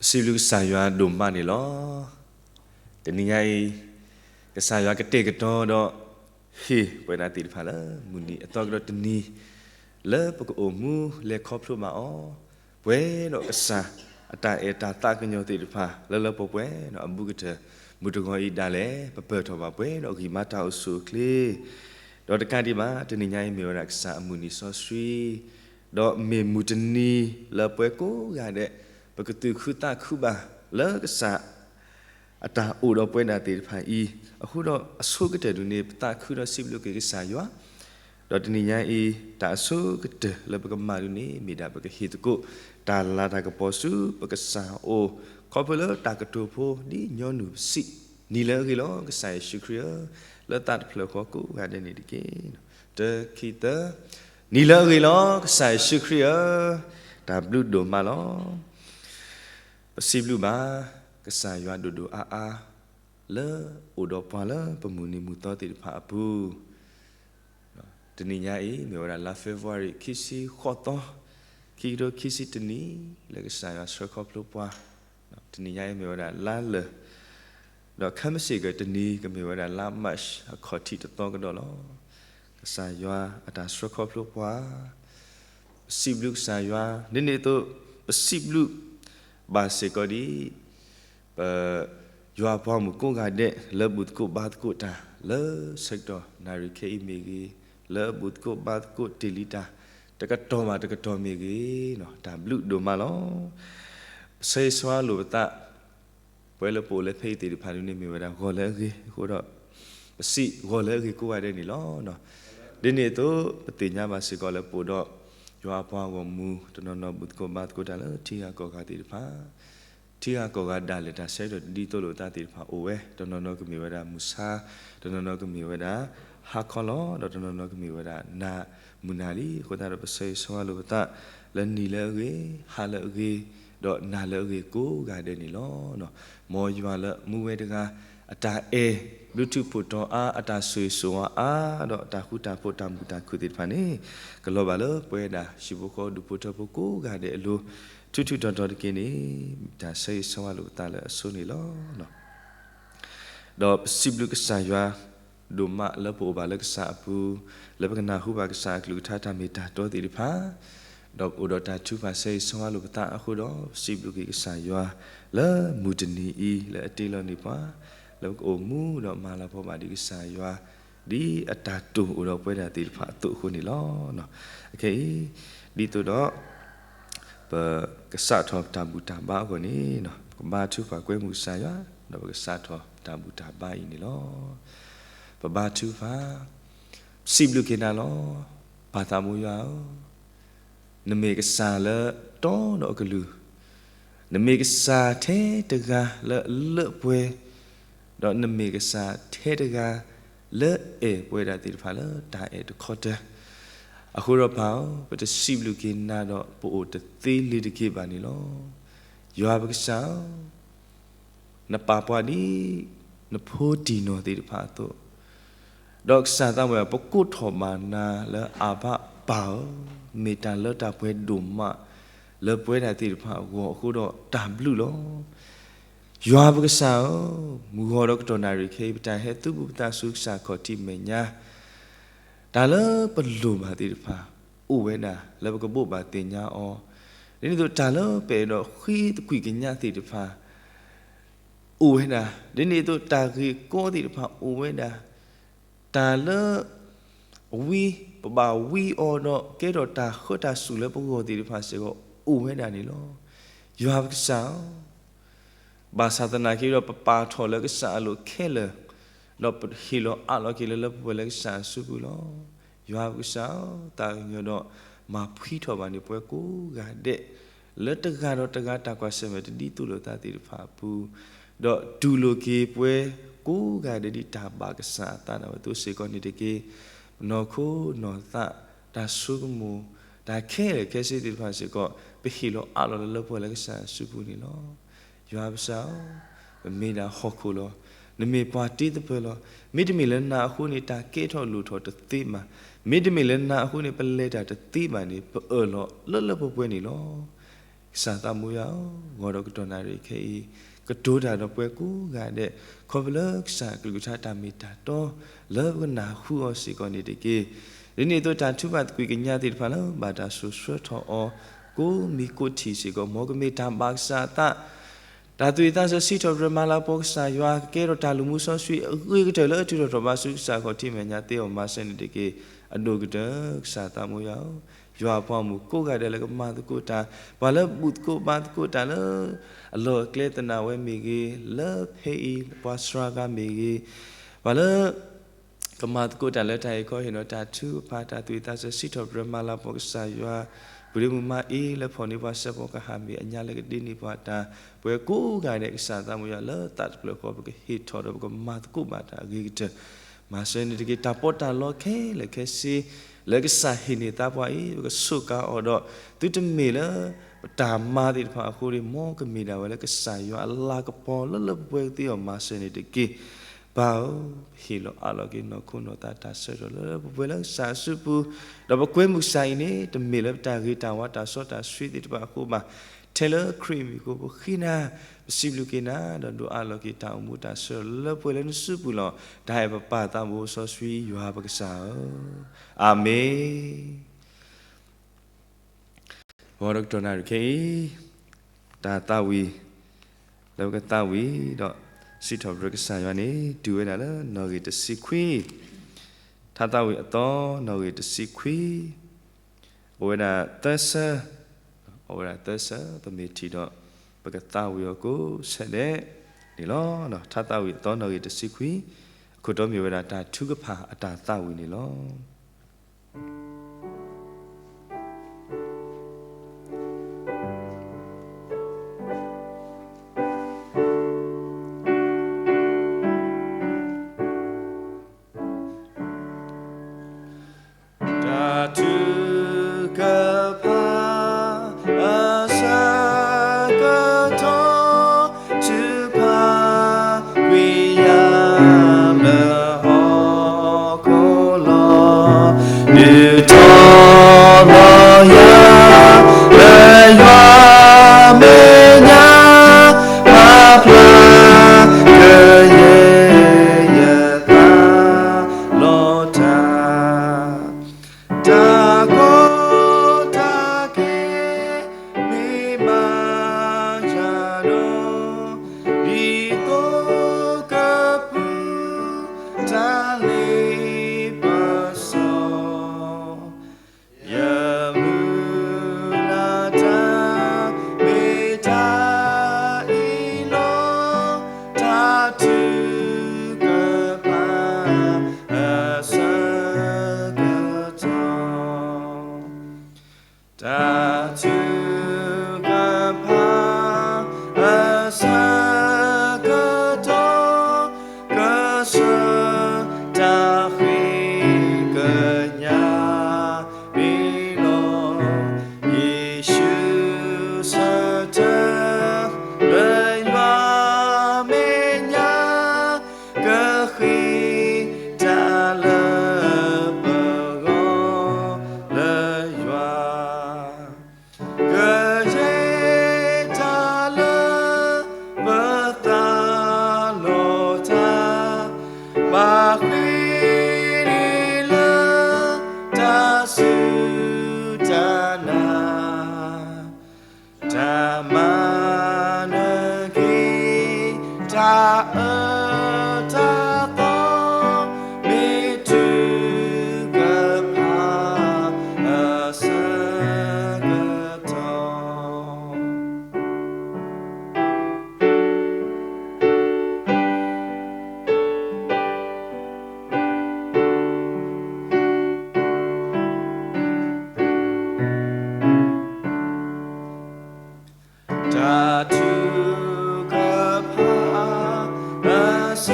ပစံးဘျုးကစၢ်ယွၤဒိၣ်မးန့ၣ်လီၤ. တနံၤညါအံၤ, ကစၢ်ယွၤကတဲာ်ကတီၤဒီး ဟ့ၣ်ပဝဲဒၣ်သ့ၣ်တဖၣ်လၢ မုၢ်နံၤအသီကဒီးတနံၤ လၢပကအိၣ်မူလဲၤခီဖျိဘၣ်အီၤ, ပှဲၤဒီးကစၢ်အတၢ်အဲၣ်တၢ်သးကညီၤသ့ၣ်တဖၣ် လၢလၢပှဲၤပှဲၤဒီးအဘူးကတၢၢ် မုၢ်တဂီၤအံၤဒၣ်လဲာ် ပပၢၢ်ထီၣ်ဘၣ်ပှဲၤဒီးဂံၢ်မၤတၢ်အိၣ်ဆူၣ်အိၣ်ချ့ ဒီးတကးဒံးဘၣ် တနံၤညါအံၤမ့ၢ်ဝဲဒၣ်ကစၢ်အမုၢ်နံၤစီဆှံ ဒီးမ့ၢ်မုၢ်တနံၤလၢပှၤကိးဂၤဒဲး ပကသူၣ်ခုသးခုဘၣ်လၢကစၢ်အတၢ်အိၣ်ဒီးပဝဲဒၣ်သ့ၣ်တဖၣ်အံၤ, အဃိဒီးအဆိကတၢၢ်ဒၣ်န့ၣ် ပသးခုဒီးစံးဘျုးက့ၤကစၢ်ယွၤ, ဒီးတနံၤညါအံၤ တၢ်အဆိကတၢၢ်လၢပကမၤဒၣ်န့ၣ် မ့ၢ်ဒၣ်ပကဟ့ၣ်သကိး တၢ်လၤတၢ်ကပီၤဆူပကစၢ်အအိၣ် ခီဖျိလၢတၢ်ကတိၤဖိဒ်ညီနုၢ်ပစံး, နံၤလၢအဂ့ၤလီၤ ကစၢ်ယ့ၣ်ၡူးခရံာ်ဧၢ, လၢသးတဖျၢၣ်ဃီကိးဂၤဒဲးန့ၣ်တက့ၢ်. တၢ ခံ သၢ, နံၤလၢအဂ့ၤလီၤ ကစၢ်ယ့ၣ်ၡူးခရံာ်ဧၢ, တၢ်ဘျုးဒိၣ်မးလီၤ. ပစံးဘျုးဘၣ် ကစၢ်ယွၤဒိၣ်ဒိၣ်အါအါ လၢအိၣ်ဒီးပှၤလၢပမုၢ်နံၤမုၢ်သီသ့ၣ်တဖၣ်အပူၤ တနံၤညါအံၤ မ့ၢ်ဝဲဒၣ်လါ February ခံဆံဃိးသီ, ခံကထိခံဆံတနံၣ် လၢကစၢ်ယွၤဆှၢခီဖျိပှၤ, တနံၤညါအံၤမ့ၢ်ဝဲဒၣ်လါလၢာ်, ဒီးခဲမုၢ်ဆ့ၣ်ကတနံၤ ကမ့ၢ်ဝဲဒၣ်လါ March အခီၣ်ထံးတသီကဒီးလီၤ. ကစၢ်ယွၤအတၢ်ဆှၢခီဖျိပှၤ ပစံးဘျုးကစၢ်ယွၤ, ဒ်န့ၣ်အသိး ပစံးဘျုးဘၣ်စ့ၢ်ကီးဒ် ပ ယွၤအပှၤမုၣ်ကိးဂၤဒဲး လၢဘူၣ်သကိးဘါသကိးတၢ် လၢဆၢကတီၢ်နၣ်ရံၣ်ခဲအံၤမ့ၢ်ဂ့ၤ, လၢဘူၣ်သကိးဘါသကိးတ့ၢ်လံတၢ် တကတီၢ်ဘၣ်တကတီၢ်မ့ၢ်ဂ့ၤ, တၢ်ဘျုးဒိၣ်မးလီၤ. ပဆၢဂ့ၤဆၢဝါလိာ်ပသး ပဝဲလၢပအိၣ်လၢဖဲအံၤသ့ၣ်တဖၣ်ဒၣ်န့ၣ် မ့ၢ်ဝဲဒၣ်ဂီၤလၢအဂ့ၤအဃိဒီး ပစံးဂီၤလၢအဂ့ၤကိးဂၤဒဲးန့ၣ်လီၤ. ဒ်န့ၣ်အသိး ပသ့ၣ်ညါဘၣ်စ့ၢ်ကီးလၢပအိၣ်ဒီး ယွၤအပှၤဂီၢ်မုၢ် တနီၤနီၤဘူၣ်သကိးဘါသကိးတၢ်လၢထံဂၤကီၢ်ဂၤသ့ၣ်တဖၣ် ထံဂၤကီၢ်ဂၤဒၣ်လဲာ်တၢ်ဆၢကတီၢ်တဒ်သိးလိာ်သးသ့ၣ်တဖၣ်အိၣ်ဝဲ, တနီၤနီၤကမ့ၢ်ဝဲဒၣ်မုၢ်ဆါ, တနီၤနီၤကမ့ၢ်ဝဲဒၣ်ဟါခီလီၤ, ဒီးတနီၤနီၤကမ့ၢ်ဝဲဒၣ်နၤမုၢ်နၤလံ. အဃိသတးဒီးပဆၢဂ့ၤဆၢဝါလိာ်ပသး လၢနံၤလၢအဂ့ၤ, ဟါလၢအဂ့ၤ, ဒီးနၤလၢအဂ့ၤကိးဂၤဒဲးန့ၣ်လီၤ. မ်ယွၤလၢမူဝဲတဂၤ အတၢ်အဲၣ် ဘျုးထူးဖှိၣ်တီၤအါ, အတၢ်ဆိၣ်ဂ့ၤဆိၣ်ဝါအါ, ဒီးတၢ်ဃူတၢ်ဖိးတၢ်မုာ်တၢ်ခုၣ်သ့ၣ်တဖၣ်န့ၣ် ကလီၤဘၣ်လၢပဝဲဒၣ်ဟံၣ်ဖိဃီဖိဒူၣ်ဖိထၢဖိကိးဂၤဒဲးအလိၤ ထူးထူးတီၤတီၤတက့ၢ်န့ၣ် တၢ်ဆၢဂ့ၤဆၢဝါလိာ်ပသးလၢအဆိန့ၣ်လီၤ. ဒီးပစံးဘျုးကစၢ်ယွၤ ဒိၣ်မးလၢပအိၣ်ဘၣ်လၢကစၢ်အပူၤ, လၢပကနၢ်ဟူဘၣ်ကစၢ်အကလုၢ်ကထါတၢ်မ့ၢ်တၢ်တီသ့ၣ်တဖၣ်, ဒီးပအိၣ်ဒီးတၢ်ထုကဖၣ်ဆၢဂ့ၤဆၢဝါလိာ်ပသးအဃိဒီး ပစံးဘျုးက့ၤကစၢ်ယွၤ လၢမုၢ်တနံၤအံၤ လၢအတ့လီၤန့ၢ်ပှၤ လၢပကအိၣ်မူဒီးမၤလၤကပီၤဘၣ်ဒံးကစၢ်ယွၤ ဒ်အတၢ်တိာ်အိၣ်ဒီးပဝဲဒၣ်သ့ၣ်တဖၣ်အသိးအဃိန့ၣ်လီၤ. အခဲအံၤ ဒ်သိးဒီး ပကစးထီၣ်တၢ်ဘူၣ်တၢ်ဘါအဂီၢ်န့ၣ် ပကဘါထုကဖၣ်ကွဲမုာ်ကစၢ်ယွၤ ဒီးပကစးထီၣ်တၢ်ဘူၣ်တၢ်ဘါအံၤန့ၣ်လီၤ. ပဘါထုကဖၣ် စံးဘျုးက့ၤနၤလီၤ. ပၢ်သးဘိယွၤဧၢ, နမ့ၢ်ကစၢ်လၢတီဒီးအကလုၢ်, နမ့ၢ်ကစၢ်ထဲတဂၤလၢအလၢပှဲၤ, ဒီးနမ့ၢ်ကစၢ်ထဲတဂၤလၢအဲၣ်ပဝဲဒၣ်သ့ၣ်တဖၣ်လၢတၢ်အဲၣ်တခီတၢၤ, အဃိဒီးပၢ်ဧၢ, ပတစံးဘျုးက့ၤနၤဒီးပအိၣ်တသ့လ့ၤတက့ၤဘၣ်န့ၣ်လီၤ. ယွၤပကစၢ်ဧၢ, နပာ်ပှၤဒ်နဖိတံၢ်နီၢ်သ့ၣ်တဖၣ်အသိး, ဒီးကစၢ်သးဝဲ ပကိးထီၣ်ဘၣ်နၤလၢအဘၣ်ပၢ်ဧၢ, မ့ၢ်တၢ်လၢတၢ်ပှဲၤဒိၣ်မး လၢပဝဲဒၣ်သ့ၣ်တဖၣ်အဂီၢ်အဃိဒီးတၢ်ဘျုးလီၤ. ယွၤပကစၢ်ဧၢ, မုၢ်ဂီၤဒီးကတီၢ်နၣ်ရံၣ်ခဲအံၤ ပတၢ်ဟဲသူၣ်ဘီၣ်ပသးဆူကစၢ်ခီၣ်ထံးမဲာ်ညါ တၢ်လၢပလိၣ်ဘၣ်သ့ၣ်တဖၣ် အိၣ်ဝဲဒၣ်လၢပကဘိးဘၣ်သ့ၣ်ညါအီၤ, ဒ်န့ၣ်အသိးတၢ်လၢပအဲၣ်ဒိးဃ့သကွံာ်ကညးသ့ၣ်တဖၣ် အိၣ်ဝဲဒၣ်, ဒ်န့ၣ်အသိးတၢ်ဂ့ၢ်ကီသ့ၣ်တဖၣ်အိၣ်ဝဲဒၣ်, တၢ်လၢ ဝံ ပဘၣ်ဝံအီၤဒီးကဲထီၣ်တၢ်ဃၢတၢ်စူၢ်လၢပဂီၢ်သ့ၣ်တဖၣ်စ့ၢ်ကီး အိၣ်ဝဲဒၣ်န့ၣ်လီၤ. ယွၤပကစၢ်ဧၢ, ဘၣ်ဆၣ်သနာ်က့ဒီး ပပာ်ထီၣ်လၢကစၢ်အလိၤခဲလၢာ်, ဒီးပဟ့ၣ်လီၤအးလီၤက့ၤလၢလၢပှဲၤပှဲၤလၢကစၢ်အစုပူၤလီၤ. ယွၤပကစၢ်ဧၢ, သးကညီၤဒီးမၤဖှံထီၣ်ဘၣ်န့ၢ်ပှၤကိးဂၤဒဲး လၢတဂၤဒီးတဂၤတၢ်ကွၢ်ဆၢၣ်မဲာ်တဒ်သိးလိာ်သးသ့ၣ်တဖၣ်အပူၤ, ဒီးတူၢ်လိာ်က့ၤပှၤကိးဂၤဒဲးဒ်တၢ်ဘၣ်ကစၢ်အသးဒၣ်ဝဲအသိးစ့ၢ်ကီးန့ၣ်တက့ၢ်. ပနီၢ်ခိနီၢ်သး တၢ်ဆိကမိၣ် တၢ်ခဲလၢာ်ခဲဆ့သ့ၣ်တဖၣ်စ့ၢ်ကီး ပဟ့ၣ်လီၤအးလီၤလၢလၢပှဲၤပှဲၤလၢကစၢ်အစုပူၤန့ၣ်လီၤ. ယွၤပကစၢ်ဧၢ, ပမ့ၢ်ဒၣ်ဟီၣ်ခိၣ်လီၤ. နမ့ၢ်ပှၤတ့သပၢၤလီၤ. မ့တမ့ၢ်လၢနၤအဃိန့ၣ် တၢ်ကဲထီၣ်လိၣ်ထီၣ်တသ့ဘၣ်. မ့တမ့ၢ်လၢနၤအဃိန့ၣ် ပလဲၤတၢ်တသ့ဘၣ်န့ၣ် ပအၢၣ်လီၤလၢလၢပှဲၤပှဲၤန့ၣ်လီၤ. ကစၢ်သးမိၢ်ယွၤဧၢ, ဂီၤဒီးကတီၢ်နၣ်ရံၣ်ခဲအံၤ ကတိၤတၢ်ဒီးပှၤကိးဂၤဒဲး ခီဖျိလၢကစၢ်အကလုၢ်ကထါတၢ်မ့ၢ်တၢ်တီ လၢပကနၢ်ဟူအီၤစ့ၢ်ကီးန့ၣ်တက့ၢ်. ဒ်န့ၣ်အသိးတၢ်ထုကဖၣ်သကွံာ်ကညးသ့ၣ်တဖၣ်လၢ ဘၣ်တၢ်စိာ်ဆှၢထီၣ်အီၤ ကိးမံၤကိးထံၣ်စ့ၢ်ကီး မ်ကမ့ၢ်တၢ်ဘၣ်ကစၢ်အသး တၢ်သူၣ်ဝံၣ်သးဆၢစံးထီၣ်ပတြၢၤမၤလၤကပီၤကစၢ်ယွၤ ကကဲထီၣ်တၢ်လူၤမူစီဆှံအဂ့ၤကတၢၢ်လၢအထုးထီၣ်ထီၣ်ဘးဆူကစၢ်ခီၣ်ထံးမဲာ်ညါသ့အီၤ မၤစၢၤန့ၣ်တက့ၢ်. အဒိၣ်ကတၢၢ်ကစၢ်သးမိၢ်ယွၤဧၢ, ယွၤအပှၤဂီၢ်မုၢ်ကိးဂၤဒဲးလၢကမၤသကိးတၢ်, ပှၤလၢဘူၣ်သကိးဘါသကိးတၢ်လၢ အလီၢ်အကျဲသနာ်ဝဲမ့ၢ်ဂ့ၤ, လၢဖဲအံၤပှၤစှၤဂၤမ့ၢ်ဂ့ၤ, ပှၤလၢ ကမၤသကိးတၢ်လၢတၢ်အံးခီဟ့ၣ်နီၤတၢ်ထုကဖၣ် တၢ်သူၣ်ဝံၣ်သးဆၢစံးထီၣ်ပတြၢၤမၤလၤကပီၤကစၢ်ယွၤ, ပှၤဒ့မုၣ်မၤအ့လၢဖီၣ်န့ၢ်ပှၤစဲးဖီကဟၣ်မ့ၢ်အညါလၢကဒ့န့ၢ်ပှၤတၢ်, ပှၤကိးဂၤဒဲးကစၢ်သးမိၢ်ယွၤလၢသးတဖျၢၣ်ဃီ ပကဟ့ၣ်ထီၣ်ဒီးပကမၤသကိးဘၣ်တၢ်အဂ့ၤကတၢၢ်, မၤစၢၤန့ၣ်တက့ၢ်. တၢ်ပီးတၢ်လီခဲလၢာ်ခဲဆ့ လၢကစၢ်ဟ့ၣ်န့ၢ်သးပှၤအံၤ ပကစူးကါအီၤဒီး သုတမ့ၢ်လၢ ပတၢ်မၤသ့ၣ်တဖၣ်အဃိန့ၣ် မ်ကမ့ၢ်ဒၣ်ဝဲလၢကစၢ်ယွၤအလၤကပီၤလၢလၢပှဲၤပှဲၤကသ့အီၤ မၤစၢၤန့ၣ်တက့ၢ်. ပၢ်ဧၢ, ပဟ့ၣ်လီၤအးလီၤက့ၤနီၢ်ခိနီၢ်သးတၢ်ဆၢထီၣ်လၢပပှဲၤလၢကစၢ်အစုပူၤ, ဒီးပကွဲမုာ်ကစၢ်အံၤန့ၣ် တမ့ၢ်လၢပတၢ်ဂ့ၤတၢ်ဝါတၢ်စီတၢ်ဆှံသ့ၣ်တဖၣ်အဃိဘၣ်. ထဲလၢခရံာ်အမံၤအဃိ ပဃ့နၤ, ပစံးဘျုးက့ၤနၤ ဒီးဒိးအးလီၤက့ၤတၢ်အိၣ်မူတၢ်ဆၢထီၣ်လၢလၢပှဲၤလၢနစုပူၤလီၤ. တၢ်အဲၣ်ပပၢ်သးဘိစီဆှံယွၤပကစၢ်ဧၢ, အၤမ့ၣ်. ဂီၤဒီးကတီၢ်နၣ်ရံၣ်ခဲအံၤ တၢ်သးဝံၣ် လၢပကသးဝံၣ်ဒီး စံးထီၣ်ပတြၢၤကစၢ်ယွၤန့ၣ် တုၤဝဲဒၣ်လၢနီၣ်ဂံၢ်တဆံခွံ, ထါသးဝံၣ်အသီ နီၣ်ဂံၢ်တဆံခွံ, အိၣ်ဝဲဒၣ်သၢဆၢ, အိၣ်ဝဲဒၣ်သၢဆၢ ပမ့ၢ်ထံၣ်ဒီး ပကသးဝံၣ်အီၤကိးဆၢဒဲးန့ၣ်လီၤ. ထါသးဝံၣ်အသီနီၣ်ဂံၢ်တဆံခွံ, အခိၣ်တီမ့ၢ်ဝဲဒၣ်တၢ်ထုကဖၣ်အတၢ်သးဝံၣ်န့ၣ်လီၤ. တၢ်ထုကဖၣ်အဆၢကတီၢ် ထုကဖၣ် ကွံာ်ယၤလၢဟီၣ်ခိၣ်လီၤ. ဒုးထီၣ်လီၤယၤ လၢယွၤမဲာ်ညါ ပာ်ဖျါကယဲၢ်ယသးလီၤတၢ် တၢ်ကီတၢ်ခဲ မ့ၢ်မၤယၤဒီး ဒ်သိးကပူၤ တၢ်လ့ပစီ ယမုၢ်လၢ်တၢ် မ့ၢ်တၢ်အံၤလီၤ. တၢ်ထုကဖၣ် အဆၢကတီၢ် တၢ်ထုကဖၣ် အဆၢကတီၢ် ကစၢ်တၢ်ဃ့ကညးန့ၣ်လီၤ. ယ့ၣ်ၡူးဆၢထၢၣ် လၢယွၤမဲာ်ညါ ကဃ့တၢ်လၢပဂီၢ်လၢယွၤ, ကယဲၢ်တၢ်လၢပသးလီၤတၢ်, ပာ်ဃ့န့ၢ်လၢတၢ်စူၢ်တၢ်နာ် တၢ်မၤနၢၤက့ၤ တၢ်အၢတၢ်သီ မ့ၢ်ထုကဖၣ်အဆၢကတီၢ် တၢ်ထုကဖၣ်အဆၢ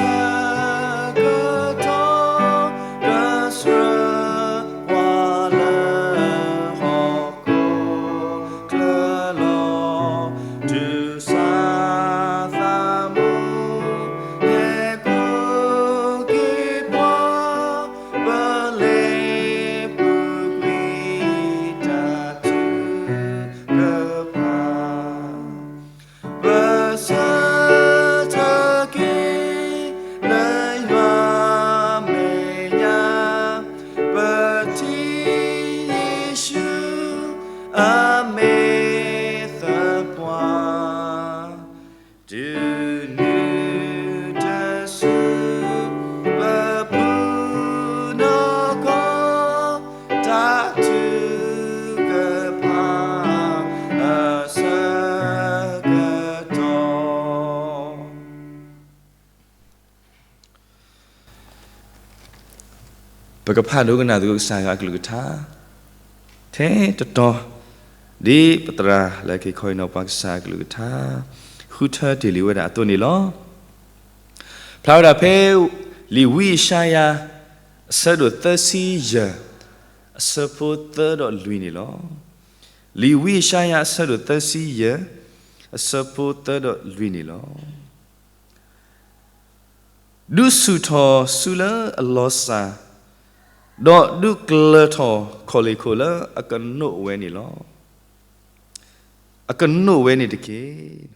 ကတီၢ် ကစၢ်ကွၢ်လၢဟီၣ်ခိၣ်ချၢလီၤ. တုၤစၢ်သးဘိ ဟဲကိးက့ၤပှၤ ပလဲၤပူၤကွံာ်တၢ်ထုကဖၣ် ပကဖးဒိကနၣ်သကိးကစၢ်ယွၤအကလုၢ်ကထါ ထဲတတီၤ ဒ်ပသရၣ်လၢက့ၤခီအံၤနီၤ ပှၤကစၢ်အကလုၢ်ကထါ ဃုထၢတ့ၢ်လံဝဲဒၣ်အသိးန့ၣ်လီၤ. ဖျါဝဲဒၣ်ဖဲ လံာ်ဝံယၡါယၤ အဆၢဒိၣ်သၢဆံယဲၢ် အဆၢဖိသၢဒီးလွံၢ်န့ၣ်လီၤ. လံာ်ဝံယၡါယၤ အဆၢဒိၣ်သၢဆံယဲၢ် အဆၢဖိသၢဒီးလွံၢ်န့ၣ်လီၤ. ဒုးဆူၣ်ထီၣ်စုလၢအလီၤစၢ်, ဒီးဒုးကျၢၤထီၣ်ခီၣ်လ့ၢ်ခိၣ်လၢအကနိးဝဲန့ၣ်လီၤ. အကနိးဝဲန့ၣ်တက့ၢ်.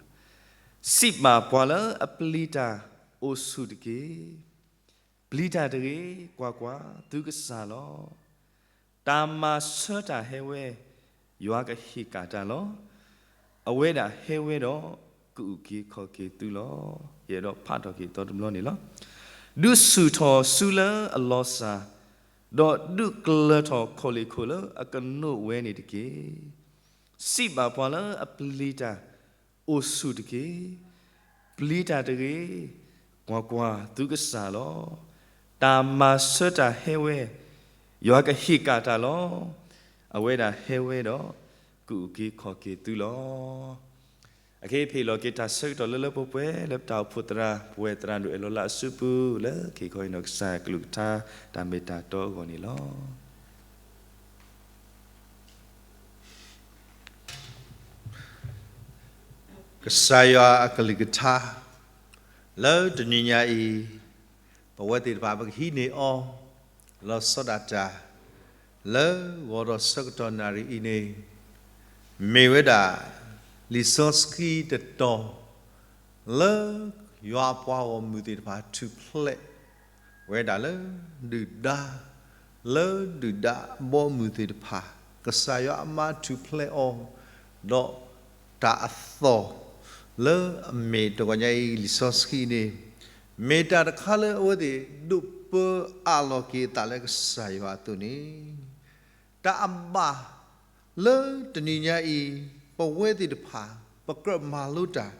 စံးဘၣ်ပှၤလၢအပျံၤတၢ်အိၣ်ဆူၣ်တက့ၢ်. ပျံၤတၢ်တဂ့ၤ, ကွၢ်ကွၢ်, သုကစၢ်လီၤ. တၢ်မၤဆၢတၢ်ဟဲဝဲ, ယွၤကဟ့ၣ်ကၣ်တၢ်လီၤ. အဝဲဒၣ်ဟဲဝဲဒီး ကအုၣ်က့ၤခီၣ်က့ၤသုလီၤ. ယအဲၣ်ဒိးဖးထီၣ်က့ၤအသီတဘျီန့ၣ်လီၤ. ဒုးဆူၣ်ထီၣ်စုလၢအလီၤစၢ်, ဒီးဒုးကျၢၤထီၣ်ခီၣ်လ့ၢ်ခိၣ်လၢအကနိးဝဲန့ၣ်တက့ၢ်. စံးဘၣ်ပှၤလၢအပျံၤတၢ်အိၣ်ဆူၣ်တက့ၢ်. ပျံၤတၢ်တဂ့ၤ, ကွၢ်ကွၢ်, သုကစၢ်လီၤ. တၢ်မၤဆၢတၢ်ဟဲဝဲ, ယွၤကဟ့ၣ်ကၣ်တၢ်လီၤ. အဝဲဒၣ်ဟဲဝဲဒီး ကအုၣ်က့ၤခီၣ်က့ၤသုလီၤ. အခဲအံၤ ဖဲအံၤလီၤက့ၤတၢ်ဆၢကတီၢ်လၢလၢပှဲၤပှဲၤ လၢပတၢ်အိၣ်ဖှိၣ်သရၣ် ပဝဲသရၣ်ဒိၣ်အဲၣ်လီၤလၢအစုပူၤ လၢက့ၤခီအံၤနီၤ ကစၢ်ကလုၢ်ကထါ တၢ်မ့ၢ်တၢ်တီအဂီၢ်န့ၣ်လီၤ. ကစၢ်ယွၤအကလုၢ်ကထါ လၢတနံၤညါအံၤ ပဝဲသ့ၣ်တဖၣ်ပကဟံးန့ၢ်အီၤ လီၤဆီဒၣ်တၢ် လၢဂီၤဒီးဆၢကတီၢ်နၣ်ရံၣ်အံၤန့ၣ် မ့ၢ်ဝဲဒၣ် လံာ်စီဆှံတတီၤ လၢယွၤအပှၤဂီၢ်မုၢ်သ့ၣ်တဖၣ်ထူၣ်ဖျဲး ဝဲဒၣ်လၢ ဒုၣ်ဒါ လၢဒုၣ်ဒါအဘီအမုၢ်သ့ၣ်တဖၣ် ကစၢ်ယွၤအမၤထူၣ်ဖျဲးအီၤ ဒီးတၢ်အသီၣ် လၢအမ့ၢ်တဂီၤညါအံၤ လံာ်စီဆှံန့ၣ် မ့ၢ်တၢ်တခါလၢအဝဲသ့ၣ်ဒိးပၢအးလီၤက့ၤအသးလၢကစၢ်ယွၤအသိးန့ၣ် တၢ်အဘၣ် လၢတနံၤညါအံၤ ပဝဲသ့ၣ်တဖၣ် ပကြၢးမၤလိတၢ်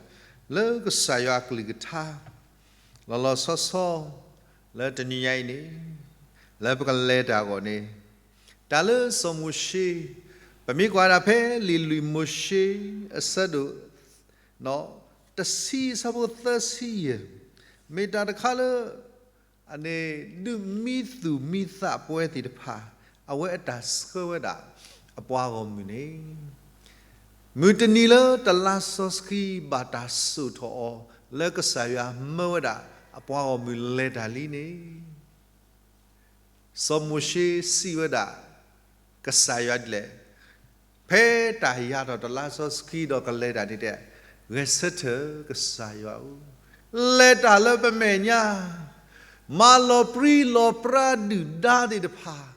လၢကစၢ်ယွၤအကလုၢ်ကထါ လီၤလီၤဆီဆီ လၢတနံၤညါအံၤန့ၣ် လၢပကလဲၤတၢ်အဂီၢ်န့ၣ် တၢ်လၢစီၤမိၤၡ့ ပမ့ၢ်ကွၢ်ဒၣ်ဖဲလံာ်လွံၢ်မိၤၡ့ အဆၢဒိၣ် တဆံအဆၢဖိသၢဆံယဲၢ် မ့ၢ်တၢ်တခါလၢ အန့ၣ် ဒုးမံသူၣ်မံသးပဝဲသ့ၣ်တဖၣ် အဝဲအတၢ်ဆှၢဝဲဒၣ် အပှၤဂီၢ်မုၢ်န့ၣ် မုၢ်တနံၤလၢတလါစီဆှံဘၣ်တၢ်စိာ်ထီၣ်အီၤ လၢကစၢ်ယွၤမၢဝဲဒၣ် အပှၤဂီၢ်မုၢ်လဲၤတၢ်လံန့ၣ် စီၤမိၤၡ့စံးဝဲဒၣ် ကစၢ်ယွၤဒ်လဲၣ်, ဖဲတၢ်ယၤထီၣ်တလါစီဆှံဒီးကလဲၤတၢ်န့ၣ်တဲ, ဂဲၤဆၢထၢၣ်ကစၢ်ယွၤဧၢ, လဲၤတၢ်လၢပမဲာ်ညါ, မၤလီၤပြံလီၤပြါဒုၣ်ဒါသ့ၣ်တဖၣ်,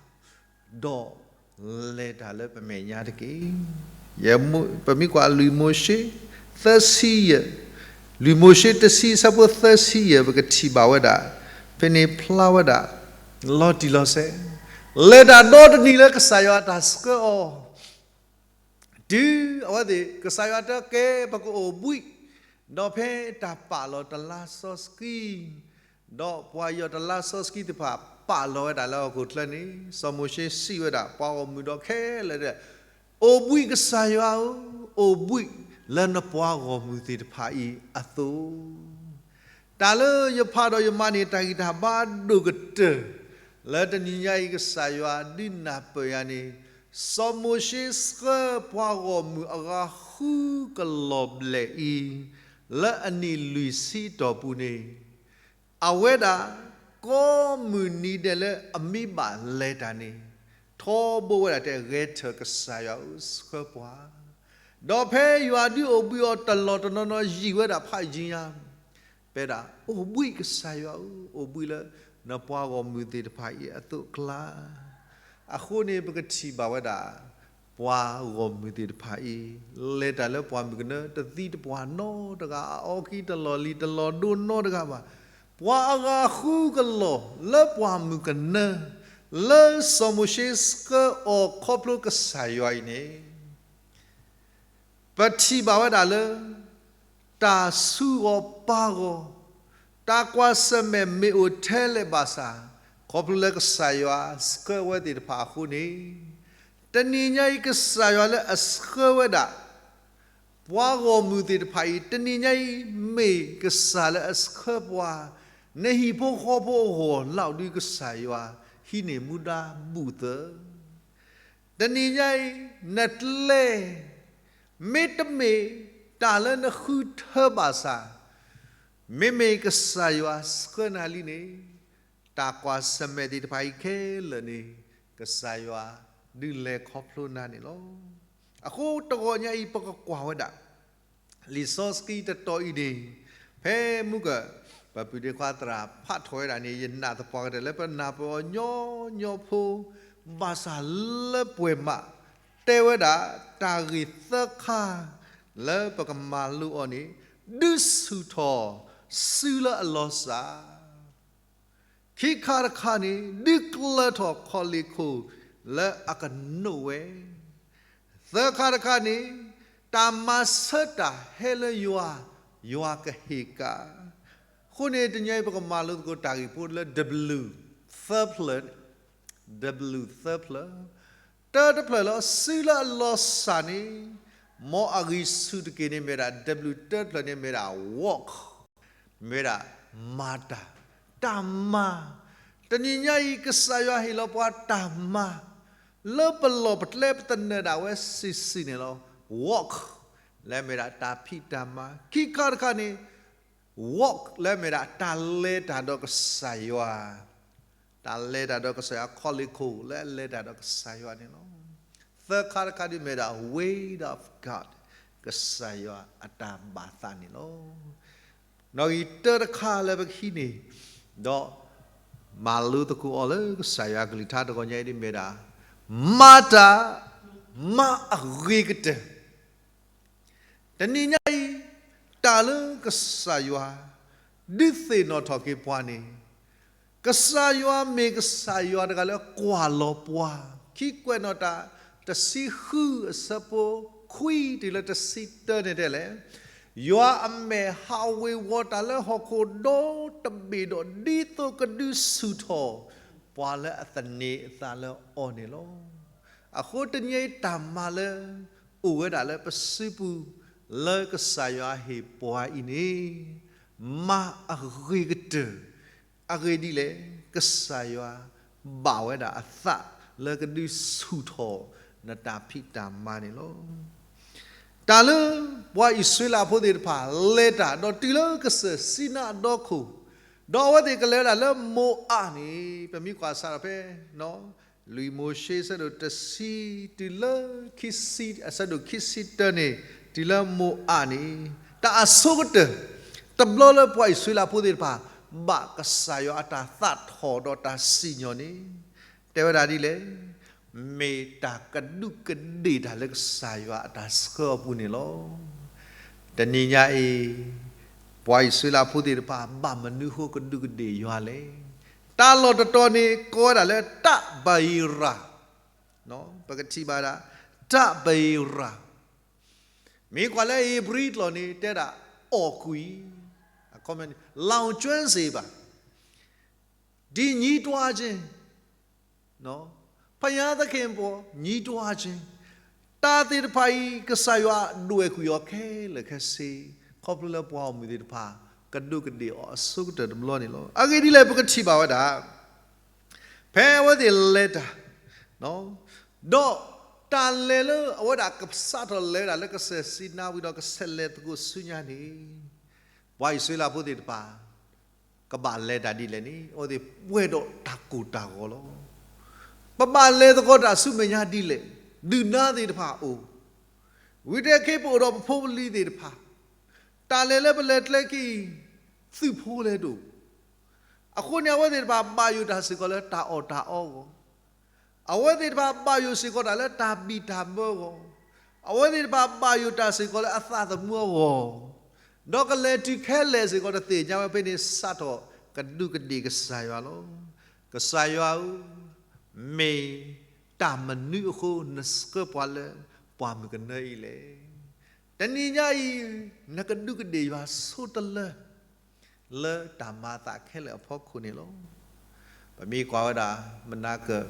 ဒီးလဲၤတၢ်လၢပမဲာ်ညါတက့ၢ်. ယဲ, ပမ့ၢ်ကွၢ်လွံၢ်မိၤၡ့ သၢဆံယဲၢ်, လွံၢ်မိၤၡ့တဆံ အဆၢဖိသၢဆံယဲၢ် ပကထံၣ်ဘၣ်ဝဲဒၣ်, ဖဲန့ၣ်ဖျါဝဲဒၣ် လီၤတံၢ်လီၤဆဲး, လဲၤတၢ်ဒီတနံၤလၢကစၢ်ယွၤတၢ်ဆှၢအီၤ တုၤအဝဲသ့ၣ် ကစၢ်ယွၤတဲကဲ ပကအိၣ်ဘှံး, ဒီးဖဲတၢ်ပာ်လီၤတလါစီဆှံ, ဒီးပှၤယီၢ်တလါစီဆှံသ့ၣ်တဖၣ် ပာ်လီၤဝဲဒၣ်လၢဟီၣ်ခိၣ်ချၢန့ၣ်, စီၤမိၤၡ့စံးဝဲဒၣ် ပှၤဂီၢ်မုၢ်ဒီးခဲလၢာ်, အိၣ်ဘှံးကစၢ်ယွၤဧၢ, အိၣ်ဘှံးလၢနပှၤဂီၢ်မုၢ်သ့ၣ်တဖၣ်အံၤအသိး တၢ်လၢယဖးဒီးယမၤန့ၣ် တၢ်ဂံၢ်တၢ်ဘါဒိၣ်ကတၢၢ်, လၢတနံၤညါအံၤ ကစၢ်ယွၤဒုးနၢ်ပၢၢ်ယၤန့ၣ်, စီၤမိၤၡ့ဆှၢပှၤဂီၢ်မုၢ်အဂၤဃုကလီၢ်ဘျဲၣ်အံၤ, လၢအနံၣ်လွံၢ်ဆံအတီၢ်ပူၤန့ၣ်, အဝဲဒၣ် ကိးမုၢ်နံၤဒဲးလၢအမ့ၢ်ဘၣ်လဲၤတၢ်န့ၣ်, ထီဘိဝဲဒၣ်တဲ ဂဲၤထၢၣ်ကစၢ်ယွၤဧၢ ဆှၢပှၤ, ဒီးဖဲယွၤဒုးအိၣ်ဘှံးအီၤတလီၢ်တနီၤနီၤ ယံာ်ဝဲဒၣ်ဖးယံၤညါ ပဒၣ် အိၣ်ဘှံးကစၢ်ယွၤဧၢ, အိၣ်ဘှံးလၢနပှၤဂီၢ်မုၢ်သ့ၣ်တဖၣ်အံၤအသိးအကျါ. အဃိန့ၣ် ပကထံၣ်ဘၣ်ဝဲဒၣ် ပှၤဂီၢ်မုၢ်သ့ၣ်တဖၣ်အံၤ လဲၤတၢ်လၢပှၢ်မုၢ်ကနၢ တသံတပှၢ်နီတဂၤ, အအီခံတလီၢ်လံၤတလီၢ်ဒိၣ်နီတဂၤဘၣ်. ပှၤအဂၤဃုကလီၢ်လၢပှၢ်မုၢ်ကနၢ လၢစီၤမိၤၡ့ဆှၢအီၤခီဖျိကစၢ်ယွၤအံၤန့ၣ် ပထံၣ်ဘၣ်ဝဲဒၣ်လၢ တၢ်ဆူးဂီၤပာ်ဂီၤ, တၢ်ကွၢ်ဆၢၣ်မဲာ်မ့ၢ်အိၣ်ထဲလဲၣ်ဘၣ်ဆၣ်, ခီဖျိလၢကစၢ်ယွၤဆှၢဝဲသ့ၣ်တဖၣ်အဃိန့ၣ်, တနံၤညါအံၤကစၢ်ယွၤလၢအဆှၢဝဲဒၣ် ပှၤဂီၢ်မုၢ်သ့ၣ်တဖၣ်အံၤ တနံၤညါအံၤမ့ၢ်ကစၢ်လၢအဆှၢပှၤ, နဟံၣ်ဖိဃီဖိအဂီၢ်လီၤဒုး ကစၢ်ယွၤဟံးန့ၢ်မူဒါဘူးသၢ တနံၤညါအံၤ နကျဲ မ့တမ့ၢ်တၢ်လၢနဃုထၢဘၣ်ဆၣ်, မ့မ့ၢ်ကစၢ်ယွၤဆှၢနၤလံန့ၣ်, တၢ်ကွၢ်ဆၢၣ်မဲာ်သ့ၣ်တဖၣ်အံၤခဲလၢာ်န့ၣ် ကစၢ်ယွၤဒုးလဲၤခီဖျိနၤန့ၣ်လီၤ. အဃိတဂီၤညါအံၤ ပကကွၢ်ဝဲဒၣ် လံာ်စီဆှံတတီၤအံၤန့ၣ်, ဖဲမုၢ်က ပပုၢ်ဒ့ခွါသရၣ်ဖးထီၣ်ဝဲဒၣ်န့ၣ် ယနာ်သပှၢ်ကတၢၢ်လၢပနၢ်ပၢၢ်အီၤညီညီဖိ, ဘၣ်ဆၣ်လၢပှဲၤမး တဲဝဲဒၣ်တၢ်ဂ့ၢ်သၢခါ လၢပကမၤလိအီၤန့ၣ်, ဒုးဆူၣ်ထီၣ်စုလၢအလီၤစၢ် ခံခါတခါန့ၣ် ဒုးကျၢၤထီၣ်ခီၣ်လ့ၣ်ခိၣ်လၢအကနိးဝဲ, သၢခါတခါန့ၣ် တၢ်မၤဆၢတၢ်ဟဲလၢယွၤ, ယွၤကဟ့ၣ်ကၣ်. အဃိန့ၣ် တနံၤအံၤပကမၤလိသကိးတၢ်ဂ့ၢ်ဖိလၢ W သၢဖျၢၣ်, W သၢဖျၢၣ်, တၢတဖျၢၣ်လၢ စုလၢအလီၤစၢ်န့ၣ်, မ်အဂံၢ်ဆူၣ်တက့ၢ်န့ၣ်မ့ၢ်ဒၣ် W တၢတဖျၢၣ်န့ၣ်မ့ၢ်ဒၣ် walk မ့ၢ်ဝဲဒၣ် မၤတၢ်, တၢ်မၤ, တနံၤညါအံၤ ကစၢ်ယွၤဟ့ၣ်လီၤပှၤတၢ်မၤ လၢပလီၢ်ပကျဲပသနၢၣ်ဒၣ်ဝဲစုာ်စုာ်န့ၣ်လီၤ. Walk လၢမ့ၢ်ဒၣ်တၢ်ဖံးတၢ်မၤ, ခံခါတခါန့ၣ် walk လၢမ့ၢ်ဒၣ်တၢ်လဲၤတၢ်ဒီးကစၢ်ယွၤ, တၢ်လဲၤတၢ်ဒီးကစၢ်ယွၤ ခီၣ်လ့ၣ်ခိၣ်လၢအလဲၤတၢ်ဒီးကစၢ်ယွၤန့ၣ်လီၤ. သၢခါတခါဒ်မ့ၢ်ဒၣ် Word of God ကစၢ်ယွၤအတၢ်ဘၣ်သးန့ၣ်လီၤ. နီၣ်ဂံၢ်တၢတခါလၢပကဟံးန့ၢ် ဒီးမၤလိသကိးအီၤလၢကစၢ်ယွၤကလုၢ်ကထါတဂီၤညါအံၤဒ်မ့ၢ်ဒၣ် မၤတၢ် မၤအဂ့ၤကတၢၢ် တနံၤညါအံၤ တၢ်လၢကစၢ်ယွၤ ဒုးသ့ၣ်နီၣ်ထီၣ်က့ၤပှၤန့ၣ်, ကစၢ်ယွၤမ့ၢ်ကစၢ်ယွၤတဂၤလၢကွၢ်လီၤပှၤ, ခံကွဲးနီၣ်တၢ် တဆံဃုအဆၢဖိခွံတုၤလၢတဆံတၢန့ၣ်တဲလဲၣ်, ယွၤအမဲာ်ဟးဝ့ၤဝီၤတၢ်လၢဟီၣ်ခိၣ်ဒီတဘ့ၣ်ဒီး ဒ်သိးကဒုးဆူၣ်ထီၣ် ပှၤလၢအသန့ၤအသးလၢအီၤန့ၣ်လီၤ. အဃိတနံၤအံၤတၢ်မၤလၢ အိၣ်ဝဲဒၣ်လၢပစုပူၤ လၢကစၢ်ယွၤဟ့ၣ်ပှၤအံၤန့ၣ် မၤအဂ့ၤကတၢၢ်, အဂ့ၢ်ဒ်လဲၣ်, ကစၢ်ယွၤဘၣ်ဝဲဒၣ်အသးလၢကဒုးဆူၣ်ထီၣ် နတၢ်ဖံးတၢ်မၤန့ၣ်လီၤ. တၢ်လၢပှၤအံၣ်စရ့လးဖိသ့ၣ်တဖၣ် လဲၤတၢ်ဒီးတုၤလၢကစၢၢ်စံနါအဒီခိၣ်, ဒီးအဝဲသ့ၣ်ကလဲၤဝဲဒၣ်လၢမိၤအၤန့ၣ် ပမ့ၢ်ကွၢ်စးထီၣ်ဖဲ လွံၢ်မိၤၡ့ အဆၢဒိၣ်တဆံ တုၤလၢ အဆၢဒိၣ်ခံဆံတၢန့ၣ် တုၤလၢမိၤအၤန့ၣ် တၢ်အဆိကတၢၢ် တဘျီလၢပှၤအံၣ်စရ့လးဖိသ့ၣ်တဖၣ် ဘၣ်ကစၢ်ယွၤအတၢ်သးထီၣ်ဒီးတၢ်စံၣ်ညီၣ်န့ၣ် တဲဝဲဒၣ်ဒ်လဲၣ်, မ့ၢ်တၢ်ကဒူးကဒ့ၣ်တၢ်လၢကစၢ်ယွၤအတၢ်ဆှၢအပူၤန့ၣ်လီၤ. တနံၤညါအံၤ ပှၤအံၣ်စရ့လးဖိသ့ၣ်တဖၣ် ဘၣ်မနုၤဃိကဒူးကဒ့ၣ်ယွၤလဲၣ်. တၢ်လီၢ်တတီၤန့ၣ် ကိးဝဲဒၣ်လၢ တၢ်ဘယံၤရၤ, ပကထံၣ်ဘၣ်ဒၣ် တၢ်ဘယံၤရၤ, မ့ၢ်ကွၢ်လၢဧ့ၤဘြံၤကျိာ်န့ၣ် တဲဒၣ် အီၣ်ကွံာ်, လောင်ကျွမ်းစေပါ, ဒ်ညည်းတွားခြင်း, ဘုရားသခင်အပေါ် ညည်းတွားခြင်း, တၢ်သ့ၣ်တဖၣ်အံၤ ကစၢ်ယွၤဒွဲၣ်ကွံာ်အီၤခဲလၢာ်ခဲဆ့, ခီဖျိလၢပှၤဂီၢ်မုၢ်သ့ၣ်တဖၣ် ကဒူးကဒ့ၣ်အီၤအဆိကတၢၢ်တဘျီန့ၣ်လီၤ. အဂ့ၢ်ဒ်လဲၣ် ပကထံၣ်ဘၣ်ဝဲဒၣ် ဖဲအဝဲသ့ၣ်လဲၤတၢ်, ဒီးတၢ်လဲၤလၢအဝဲဒၣ်ကစးထီၣ်လဲၤဝဲဒၣ်လၢကစၢၢ်စံနါဝံၤဒီး ကဆဲးလဲၤသကိးဆူညါန့ၣ်, ပှၤအံၣ်စရ့လးဖိသ့ၣ်တဖၣ် ကဘၣ်လဲၤတၢ်ဒ်လဲၣ်န့ၣ် အဝဲသ့ၣ်ပှဲၤဒီးတၢ်ကိၢ်တၢ်ဂီၤလီၤ. ပဘၣ်လဲၤသကိးတၢ်ဆူမဲာ်ညါဒ်လဲၣ်, ဒုၣ်နါသ့ၣ်တဖၣ်အိၣ်, ဝံၤတဲခဲအံၤပအိၣ်ဒီးပဖိပလံၤသ့ၣ်တဖၣ်, တၢ်လဲၤလၢပလဲၤကျဲခံအံၤ သုးဖိလဲၣ်တအိၣ်, အဃိန့ၣ် အဝဲသ့ၣ်တဖၣ်ဘၣ်ယိၣ်တၢ်စ့ၢ်ကီးလၢတၢ်အီၣ်တၢ်အီအဂီၢ်, အဝဲသ့ၣ်တဖၣ်ဘၣ်ယိၣ်စ့ၢ်ကီးတၢ်လၢတၢ်ဘံၣ်တၢ်ဘၢအဂီၢ်, အဝဲသ့ၣ်တဖၣ်ဘၣ်ယိၣ်တၢ်စ့ၢ်ကီးလၢအသးသမူအဂီၢ်, ဒီးကလဲၤတုၤခဲလၢာ်စ့ၢ်ကီးတသ့ၣ်ညါဝဲဖဲန့ၣ် စးထီၣ်ကဒူးကဒ့ၣ်ကစၢ်ယွၤလီၤ. ကစၢ်ယွၤဧၢ, မ့ၢ်တၢ်မနုၤအဃိ နဆှၢပှၤလၢပှၢ်မုၢ်ကနၢအံၤလဲၣ်. တနံၤညါအံၤ နကဒူးကဒ့ၣ်ယွၤဆိတလၢ လၢတၢ်မၤအသးခဲလၢာ်အဖီခိၣ်န့ၣ်လီၤ. ပမ့ၢ်ကွၢ်ဝဲဒၣ် မနၤကၢၣ်,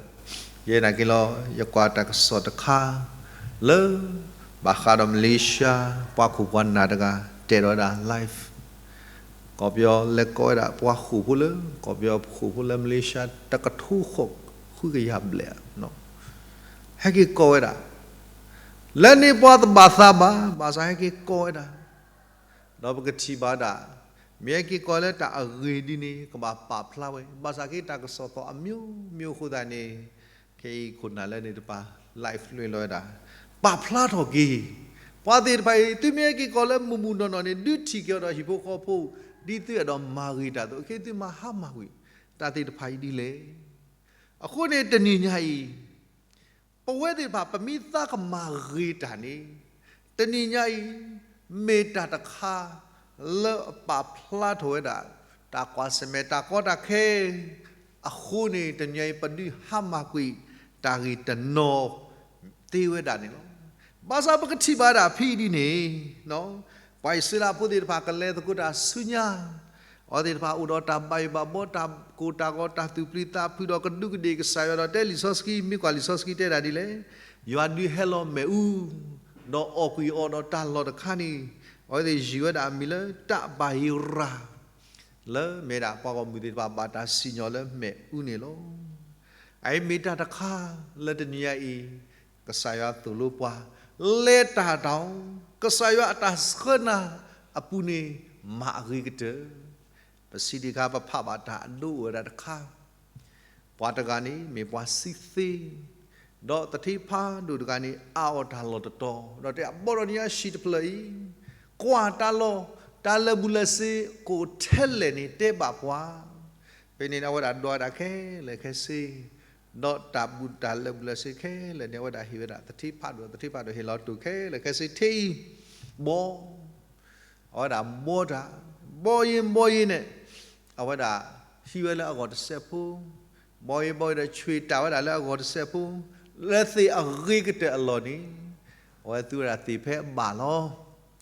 ယဲနာ်က့ၤလီၤ ယကွၢ်တၢ်ကစီၣ်တခါ လၢ ဘၣ်ဃးဒီး Malaysia ပှၤခိၣ်ပှၤနၢ်တဂၤ တဲထီၣ်ဝဲဒၣ် live ကီၢ်ပယီၤလဲၤကိးဝဲဒၣ်ပှၤဃိာ်ဖိလၢ ကီၢ်ပယီၤဃိာ်ဖိလၢ Malaysia တကထိဃိးဃုကယၤဘျဲၣ် ဟဲက့ၤကိးဝဲဒၣ်, လၢန့ၣ်ပှၤတဘၣ်သးဘၣ် ဘၣ်ဆၣ်ဟဲက့ၤကိးဝဲဒၣ်, ဒီးပကထံၣ်ဘၣ်ဒၣ်, မ့ၢ်ဟဲက့ၤကိးလၢတၢ်အဂ့ၢ်ဒ်န့ၣ် ကဘၣ်ပာ်ဖျါဝဲ, ဘၣ်ဆၣ်က့ၤတၢ်ကစီၣ်သီအမျိုးမျိုးအဃိသတးန့ၣ်, ခဲအံၤခိၣ်နၢ်လၢန့ၣ်တပၤ live လွှင့်လီၤဝဲဒၣ်, ပာ်ဖျါထီၣ်က့ၤ, ပှၤသ့ၣ်တဖၣ်အံၤ သုမ့ၢ်ဟဲက့ၤကိးလၢမုၢ်မုၢ်နီၢ်နီၢ်န့ၣ် ဒုးထံၣ်က့ၤအီၤဒီးဟံၣ်ဖိဃီဖိ, ဒ်သုအဲၣ်ဒိးမၤဂ့ၤတၢ်အသိး, ခဲအံၤသုမၤဟါမၢ်ကွံာ် တၢ်သ့ၣ်တဖၣ်အံၤဒ်လဲၣ်. အဃိန့ၣ်တနံၤညါအံၤ ပဝဲသ့ၣ်တဖၣ် ပမ့ၢ်သးကမၤဂ့ၤတၢ်န့ၣ်, တနံၤညါအံၤ မ့ၢ်တၢ်တခါ လၢအပာ်ဖျါထီၣ်ဝဲဒၣ် တၢ်ကွၢ်ဆၢၣ်မဲာ်တၢ်ကီတၢ်ခဲ အဃိန့ၣ် တနံၤညါအံၤ ပဒုးဟါမၢ်ကွံာ် တၢ်ဂ့ၢ်တနီၤသ့ဝဲဒၣ်န့ၣ်လီၤ. ဘၣ်ဆၣ်ပကထံၣ်ဘၣ်ဒၣ်ဖဲအံၤဒ်န့ၣ်, ပှၤအံၣ်စရ့လးဖိသ့ၣ်တဖၣ် ကလဲၤသကိးတၢ်ဆူညါ အဝဲသ့ၣ်တဖၣ်အိၣ်ဒီးတၢ်ဘၣ်ယိၣ်ဘၣ်ဘီ တၢ်ကိၢ်တၢ်ဂီၤ တၢ်သူၣ်ပျံၤသးဖုးဒီးကဒူးကဒ့ၣ်ကစၢ်ယွၤဒီး တဲလံာ်စီဆှံ မ့ၢ်ကွၢ်လံာ်စီဆှံတဲဒၣ်ဒ်လဲၣ်, ယွၤဒုးဟဲလီၤမ့ၣ်အူ, ဒီးအီၣ်ကွံာ်အီၤဒီးတၢ်လီၢ်တခါန့ၣ်, အဝဲသ့ၣ်ယုၢ်ဝဲဒၣ်အမံၤလၢတၢ်ဘၣ်ယိၣ်ရၤ လၢမ့ၢ်ဒၣ်ပှၤဂီၢ်မုၢ်သ့ၣ်တဖၣ်ဘၣ်တၢ်စံၣ်ညီၣ်လၢမ့ၣ်အူန့ၣ်လီၤ. အအံၤမ့ၢ်တၢ်တခါလၢတနံၤညါအံၤ ကစၢ်ယွၤသိၣ်လိပှၤ လဲၤတၢ်တၢ်အီၤ, ကစၢ်ယွၤအတၢ်ဆှၢနၤအပူၤန့ၣ် မၤအဂ့ၤကတၢၢ်, ပစံးဒံးခါ ပဖးဘၣ်တၢ်အဒိအိၣ်ဝဲဒၣ်တခါ, ပှၤတဂၤန့ၣ် မ့ၢ်ပှၤစံးသ့, ဒီးသထ့ဖးဒိၣ်တဂၤန့ၣ် အါအီၣ်တၢ်လီၢ်တတီၤ, ဒီးတဲအဘီဒီးနံၤအဟံၣ်တဖျၢၣ်အံၤ, ကွၢ်တၢ်လီၢ်, တၢ်လၢာ်ဘူၣ်လၢာ်စ့ၤ ကအိၣ်ထဲလဲၣ်န့ၣ် တဲဘၣ်ပှၤ, ဖဲန့ၣ် အဝဲဒၣ်ဒိးဝဲဒၣ်ခဲလၢာ်ခဲဆ့, ဒီးတၢ်ဘူၣ်တၢ်လၢာ်ဘူၣ်လၢာ်စ့ၤခဲလၢာ်န့ၣ် အဝဲဒၣ်ဟ့ၣ်ဝဲဒၣ်သထ့ဖးဒိၣ်, သထ့ဖးဒိၣ်ဟ့ၣ်လီၤတိၢ်ခဲလၢာ်ခဲဆ့ ထ့အံၤ, ဘီ အဝဲဒၣ်ဘီတၢ်, ဘီယံၤဘီယံၤန့ၣ်, အဝဲဒၣ်ဟံးဝဲလၢအဂီၢ်တစဲးဖိ, ဘီယံၤဘီယံၤဒီး ဆွ့ၣ်တၢ်ဝဲဒၣ်လၢအဂီၢ်တစဲးဖိ, လၢသ့ၣ်အဂ့ၤကတၢၢ်အလီၢ်န့ၣ်, အဝဲသူဝဲဒၣ်သ့ၣ်ဖဲအဘၣ်လီၤ,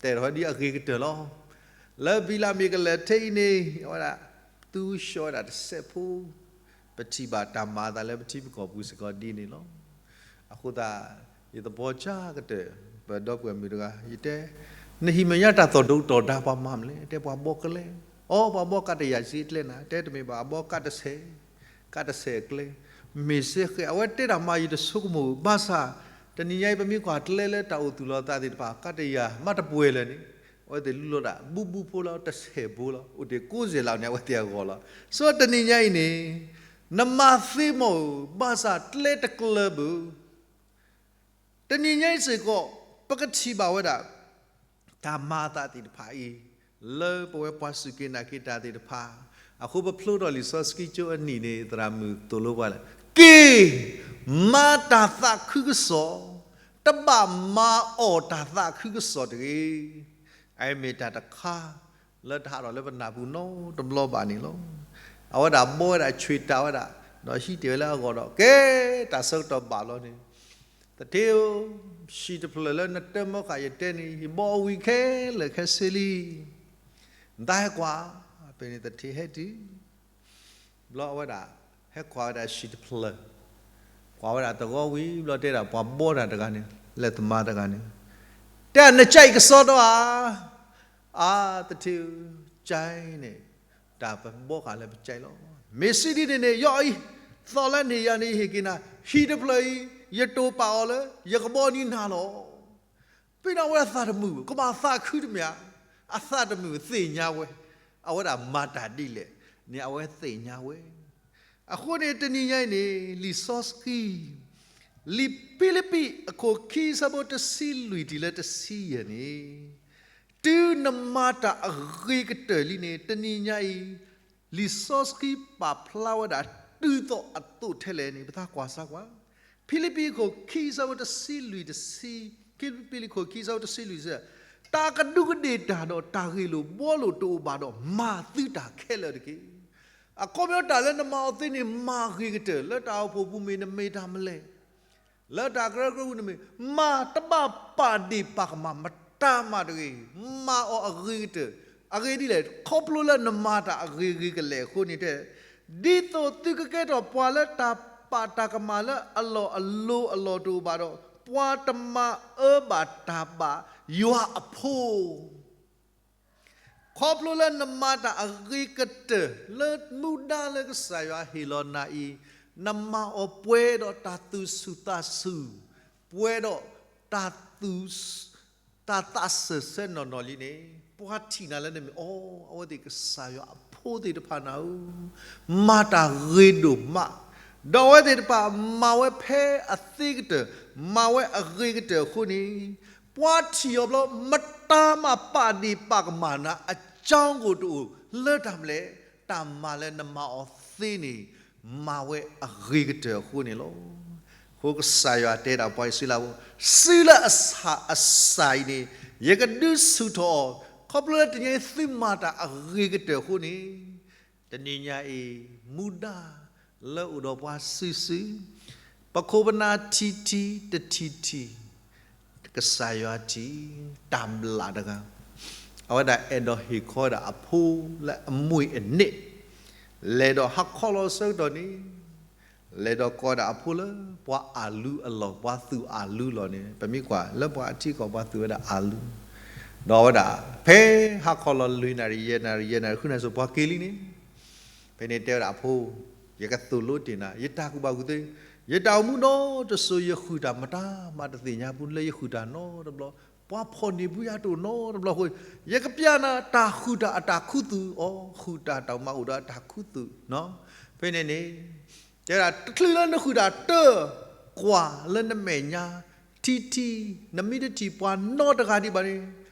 တဲထီၣ်ဝဲဒ်အဂ့ၤကတၢၢ်လီၤ. လၢဘံလးမ့ၢ်ကလဲၤထဲအံၤန့ၣ် အဝဲဒၣ်သူဆှီဝဲဒၣ်တစဲးဖိ, ပထံၣ်ဘၣ်တၢ်မၤအသးလၢပထံပကီၢ်ပူၤစ့ၢ်ကီးဒ်န့ၣ်လီၤ. အဃိသတး ယသပှၢ်ကၢ်ကတၢၢ် ပဒီပုၢ်ဝဲၢ်မုၣ်တဂၤ ယတဲ, နဟံၣ်မဲာ်ညါတၢ်သီၣ်ဒိၣ်ကတီၢ်ဒါပှၤမၤမနုၤလဲၣ်, တဲပှၤဘီကျဲ, အိ ပှၤဘီကးတယၤစ့ကျဲနၤ, တဲတမ့ၢ်ဘၣ်အဘီကးတဆဲး, ကးတဆဲးအကျဲ, မ့ၢ်စ့ဃဲး အဝဲတဲတၢ်မၤယတဆိကမိၣ်, ဘၣ်ဆၣ် တနံၤညါအံၤ ပမ့ၢ်ကွၢ်ကျဲလၢတၢ်အိၣ်သူၣ်လီၤသးသ့ၣ်တဖၣ် ကးတယၤမးတပှဲၤလၢာ်န့ၣ်, အဝဲသ့ၣ်လူလီၤဒၣ် ဘူးဘူးဖိလီၤ တဆဲးဖိလီၤ, အိၣ်တ့ၢ်ကိးစဲးလီၤန့ၣ် အဝဲသ့ၣ်အဂီၢ်လီၤ. ဆိတနံၤညါအံၤန့ၣ် နမၤသ့မီၢ်ဧိၤ, ဘၣ်ဆၣ်ကျဲတကျၢၤဘၣ် တနံၤညါအံၤစ့ၢ်ကီး ပကထံၣ်ဘၣ်ဝဲဒၣ် တၢ်မၤအသးသ့ၣ်တဖၣ်အံၤ လၢပဝဲပှၤစူၢ်က့ၤနာ်က့ၤတၢ်သ့ၣ်တဖၣ်, အဃိပဖျိထီၣ်လံာ်စီဆှံကၠိအနံၣ်န့ၣ် သရၣ်မုၣ်သိၣ်လိပှၤလၢ က့ၤ မၤတၢ်သးခုကစီၣ်, တဘၣ်မၤအီၣ်တၢ်သးခုကစီၣ်တဂ့ၤ. အအံၤမ့ၢ်တၢ်တခါ လၢတဟးထီၣ်လၢပနၢ်ပူၤနီတဘျီဘၣ်န့ၣ်လီၤ. အဝဲဒၣ်ဘီဝဲဒၣ်ဆွ့ၣ်တၢ်ဝဲဒၣ်, ဒီးဟံးတ့ၢ်ဝဲလၢအဂီၢ်ဒီး ကဲ တၢ်ဆၢကတီၢ်ဘၣ်လီၤန့ၣ်, သထ့ဧၢ, ဟံၣ်တဖျၢၣ်လၢနတၢမီဃာ်ယတဲန့ၣ် ယဘီအီၣ်ဝံၤခဲလၢာ်ခဲဆ့လံ. နတၢ်ဟဲကွၢ်, ဖဲန့ၣ်သထ့ဟဲတုၤ ဘျီအဝဲဒၣ် ဟဲကွၢ်ဝဲဒၣ်ဟံၣ်တဖျၢၣ်, ကွၢ်ဝဲဒၣ်တဂီၤဝံၤဘျီတဲဒၣ်ပှၤဘီတၢ်တဂၤန့ၣ် လဲၤသမါတဂၤန့ၣ်, တဲ နကၠဲးကစီဒီဧါ. အါ သထ့ဧၢ, ကၠဲးန့ၣ် တၢ်ပဘီဃာ်လၢပကၠဲးလီၤ. မ့ၢ်စံးဒ်န့ၣ်န့ၣ် ယအံၤ သီလၢန့ၣ်ယၤန့ၣ် ယဟ့ၣ်က့ၤနၤ ဟံၣ်တဖျၢၣ်အံၤ ယတိာ်ပာ်အီၤလၢ ယကဘီနံၤနၤလီၤ. ဖဲန့ၣ်အဝဲသးတမုာ် ကဘၣ်သးခုတမ့ၢ်ဧါ, အသးတမုာ်သ့ၣ်ညါဝဲ, အဝဲဒၣ်မၤတၢ်ဒ်လဲၣ်န့ၣ် အဝဲသ့ၣ်ညါဝဲ. အဃိန့ၣ် တနံၤညါအံၤန့ၣ် လံာ်စီဆှံ လံာ်ဖံလံးပံးအခိၣ်ခံအဆၢဖိတဆံလွံၢ်တုၤလၢတဆံယဲၢ်န့ၣ်, တုၤနမၤတၢ်အဂ့ၤကတၢၢ်လံန့ၣ် တနံၤညါအံၤ လံာ်စီဆှံပာ်ဖျါဝဲဒၣ်တုၤသိးအသိးထဲလဲၣ်န့ၣ် ပသးကွၢ်စၢ်ကွၢ်, ဖံလံးပံးအခိၣ်ခံအဆၢဖိတဆံလွံၢ်တဆံ, ဖံလံးပံးအခိၣ်ခံအဆၢဖိတဆံလွံၢ်စဲး, တၢ်ကဒူးကဒ့ၣ်တၢ်ဒီးတၢ်ဂ့ၢ်လိာ်ဘှီလိာ်တအိၣ်ဘၣ်ဒီး မၤသုတၢ်ခဲလၢာ်တက့ၢ်. အခီပညီတၢ်လၢနမၤအီၤသ့န့ၣ် မၤဂ့ၤကတၢၢ်, လၢတၢ်အိၣ်ဖှိၣ်ပူၤမ့ၢ်နမ့ၢ်တၢ်မလဲၣ် လၢတၢ်ကရၢကရိပူၤန့ၣ်မ့ၢ် မၤတဘၣ်ပာ်ဒ့ၣ်ပာ်ကမၣ်မတၤမးတဂ့ၤ, မၤအီၤအဂ့ၤကတၢၢ်, အဂ့ၢ်ဒ်လဲၣ် ခီဖျိလၢနမၤတၢ်အဂ့ၤဂ့ၤကလဲာ်အဃိန့ၣ်တဲ ဒ်သိးသုကကဲထီၣ်ပှၤလၢတၢ်ပာ်တၢ်ကမၣ်လၢအလီၢ်အလိၤအလီၢ်တအိၣ်ဘၣ်ဒီး, ပှၤတမၤအၢဘၣ်တၢ်ဘၣ်ယွၤအဖိ ခီဖျိလၢနမၤတၢ်အဂ့ၤကတၢၢ်လၢမူဒါလၢကစၢ်ယွၤဟ့ၣ်လီၤနၤအံၤ, နမၤအီၤပှဲၤဒီးတၢ်သူၣ်ဆူၣ်သးဆူၣ်, ပှဲၤဒီးတၢ်သူၣ် တၢ်သးစၢၢ်ဆၢနီၢ်နီၢ်လံန့ၣ်, ပှၤထံၣ်နၤလၢနမ့ၢ်အီၤ, အဝဲသ့ၣ်ကစၢ်ယွၤအဖိသ့ၣ်တဖၣ်နၤဧၢ, မၤတၢ်ဂ့ၤဒိၣ်မး, ဒီးအဝဲသ့ၣ်တဖၣ်မၤဝဲဖဲအသ့ကတၢၢ်, မၤဝဲအဂ့ၤကတၢၢ်အဃိန့ၣ်, ပှၤထံၣ်အီၤဘျီ မတၤမးပာ်ဒ့ၣ်ပာ်ကမၣ်နၤအကြောင်းကိုတအိၣ်လၢတၢ်မနုၤလဲၣ်, တၢ်မၤလၢနမၤအီၤသ့န့ၣ်, မၤဝဲအဂ့ၤကတၢၢ်အဃိန့ၣ်လီၤ. အဃိကစၢ်ယွၤတဲဒၣ်ပှၤအံၣ်စရ့လးဖိ, စုလၢအဆၣ်အစၢ်အံၤန့ၣ်, ယကဒုးဆူၣ်ထီၣ်အီၤ, ခီဖျိလၢတနံၤအံၤသုမၤတၢ်အဂ့ၤကတၢၢ်အဃိန့ၣ်, တနံၤညါအံၤ, မူဒါလၢအိၣ်ဒီးပှၤစုာ်စုာ်, ပခိၣ်ပနၢ်ထံၣ်ထံၣ်တထံၣ်ထံၣ်, ကစၢ်ယွၤထံၣ်, တၢ်ဘျးတဂၤ, အဝဲဒၣ်အဲၣ်ဒိးဟ့ၣ်ခီဒၣ်အဖိလၢအမ့ၢ်အန့ၣ်, လဲၤဒီးဟးခီလီၤဆၢကတီၢ်န့ၣ်, လဲၤဒီးကိးဒၣ်အဖိလၢပှၤအလူအလီၢ်, ပှၤသူၣ်အလူလီၢ်န့ၣ်, ပမ့ၢ်ကွၢ်လၢပှၤအထံအကီၢ်ပှၤသူၣ်ဝဲဒၣ်အလူ, ဒီးအဝဲဒၣ်, ဖဲဟးခီလီၤလွံၢ်နၣ်ရံၣ်ယဲၢ်နၣ်ရံၣ်ယဲၢ်နၣ်ရံၣ်ဃုနၣ်ရံၣ်စိၤပှၤက့ၤလံန့ၣ်, ဖဲန့ၣ်တဲဝဲဒၣ်အဖိ, ယကသိၣ်လိတ့ၢ်နၤ, ယတၢ်ကူၣ်ဘၣ်ကူၣ်သ့, ယတၢ်အိၣ်မူနီတစိၤယဃုာ်တၢ်မတၤမၤတသ့ၣ်ညါပူၤလၢယဃုာ်တၢ်နီတဘျီ, ပှၤဖီၣ်န့ၢ်ဘုယၤတအိၣ်နီတဘျီအဃိ, ယကပျဲနၤတၢ်ဃုာ်တၢ်အတၢ်ခူသူၣ်အီၤ, ဃုာ်တၢ်တၢ်မၤအိၣ်ဒီးအတၢ်ခူသူၣ်, ဖဲန့ၣ်န့ၣ်, တဲဒၣ်တချုးလၢနဃုာ်တၢ်တၢၢ်, ကွၢ်လၢနမဲာ်ညါ, ထံၣ်ထံၣ်, နမ့ၢ်တထံၣ်ပှၤနီတဂၤဒံးဘၣ်န့ၣ်,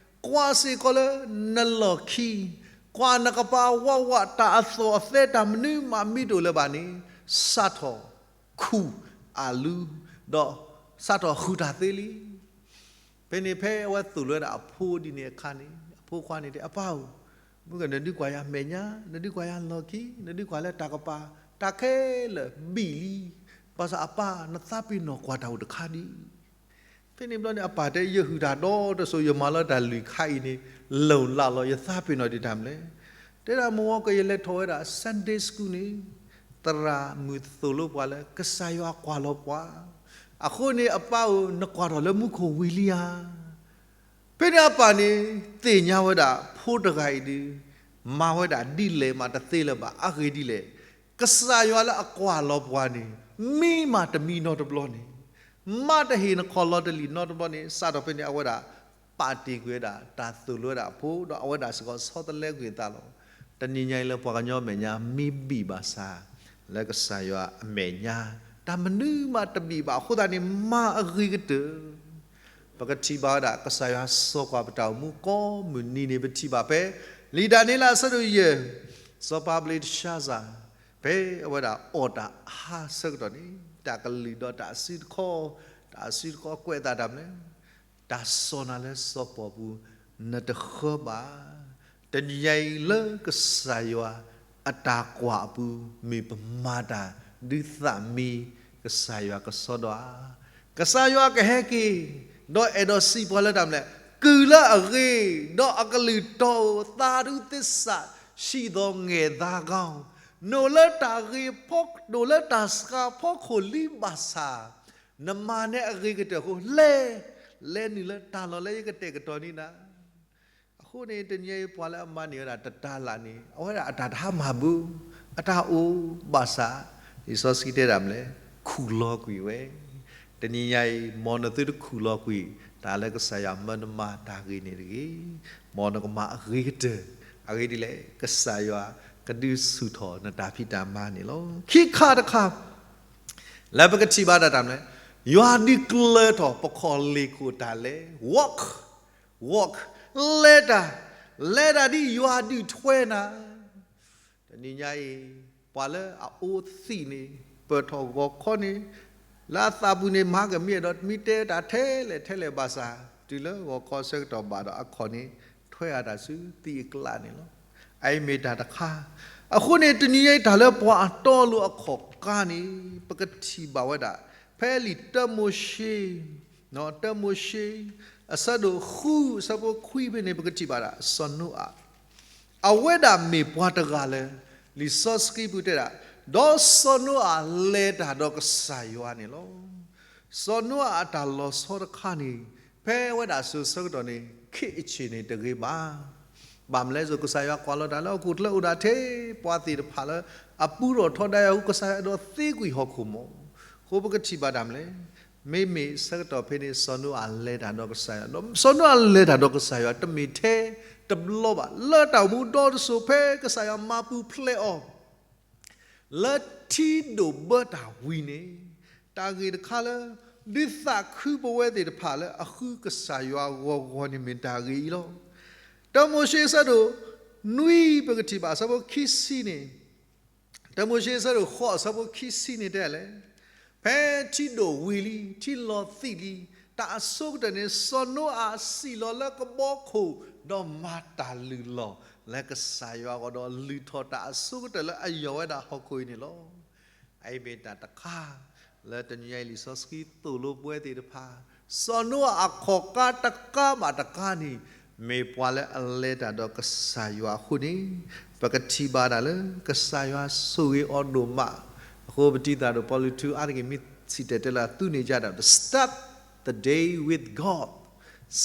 ကွၢ်စ့ၢ်ကီးလၢနလီၢ်ခံ, ကွၢ်နကပၤဝးဝး တၢ်အသီၣ်အသဲတၢ်မနုၤမးမ့ၢ်တအိၣ်လၢၤဘၣ်န့ၣ်, စးထီၣ်ခူၣ်အလူ, ဒီးစးထီၣ်ဃုာ်တၢ်သ့လံ. ဖဲန့ၣ်ဖဲအဝဲသိၣ်လိဝဲဒၣ်အဖိဒ်န့ၣ်အခါန့ၣ်, အဖိခွါန့ၣ်တဲအပၢ်ဧၢ, မုၢ်ကနဒုးကွၢ်ယၤမဲာ်ညါ, နဒုးကွၢ်ယၤလီၢ်ခံ, နဒုးကွၢ်လၢတၢ်ကပၤ, တၢ်ခဲလၢာ်ဘံၣ်လံ, ဘၣ်ဆၣ်အပၢ် နသးပ့ၤနီၣ်ကွၢ်တၢ်အိၣ်တခါဒံး. ဖဲန့ၣ်ဘျီန့ၣ် အပၢ်တဲ ယဟုၣ်တၢ်ဒီတစိၤ ယမၤလီၤတၢ်လွံၢ်ခါအံၤန့ၣ်, လီၤလးလီၤ ယသးပ့ၤနီၣ်ဒံးတၢ်မနုၤလဲၣ်. တဲဒၣ်မ့ၢ်ဝဲကယလဲၤထီၣ်ဝဲဒၣ် Sunday School န့ၣ်, သရၣ်မုၣ်သိၣ်လိပှၤလၢ ကစၢ်ယွၤကွၢ်လီၤပှၤ, အဃိန့ၣ်အပၢ်ဧၢ နကွၢ်ထီၣ်လၢမူခိၣ်ဝံၤလံဧါ. ဖဲန့ၣ်အပၢ်န့ၣ် သ့ၣ်ညါဝဲဒၣ်ဖိတဂၤအံၤဒီး မၤဝဲဒၣ်ဒ်လဲၣ်မးတသ့လၢၤဘၣ်. အဂ့ၢ်ဒ်လဲၣ်, ကစၢ်ယွၤလၢအကွၢ်လီၤပှၤန့ၣ် မံမးတမံနီတဘျီန့ၣ်, မးတဟ့ၣ်နခီၣ်လီၤတလံာ်နီတဘျီန့ၣ်, စးထီၣ်ဖဲန့ၣ် အဝဲဒၣ်ပာ်တ့ၢ်ကွံာ်ဝဲဒၣ် တၢ်သိၣ်လိဝဲဒၣ်အဖိ ဒီးအဝဲဒၣ်စ့ၢ်ကီးဆီတလဲကွံာ်အသးလီၤ. တနံၤညါအံၤလၢပှၤကညီမဲာ်ညါ မ့ၢ်ဘံၣ်ဘၣ်ဆၣ် လၢကစၢ်ယွၤအမဲာ်ညါ တၢ်မနုၤမးတဘံၣ်ဘၣ်အဃိသတးန့ၣ် မၤအဂ့ၤကတၢၢ် ပကထံၣ်ဘၣ်ဝဲဒၣ် ကစၢ်ယွၤစီၤကွၢ်ပတၢ်အိၣ်မူကိးမုၢ်နံၤန့ၣ် ပထံၣ်ဘၣ်ဖဲ လံာ်ဒၤနံးယ့လးအဆၢဒိၣ်ယဲၢ်, စီၤပၤဘလ့းတၡါစၤ, ဖဲအဝဲဒၣ်အီၣ်တၢ်အါဆၢကတီၢ်န့ၣ် တၢ်ကလုၢ်ဒီးတၢ်စုတခီ, တၢ်စုတခီကွဲးအသးတၢ်မနုၤလဲၣ်, တၢ်စီၢ်နၤလၢစီၤပီၤပူၤ နတဃၢဘၣ်. တနံၤညါအံၤလၢကစၢ်ယွၤအတၢ်ကွၢ်အပူၤ မ့ၢ်ပမၤတၢ်ဒုးသးမံ ကစၢ်ယွၤကစီဒီဧါ. ကစၢ်ယွၤကဟဲက့ၤ ဒီးအဲၣ်ဒိးစံးပှၤလၢတၢ်မနုၤလဲၣ်, ကုၢ်လၢအဂ့ၤ, ဒီးအကလုၢ်တီဧိၤ, သာဓုသစ္စာရှိသော ငယ်သားကောင်း, နအိၣ်လၢတၢ်ဂ့ၤဖီ, နအိၣ်လၢတၢ်စှၤဖီခိၣ်လံဘၣ်ဆၣ်, နမၤန့ၢ်အဂ့ၤကတၢၢ်အဃိ လဲၤ, လဲၤနုာ်လၢတၢ်လီၢ်လၢယကတဲာ်ကတီၤန့ၢ်နၤ. အဃိန့ၣ် တနံၤအံၤပှၤလၢအမၤန့ၢ်ဝဲဒၣ်တတၤလၢ်န့ၣ် အဝဲဒၣ်အတၢ်တဟါမၢ်ဘၣ်, အတၢ်အိၣ်ဘၣ်ဆၣ်, လံာ်စီဆှံတဲဒၣ်မနုၤလဲၣ်, ခူၣ်လီၤကွံာ်ဝဲ. တနံၤညါအံၤ မ်နသုတခူၣ်လီၤကွံာ် တၢ်လၢကစၢ်ယွၤမၢနမၤတၢ်ဂ့ၤန့ၣ်တဂ့ၤ. မ်နကမၤအဂ့ၤကတၢၢ်, အဂ့ၢ်ဒ်လဲၣ်, ကစၢ်ယွၤကဒုးဆူၣ်ထီၣ်နတၢ်ဖံးတၢ်မၤန့ၣ်လီၤ. ခံခါတခါ လၢပကထံၣ်ဘၣ်ဒၣ်တၢ်မနုၤလဲၣ်, ယွၤဒုးကျၢၤထီၣ်ပခီၣ်လ့ၣ်ခိၣ်တၢ်လဲၤ, walk, walk, လဲၤတၢ်, လဲၤတၢ်ဒ်ယွၤဒုးထွဲနၤ. တနံၤညါအံၤ ပှၤလၢအအိၣ်သံးန့ၣ် ပၢၢ်ထီၣ်ဂီၤခီန့ၣ် လၢအသးပူၤန့ၣ် မၤကမံအဲၣ်ဒိးမံတဲတၢ်ထဲလဲၣ်ထဲလဲၣ်ဘၣ်ဆၣ် တုၤလၢဂီၤခီဆၢကတီၢ်ဘၣ်ဒီးအခီၣ်န့ၣ် ထွဲအတၢ်ဆူသံးအကျါန့ၣ်လီၤ. အအံၤမ့ၢ်တၢ်တခါ. အဃိန့ၣ် တနံၤညါအံၤတၢ်လၢပှၤအတီအလိၤအခီၣ်ကါန့ၣ် ပကထံၣ်ဘၣ်ဝဲဒၣ် ဖဲလံာ်တၢမိၤၡ့ တၢမိၤၡ့ အဆၢဒိၣ်ဃု အဆၢဖိခွံဖဲန့ၣ် ပကထံၣ်ဘၣ်ဒၣ် စီၤနိအၤ အဝဲဒၣ်မ့ၢ်ပှၤတဂၤလၢ လံာ်စီဆှံပူၤတဲဒၣ် ဒီးစီၤနိအၤလဲၤတၢ်ဒီးကစၢ်ယွၤန့ၣ်လီၤ. စီၤနိအၤအတၢ်လီၤဆီတခါန့ၣ် ဖဲဝဲဒၣ်စိၤဆၢကတီၢ်န့ၣ် ခ့ၣ်အဆ့ၣ်န့ၣ်တဂ့ၤဘၣ်. ဘၣ်မနုၤလဲၣ်, ကစၢ်ယွၤကွၢ်လီၤတၢ်လၢဟီၣ်ခိၣ်ချၢအိၣ်ဒၣ်ထဲ ပှၤသ့ၣ်တဖၣ်လၢအပူထီၣ်ထီဒါယွၤအဃိ ကစၢ်ယွၤအဲၣ်ဒိးသ့ကွံာ်ဟီၣ်ခိၣ်မး. အဃိပကထံၣ်ဘၣ်တၢ်မနုၤလဲၣ်, မ့မ့ၢ်ဆၢကတီၢ်ဖဲန့ၣ် စီၤနိအၤလဲၤတၢ်ဒီးကစၢ်ယွၤ, စီၤနိအၤလဲၤတၢ်ဒီးကစၢ်ယွၤ တမ့ၢ်ထဲတဘျီဘၣ်, လၢတၢ်အိၣ်မူဒီတစိၤ ဖဲကစၢ်ယွၤမၤပူၤဖျဲးအီၤ လၢထံဒိၣ်ဘၢတၢ်ဝံၤန့ၣ်, တၢ်ဂ့ၢ်တခါလၢ ဒုးသးခုပဝဲသ့ၣ်တဖၣ်လၢအဃုကစၢ်ယွၤဂီၤဂီၤန့ၣ် မ့ၢ်တၢ်ဂ့ၢ်အံၤလီၤ. တၢမိၤၡ့အဆၢဒိၣ်နွံ ပကထံၣ်ဘၣ်အဆၢဖိခံဆံန့ၣ်, တၢမိၤၡ့အဆၢဒိၣ်ဃိးအဆၢဖိခံဆံန့ၣ်တဲလဲၣ်, ဖဲထံဒိၣ်ဝံၤလံ ထံလီၤသံးလံ, တၢ်အဆိကတၢၢ်န့ၣ် စီၤနိအၤစံၣ်လီၤလၢကဘီခိၣ် ဒီးမၤတၢ်လုၢ်လီၢ်လၢကစၢ်ယွၤအဂီၢ် ဒီးလုၢ်ထီၣ်တၢ်အဆိကတၢၢ်လၢအယီၢ်ဝဲဒၣ်ဟီၣ်ခိၣ်အံၤန့ၣ်လီၤ. အအံၤမ့ၢ်တၢ်တခါ လၢတနံၤညါအံၤလံာ်စီဆှံသိၣ်လိပဝဲသ့ၣ်တဖၣ်, စီၤနိအၤအခီၣ်ကါတကါဘၣ်တကါန့ၣ် မ့ၢ်ပှၤလၢအလဲၤတၢ်ဒီးကစၢ်ယွၤအဃိန့ၣ်, ပကထံၣ်ဘၣ်တၢ်လၢ ကစၢ်ယွၤဆိၣ်ဂ့ၤအီၤဒိၣ်မး. အဃိပတံၤသၢ်ဒီးပီလူးထူအါတက့ၢ် မ့ၢ်စံၣ်တဲၤတဲလၢအသူန့ၣ်ကဒီး start the day with God,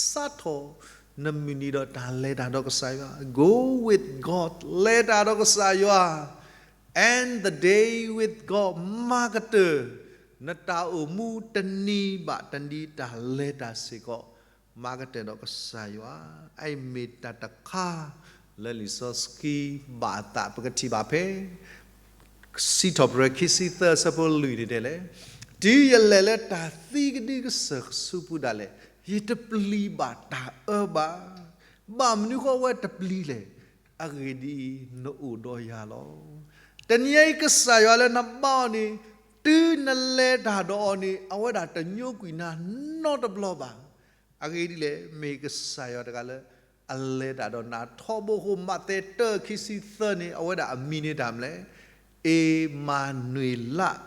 စးထီၣ်နမုၢ်နံၤဒီးတၢ်လဲၤတၢ်ဒီးကစၢ်ယွၤ, go with God, လဲၤတၢ်ဒီးကစၢ်ယွၤ and the day with God, မၤကတၢၢ် နတၢ်အိၣ်မူတနံၤဘၣ်တနံၤ တၢ်လဲၤတၢ်စ့ၢ်ကီး မၤကတၢၢ်ဒီးကစၢ်ယွၤ. အအံၤမ့ၢ်တၢ်တခါ လၢလံာ်စီဆှံဘၣ်အသး ပကထံၣ်ဘၣ်ဖဲ စံးထီၣ်ပတြၢၤခံဆံသၢအဆၢဖိလွံၢ်န့ၣ်တဲလဲၣ်, တုၤယလဲၤလၢတၢ်သံကဒုကစၢၢ်ဆူပူၤဒၣ်လဲာ်, ယတပျံၤဘၣ်တၢ်အၢဘၣ်. ဘၣ်မနုၤဃိအဝဲတပျံၤလဲၣ်. အဂ့ၢ်ဒ်အံၤ, နအိၣ်ဒီးယၤလီၤ. တနံၤအံၤကစၢ်ယွၤလၢနဘါအီၤန့ၣ်, တုၤနလဲၤတၢ်ဒီးအီၤန့ၣ် အဝဲဒၣ်တညိကွံာ်နၤနီတဘျီဘၣ်. အဂ့ၢ်ဒ်လဲၣ်, မ့ၢ်ကစၢ်ယွၤတဂၤလၢ အလဲၤတၢ်ဒီးနၤထီဘိအဃိ မးသဲတၢခံဆံသၢန့ၣ် အဝဲဒၣ်အမံၤန့ၣ်တၢ်မနုၤလဲၣ်, အ့မၤနွ့ၤလး,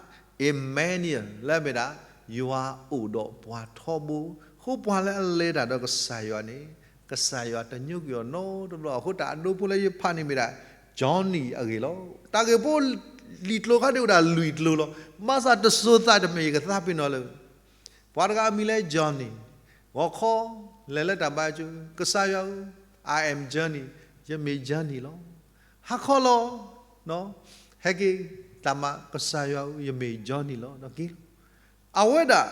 Emmanuel, လၢအမ့ၢ်ဒၣ် ယွၤအိၣ်ဒီးပှၤထီဘိ. အဃိပှၤလၢအလဲၤတၢ်ဒီးကစၢ်ယွၤန့ၣ် ကစၢ်ယွၤတညိကွံာ်အီၤနီတဘျီ. အဃိတၢ်အဒိဖိလၢယဖးန့ၣ်မ့ၢ်ဒၣ် Johnny အဂ့ၢ်လီၤ. တၢ်ဂ့ၢ်ဖိလံာ်ကျိၤခါန့ၣ်အိၣ်ဒၣ်လွံၢ်ကျိၤလီၤ. ဘၣ်ဆၣ်တစိၤသးတမ့ၢ်ယကသးပ့ၤနီၣ်လၢ ပှၤတဂၤအမံၤလၢ Johnny, ဂီၤခီ လဲၤလၢတၢ်ဘါယွၤကၠိ, ကစၢ်ယွၤဧၢ, I am Johnny, ယမ့ၢ် Johnny လီၤ. ဟါခီလီၤ, ဟဲက့ၤတၢ်မၤ, ကစၢ်ယွၤဧၢ, ယမ့ၢ် Johnny လီၤ. ဒီးက့ၤလီၤ. အဝဲဒၣ်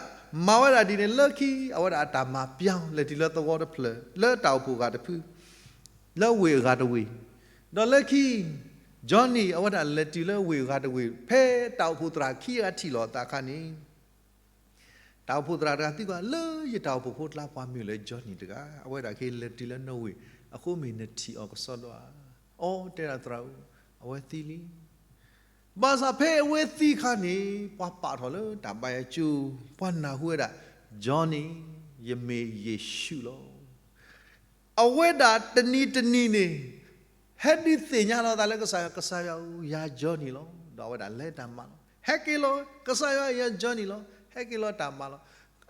မၤဝဲဒၣ်ဒ်န့ၣ် လၢခံ အဝဲဒၣ်အတၢ်မၤပျီ လဲၤတုၤလၢသဝီတဖျၢၣ် လၢတၢ်အိၣ်ဖှိၣ်အဂၤတဖု လၢဝ့ၢ်အဂၤတဝ့ၢ်, ဒီးလၢခံ Johnny အဝဲဒၣ်လဲၤတုၤလၢဝ့ၢ်အဂၤတဝ့ၢ် ဖဲတၢ်အိၣ်ဖှိၣ်သရၣ်ခံဂၤထံၣ်လိာ်အသးအခါန့ၣ် တၢ်အိၣ်ဖှိၣ်သရၣ်တဂၤသံကွၢ် လၢယတၢ်အိၣ်ဖှိၣ်ဖိအကျါ ပှၤမ့ၢ်လဲၣ် Johnny တဂၤ, အဝဲဒၣ်က့ၤလဲၤတုၤလၢနဝ့ၢ် အဃိမ့ၢ်နထံၣ်အီၤကစီဒီဧါ. အိ တဲဒၣ်သရၣ်ဧၢ, အဝဲသံလံ. ဘၣ်ဆၣ်ဖဲအဝဲသံအခါန့ၣ် ပှၤပာ်ထီၣ်လၢတၢ်ဘါယွၤကၠိ, ပှၤနၢ်ဟူဝဲဒၣ် Johnny, ယမ့ၢ်ယ့ၣ်ၡူးလီၤ. အဝဲဒၣ်တနံၤတနံၤန့ၣ် ဟဲဒုးသ့ၣ်ညါလီၤအသးလၢကစၢ်ယွၤ, ကစၢ်ယွၤဧၢ, ယၤ Johnny လီၤ. ဒီးအဝဲဒၣ်လဲၤတၢ်မၤလီၤ. ဟဲက့ၤလီၤ, ကစၢ်ယွၤဧၢ, ယၤ Johnny လီၤ. ဟဲက့ၤလီၤတၢ်မၤလီၤ.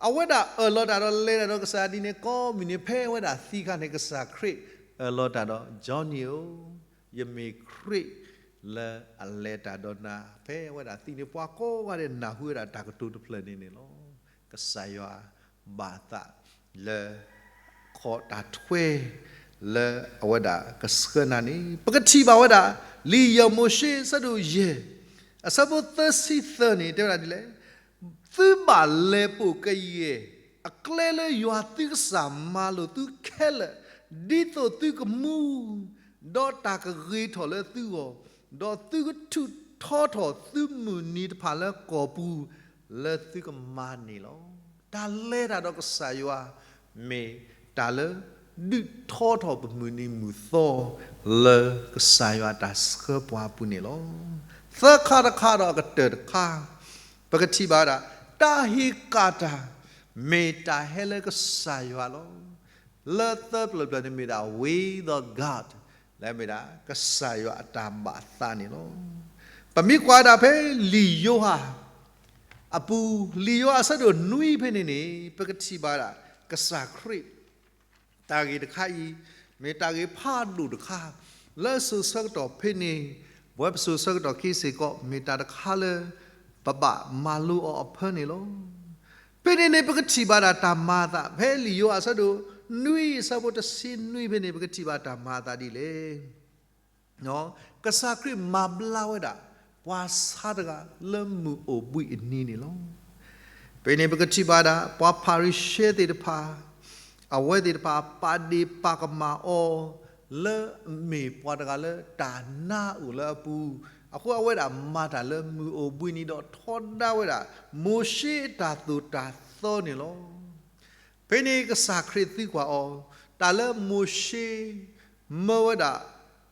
အဝဲဒၣ်အၢၣ်လီၤတၢ်ဒီးလဲၤတၢ်ဒီးကစၢ်ယွၤဒ်န့ၣ် ကိးမုၢ်နံၤ ဖဲအဝဲဒၣ်သံအခါန့ၣ် ကစၢ်ခရံာ်အၢၣ်လီၤတၢ်ဒီး Johnny ဧၢ, ယမ့ၢ်ခရံာ်လၢအလဲၤတၢ်ဒီးနၤ. ဖဲအဝဲဒၣ်သံန့ၣ် ပှၤကိးဂၤဒဲးနၢ်ဟူဝဲဒၣ်တၢ်ကတိၤတဖျၢၣ်န့ၣ်န့ၣ်လီၤ. ကစၢ်ယွၤဘၣ်သးလၢ ခီၣ်တၢ်ထွဲ လၢအဝဲဒၣ်ကဆှၢနၤန့ၣ် ပကထံၣ်ဘၣ်ဝဲဒၣ် လံာ်ယဲၢ်မိၤၡ့ အဆၢဒိၣ်ယဲၢ် အဆၢဖိသၢဆံသၢန့ၣ် တဲဝဲဒၣ်ဒ်လဲၣ်, သုဘၣ်လဲၤပိာ်ကယဲၢ် အကျဲလၢယွၤသုကစၢ်မၤလိာ်သုခဲလၢာ်, ဒ်သိးသုကမူ ဒီးတၢ်ကဂ့ၤထီၣ်လၢသုဂီၢ်, ဒီးသုကထူးထီထီၣ်သုမုၢ်နံၤတဖၣ်လၢကီၢ်ပူၤ လၢသုကမၤန့ၣ်လီၤ. တၢ်လဲၤတၢ်ဒီးကစၢ်ယွၤ မ့ၢ်တၢ်လၢဒုးထီထီၣ်ပမုၢ်နံၤမုၢ်သီ လၢကစၢ်ယွၤတၢ်ဆှၢပှၤအပူၤန့ၣ်လီၤ. သၢခါတခါဒီးအကတၢၢ်တခါ ပကထံၣ်ဘၣ်ဝဲဒၣ် တၢ်ဟ့ၣ်ကၣ်တၢ် မ့ၢ်တၢ်ဟဲလၢကစၢ်ယွၤလီၤ. လၢသၢပျၢၤပျၢၤန့ၣ်မ့ၢ်ဒၣ် with God လၢမ့ၢ်ဒၣ် ကစၢ်ယွၤအတၢ်ဘၣ်သးန့ၣ်လီၤ. ပမ့ၢ်ကွၢ်ဒၣ်ဖဲလံာ်ယိၤဟၣ်အပူၤ လံာ်ယိၤဟၣ်အဆၢဒိၣ်နွံဖဲန့ၣ်န့ၣ် ပကထံၣ်ဘၣ်ဒၣ် ကစၢ်ခရံာ် တၢ်ဂ့ၢ်တခါအံၤ မ့ၢ်တၢ်ဂ့ၢ်ဖးဒိၣ်တခါ လၢစိၤဆၢကတီၢ်ဖဲန့ၣ် ပဝဲပစိၤဆၢကတီၢ်ခဲအံၤစ့ၢ်ကီး မ့ၢ်တၢ်တခါလၢ ပဘၣ်မၤလိအီၤအဖၢန့ၣ်လီၤ. ဖဲန့ၣ်န့ၣ် ပကထံၣ်ဘၣ်ဒၣ်တၢ်မၤအသး ဖဲလံာ်ယိၤဟၣ်အဆၢဒိၣ်နွံအဆၢဖိတဆံနွံဖဲန့ၣ် ပကထံၣ်ဘၣ်တၢ်မၤအသးဒ်လဲၣ်. ကစၢ်ခရံာ်မၤဘျါဝဲဒၣ် ပှၤဆါတဂၤလၢမုၢ်အိၣ်ဘှံးအနံၤန့ၣ်လီၤ. ဖဲန့ၣ်ပကထံၣ်ဘၣ်ဒၣ် ပှၤဖၤရံၤၡဲသ့ၣ်တဖၣ် အဝဲသ့ၣ်တဖၣ်ပာ်ဒ့ၣ်ပာ်ကမၣ်အီၤ လၢအမ့ၢ်ပှၤတဂၤလၢတၢ်နါအိၣ်လၢအပူၤ, အဃိအဝဲဒၣ်မၤတၢ်လၢမုၢ်အိၣ်ဘှံးနံၤဒီးထီဒါဝဲဒၣ် မိၤၡ့အတၢ်သိၣ်တၢ်သီန့ၣ်လီၤ. ဖဲန့ၣ်ကစၢ်ခရံာ်သံကွၢ်အီၤ, တၢ်လၢမိၤၡ့ မၢဝဲဒၣ်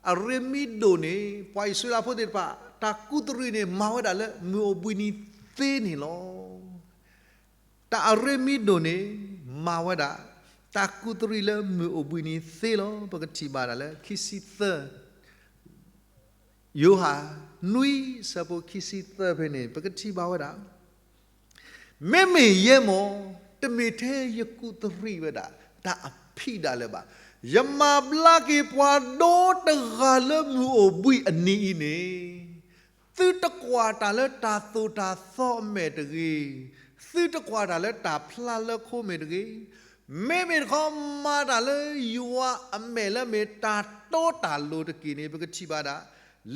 အရ့မံဒိၣ်န့ၣ် ပှၤအံၣ်စရ့လးဖိသ့ၣ်တဖၣ် တၢ်ကူးတရံးန့ၣ် မၤဝဲဒၣ်လၢမုၢ်အိၣ်ဘှံးနံၤသ့န့ၣ်လီၤ. တၢ်အရ့မံဒိၣ်န့ၣ် မၤဝဲဒၣ် တၢ်ကူးတရံးလၢမုၢ်အိၣ်ဘှံးနံၤသ့လီၤ. ပကထံၣ်ဘၣ်ဒၣ်လၢခံဆံသၢ ယိၤဟၣ် နွံ ဆၢဖိခံဆံသၢဖဲန့ၣ် ပကထံၣ်ဘၣ်ဝဲဒၣ် မ့မ့ၢ်ယဲမ့ၢ် တမ့ၢ်ထဲယကူးတရံးဝဲဒၣ် တၢ်အဖံးဒၣ်လၢၤဘၣ်. ယမၤဘျါက့ၤပှၤဒီတဂၤလၢမုၢ်အိၣ်ဘှံးအနံၤအံၤန့ၣ် သုတကွၢ်တၢ်လၢတၢ်သိၣ်တၢ်သီအမဲာ်တဂ့ၤ, သုတကွၢ်တၢ်လၢတၢ်ဖျါလၢခိမဲာ်တဂ့ၤ, မ့မ့ၢ်တခီမၤတၢ်လၢယွၤအမဲာ်လၢအမ့ၢ်တၢ်တီတၢ်လိၤတက့ၢ်န့ၣ် ပကထံၣ်ဘၣ်ဒၣ်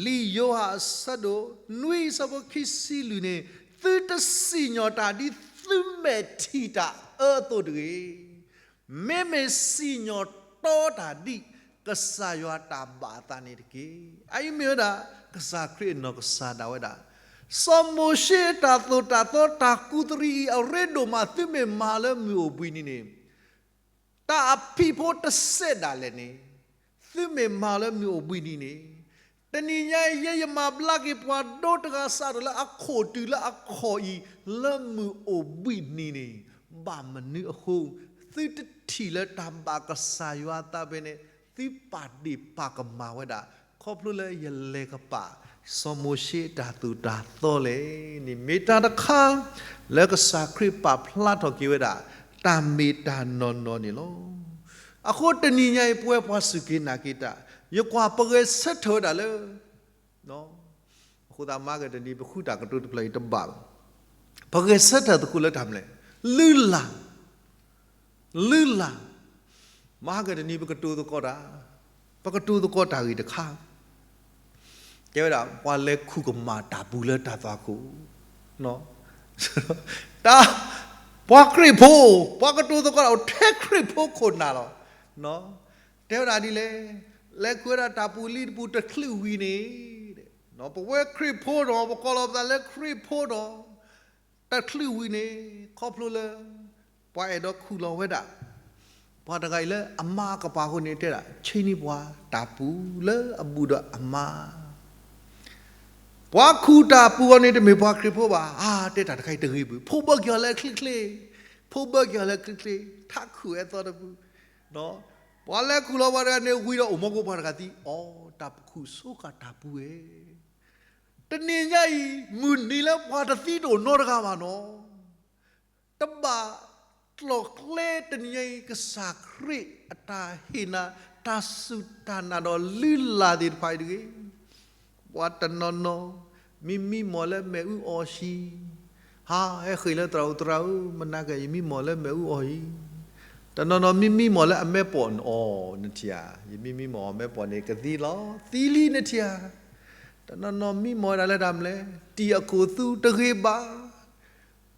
လံာ်ယိၤဟၣ်အဆၢဒိၣ်နွံအဆၢဖိခံဆံလွံၢ်န့ၣ်, သုတစံၣ်ညီၣ်တၢ်ဒ်သုမဲာ်ထံၣ်တၢ်အၢအသိးတဂ့ၤ. မ့မ့ၢ်စံၣ်ညီၣ်တီတၢ်ဒ်ကစၢ်ယွၤတၢ်ဘၣ်အသးန့ၣ်တက့ၢ်. အအံၤမ့ၢ်ဝဲဒၣ် ကစၢ်ခရံာ်အနီၢ်ကစၢ်ဒၣ်ဝဲဒၣ် စီၤမိၤၡ့တၢ်သိၣ်တၢ်သီတၢ်ကူးတရံးအံၤအရ့ဒိၣ်မး သုမ့ၢ်မၤလၢမုၢ်အိၣ်ဘှံးနံၤန့ၣ် တၢ်အဖံးဖိတစဲးဒၣ်လဲာ်န့ၣ် သုမ့ၢ်မၤလၢမုၢ်အိၣ်ဘှံးနံၤန့ၣ်, တနံၤညါအံၤ ယဲယမၤဘျါက့ၤပှၤဒိတဂၤစးထီၣ်လၢအခိၣ်တုၤလၢအခီၣ်အံၤ လၢမုၢ်အိၣ်ဘှံးနံၤန့ၣ်, ဘၣ်မနုၤအဃိ သုတထံၣ်လၢတၢ်ဘၣ်ကစၢ်ယွၤအသးဖဲန့ၣ် သုပာ်ဒ့ၣ်ပာ်ကမၣ်ဝဲဒၣ် ခီဖျိလၢယလဲၤကပာ် စီၤမိၤၡ့တၢ်သိၣ်တၢ်သီလဲၣ်န့ၣ် မ့ၢ်တၢ်တခါ လၢကစၢ်ခရံာ်ပာ်ဖျါထီၣ်က့ၤဝဲဒၣ် တၢ်မ့ၢ်တၢ်နီၢ်နီၢ်န့ၣ်လီၤ. အဃိတနံၤညါအံၤ ပဝဲပှၤစူၢ်က့ၤနာ်က့ၤတၢ် ယကွၢ်ပဂဲၤဆၢထၢၣ်ဝဲဒၣ်လၢ အဃိသတးမၤကတနံၤ ပဃုတၢ်ကတိၤတဖျၢၣ်အံၤတဘၣ်ဘၣ်. ပဂဲၤဆၢထၢၣ်သကိးလၢတၢ်မနုၤလဲၣ်, လုၢ်လၢ် လုၢ်လၢ်, မၤကတနံၤ ပကတိၤသကိးတၢ်, ပကတိၤသကိးတၢ်ဂ့ၢ်တခါ, တဲဝဲဒၣ် ပှၤလဲၤခူၣ်ကမၣ်တၢ်ပူၤလၢတၢ်သွၣ်ခိၣ်, တၢ်, ပှၤခရံာ်ဖိ, ပှၤကတိၤသကိးတၢ်အိၣ်ထဲခရံာ်ဖိခိၣ်နၢ်လီၤ. တဲဝဲဒၣ်ဒ်လဲၣ်, လဲၤခူၣ်ဝဲဒၣ်တၢ်ပူၤလံတပူၤတချုးဝံၤန့ၣ်, ပဝဲခရံာ်ဖိဒီး ပကိးလီၤပသးလၢခရံာ်ဖိဒီး တချုးဝံၤန့ၣ် ခီဖျိလၢ ပှၤအဲၣ်ဒိးခူၣ်လီၤဝဲဒၣ် ပှၤတဂၤအံၤလၢအမါအကပၤအဃိန့ၣ် တဲဒၣ် ဆ့န့ၢ်ပှၤတၢ်ပူၤလၢအဘူးဒီးအမါ ပှၤခူၣ်တၢ်ပူၤအီၤန့ၣ် တမ့ၢ်ပှၤခရံာ်ဖိဘၣ်. အါ, တဲတၢ်တခါအံၤတဂ့ၤဘၣ်. ဖိးဘၢက့ၤအီၤလၢချ့ချ့, ဖိးဘၢက့ၤအီၤလၢချ့ချ့, ထးခူၣ်အဲၣ်သီတပူၤ, ပှၤလဲၤခူၣ်လီၤပှၤတဂၤန့ၣ် ဝံၤဒီးအိၣ်မီကိပှၤတဂၤသံအီၤ, တၢ်ပခူၣ်ဆိကတၢ်ပူၤဝဲ တနံၤညါအံၤ မုၢ်နံၤလၢပှၤတသံတအိၣ်နီတဂၤဘၣ်နီၤ. တဘၣ်ကျီၢ်ကျဲတနံၤညါအံၤ ကစၢ်ခရံာ်အတၢ်ဟ့ၣ်နၤ တၢ်စူၢ်တၢ်နာ်ဒီးလုၢ်လၢ်သ့ၣ်တဖၣ်အံၤတဂ့ၤ. ပှၤတနီၤနီၤ မံမံမီၢ်လၢမ့ၣ်အူအီၣ်ဟံၣ်, ဟး ဟဲဃ့ၢ်လၢသရၣ်ဧၢ သရၣ်ဧၢ မနၤက့ၤ ယမံမီၢ်လၢမ့ၣ်အူအီၣ်ဟံၣ်, တနီၤနီၤမံမံမီၢ်လၢအမဲၢ်ပိာ်အီၣ်နထံၣ်ဧါ, ယမံမံမီၢ်အမဲၢ်ပိာ်န့ၣ် ကသံလီၤ သံလံနထံၣ်ဧါ, တနီၤနီၤမံမီၢ်ဝဲဒၣ်လၢတၢ်မနုၤလဲၣ် တံၢ်အခိၣ်သူတဂ့ၤဘၣ်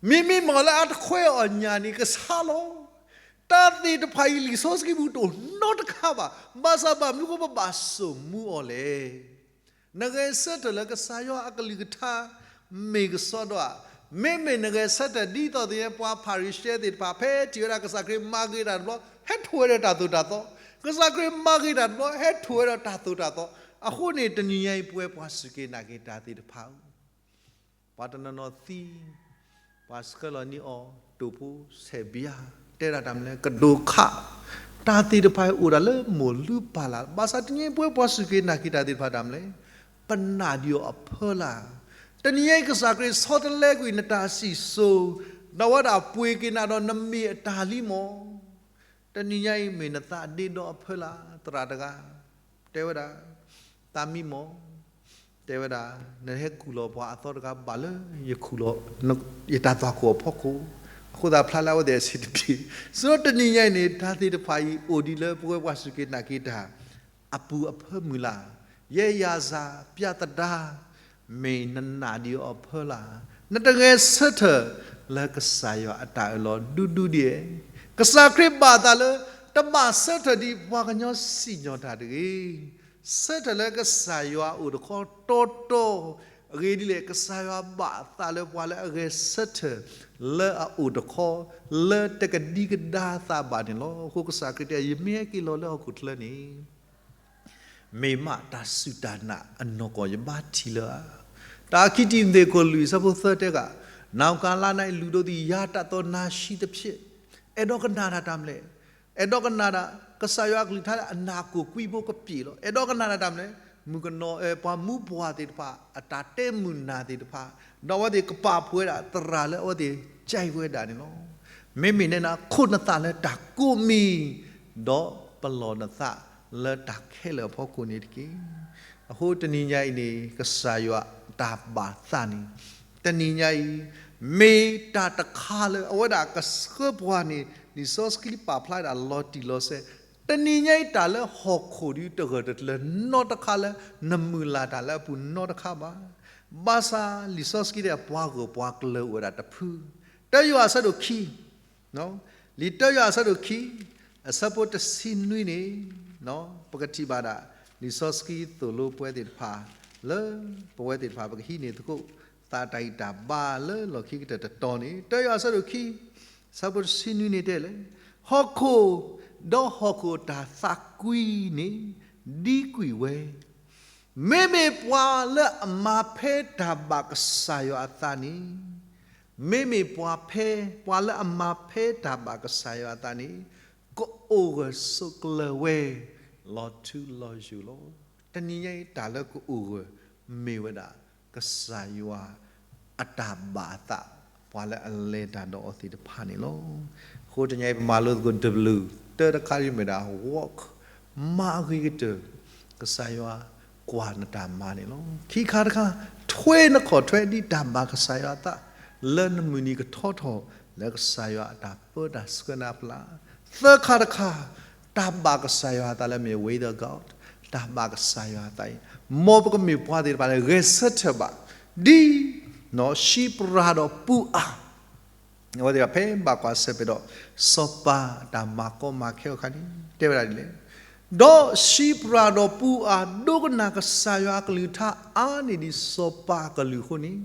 မံမံမီၢ်လၢအတခွဲအီၣ်ညၣ်န့ၣ် ကဆါလီၤ. တၢ်သ့ၣ်တဖၣ်အံၤ လံာ်စီဆှံပူၤတအိၣ်နီတခါဘၣ်. ဘၣ်ဆၣ်ဘၣ်မနုၤဃိပဘၣ်စိာ်မူအီၤလဲၣ်. နဂဲၤဆၢထၢၣ်လၢကစၢ်ယွၤအကလုၢ်ကထါ မ့ၢ်ကစီဒီဧါ. မ့မ့ၢ်နဂဲၤဆၢထၢၣ်ဒ်သိးသ့ၣ်ညါ ပှၤဖၤရံၤၡဲသ့ၣ်တဖၣ် ဖဲထံၣ်ဝဲဒၣ်ကစၢ်ခရံာ်မၤဂ့ၤတၢ်တဘျီ ဟဲထိၣ်ဝဲဒၣ်တၢ်သိၣ်တၢ်သီ, ကစၢ်ခရံာ်မၤဂ့ၤတၢ်တဘျီ ဟဲထိၣ်ဝဲဒၣ်တၢ်သိၣ်တၢ်သီ. အဃိန့ၣ် တနံၤညါအံၤ ပဝဲပှၤစူၢ်က့ၤနာ်က့ၤတၢ်သ့ၣ်တဖၣ်ဧၢ ပှၤတနီၤနီၤသံ, ပှၤဆှၢလီၤန့ၢ်အီၤ တိာ်ဖိဆဲးဘျါ, တဲဒၣ်တၢ်မနုၤလဲၣ် ကဒိးခး, တၢ်သ့ၣ်တဖၣ်အိၣ်ဒၣ်လၢမိၢ်လုၢ်ပၢ်လၢ်, ဘၣ်ဆၣ်တနံၤညါအံၤ ပဝဲပှၤစူၢ်က့ၤနာ်က့ၤတၢ်သ့ၣ်တဖၣ်တၢ်မနုၤလဲၣ်, ပနာ်ဒံးအီၤအဖၢလၢ်. တနံၤညါအံၤ ကစၢ်ခရံာ်ဆီတလဲကွံာ်နတၢ်စံၣ်စိၤ, ဒီးဝဲဒၣ်ပှ့ၤက့ၤနၤဒီးနမ့ၢ်အတၢ်လံမီၢ် တနံၤညါအံၤ မ့ၢ်နသးဒ့ဒီအဖၢလၢ်. သရၣ်တဂၤ တဲဝဲဒၣ်, သးမံမီၢ်, တဲဝဲဒၣ်, နဟဲခူၣ်လီၤပှၤအသီတဂၤဘၣ်လၢယခူၣ်လီၤ ယတၢ်သွၣ်ခိၣ်အဖီခိၣ်, အဃိသတးဖျါလၢအဝဲသ့ၣ်အဆင်တပြေ, စံးဒီးတနံၤညါအံၤန့ၣ် တၢ်သ့ၣ်တဖၣ်အံၤအိၣ်ဒံးလၢပဝဲပှၤစူၢ်က့ၤနာ်က့ၤတၢ် အပူၤအဖၢမုၢ်လၢ်, ယဲယၤစၢ် ပြဿနာ မ့ၢ်နနာ်ဒံးအီၤအဖၢလၢ်, နတဂဲၤဆၢထၢၣ်လၢကစၢ်ယွၤအတၢ်အၢၣ်လီၤဒူဒူဒံးဧါ. ကစၢ်ခရံာ်ဘၣ်အသးလၢ တဘၣ်ဆၢထၢၣ်ဒ်ပှၤကညီစံၣ်ညီၣ်တၢ်တဂ့ၤ. ဆၢထၢၣ်လၢကစၢ်ယွၤအိၣ်တခီတီတီ, အဂ့ၢ်ဒ်လဲၣ် ကစၢ်ယွၤဘၣ်အသးလၢပှၤလၢအဂဲၤဆၢထၢၣ်လၢအအိၣ်တခီ, လၢတကဒံကဒါသးဘၣ်န့ၣ်လီၤ. အဃိကစၢ်ခရံာ်တဲ ယမ့ၢ်ဟဲက့ၤလီၤလၢဟီၣ်ခိၣ်ချၢန့ၣ် မ့ၢ်မးတၢ်စူၢ်တၢ်နာ်အနီၢ်ကီၢ်ယဘၣ်ထံၣ်လၢၤဧါ. တၢ်ခံတံၤမသ့းခိၣ်လွံၢ်ဆၢဖိသၢတဲဂၤ, နၢ်ကလါနအံၤလူၤဒိသံယၤတၢ်သီနၤဆှံတဖျၢၣ်, အဲၣ်ဒိးကနၣ်တၢ်တၢ်မနုၤလဲၣ်, အဲၣ်ဒိးကနၣ်တၢ် ကစၢ်ယွၤအကလုၢ်ကထါလၢအနၢ်ကိၢ်ကွံဖိကပျ့ၤလီၤ. အဲၣ်ဒိးကနၣ်တၢ်တၢ်မနုၤလဲၣ်, မုၣ်ကနီၤ ပှၤမူပှၢ်သ့ၣ်တဖၣ် အတၢ်တဲမုာ်နၢ်သ့ၣ်တဖၣ်, ဒီးအဝဲသ့ၣ်ကပာ်ဖှိၣ်ဝဲဒၣ်သရၣ်လၢအဝဲသ့ၣ်ကဲဝဲဒၣ်န့ၣ်လီၤ. မ့မ့ၢ်နဲနၤ ခိၣ်နသးလၢတၢ်ကိးမံၤ, ဒီးပလီၢ်နသးလၢတၢ်ခဲလၢာ်အဖီခိၣ်န့ၣ်တက့ၢ်. အဃိတနံၤညါအံၤန့ၣ် ကစၢ်ယွၤအတၢ်ဘၣ်သးန့ၣ် တနံၤညါအံၤ မ့ၢ်တၢ်တခါလၢအဝဲဒၣ်ကဆှၢပှၤန့ၣ် လံာ်စီဆှံပာ်ဖျါဒၣ်လီၤတံၢ်လီၤဆဲး, တနံၤညါအံၤတၢ်လၢဟီၣ်ခိၣ်ဒုးတဂၢၢ်တကျၢၤနီတခါလၢ နမုၢ်လၢ်တၢ်လၢအပူၤနီတခါဘၣ်. ဘၣ်ဆၣ်လံာ်စီဆှံတဲပှၤဂၢၢ်ပှၤကျၢၤအိၣ်ဝဲဒၣ်တဖု, တၢယိၤဟၣ်အဆၢဒိၣ်ခံ လံာ်တၢယိၤဟၣ်အဆၢဒိၣ်ခံ အဆၢဖိတဆံနွံန့ၣ် ပကထံၣ်ဘၣ်ဒၣ် လံာ်စီဆှံသိၣ်လိပဝဲသ့ၣ်တဖၣ် လၢပဝဲသ့ၣ်တဖၣ် ပကဟံးန့ၢ်သကိး သးတၢ်ဂံၢ်တၢ်ဘါလၢလီၢ်ခံကတၢၢ်တတီၤန့ၣ် တၢယိၤဟၣ်အဆၢဒိၣ်ခံ အဆၢဖိတဆံနွံန့ၣ်တဲလဲၣ်, ဟီၣ်ခိၣ် ဒီးဟီၣ်ခိၣ်တၢ်သးကွံန့ၣ် ဒံကွံာ်ဝဲ မ့မ့ၢ်ပှၤလၢအမၤဖဲတၢ်ဘၣ်ကစၢ်ယွၤအသးန့ၣ်, မ့မ့ၢ်ပှၤဖဲ ပှၤလၢအမၤဖဲတၢ်ဘၣ်ကစၢ်ယွၤအသးန့ၣ် ကအိၣ်ဂၢၢ်ဆိးကျၢၤဝဲ လီၤထူလီၤယိာ်လီၤ. တနံၤညါအံၤတၢ်လၢကအိၣ်ဂၢၢ် မ့ၢ်ဝဲဒၣ် ကစၢ်ယွၤအတၢ်ဘၣ်အသး ပှၤလၢအလဲၤတၢ်ဒီးအီၤသ့ၣ်တဖၣ်န့ၣ်လီၤ. အဃိတနံၤညါအံၤ ပမၤလိသကိး W တၢတခါအံၤမ့ၢ်ဒၣ် walk မၤအဂ့ၤကတၢၢ် ကစၢ်ယွၤကွၢ်နတၢ်မၤန့ၣ်လီၤ. ခံခါတခါ ထွဲနခီၣ်ထွဲဒ်တၢ်ဘၣ်ကစၢ်ယွၤအသး လၢနမုၢ်နံၤကထီထီၣ် လၢကစၢ်ယွၤအတၢ်ပၢတၢ်ဆှၢနၤအပူၤလီၤ. သၢခါတခါ တၢ်ဘၣ်ကစၢ်ယွၤအသးလၢမ့ၢ် with God တၢ်ဘၣ်ကစၢ်ယွၤအသးအံၤ မ်ပကမ့ၢ်ပှၤသ့ၣ်တဖၣ်လၢဂဲၤဆၢထၢၣ်ဘၣ် ဒ် နီၢ် စံးပရၤဒီးပူအါ အဝဲသ့ၣ်တဖၣ်ဖဲဘၣ်ကွၢ်ဆၢၣ်မဲာ်ဒီး စီၤပၤအတၢ်မၤကီမၤခဲအခါန့ၣ် တဲဝဲဒၣ်ဒ်လဲၣ်, ဒီးစံးပရၤဒီးပူအါ ဒိကနၣ်ကစၢ်ယွၤအကလုၢ်ကထါအါန့ၢ်ဒံးစီၤပၤအကလုၢ်အဃိန့ၣ်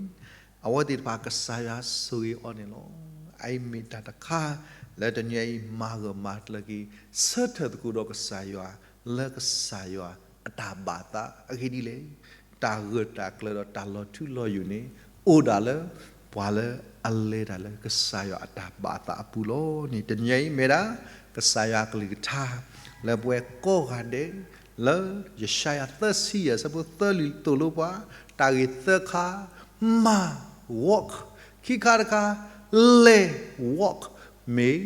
အဝဲသ့ၣ်တဖၣ်ကစၢ်ယွၤဆိၣ်ဂ့ၤအီၤန့ၣ်လီၤ. အအံၤမ့ၢ်တၢ်တခါ လၢတနံၤအံၤမၤဂၢၢ်မၤကျၢၤက့ၤ ဆၢထၢၣ်သကိးဒီးကစၢ်ယွၤ လၢကစၢ်ယွၤအတၢ်ဘၣ်သးအဂ့ၢ်ဒ်လဲၣ်. တၢ်ဂၢၢ်တၢ်ကျၢၤဒီးတၢ်လီၤထူလီၤယိာ်န့ၣ် အိၣ်ဒၣ်လၢ ပှၤလၢအလဲၤတၢ်လၢကစၢ်ယွၤအတၢ်ဘၣ်သးအပူၤလီၤန့ၣ် တနံၤအံၤမ့ၢ်ဒၣ် ကစၢ်ယွၤအကလုၢ်ကထါ လၢပဝဲကိးဂၤဒဲး လၢယၡါယၤသၢဆံယဲၢ် အဆၢဖိသၢလွံၢ်သိၣ်လိပှၤ တၢ်ဂ့ၢ်သၢခါ မၤ walk ခံခါတခါ လဲၤ walk မ့ၢ်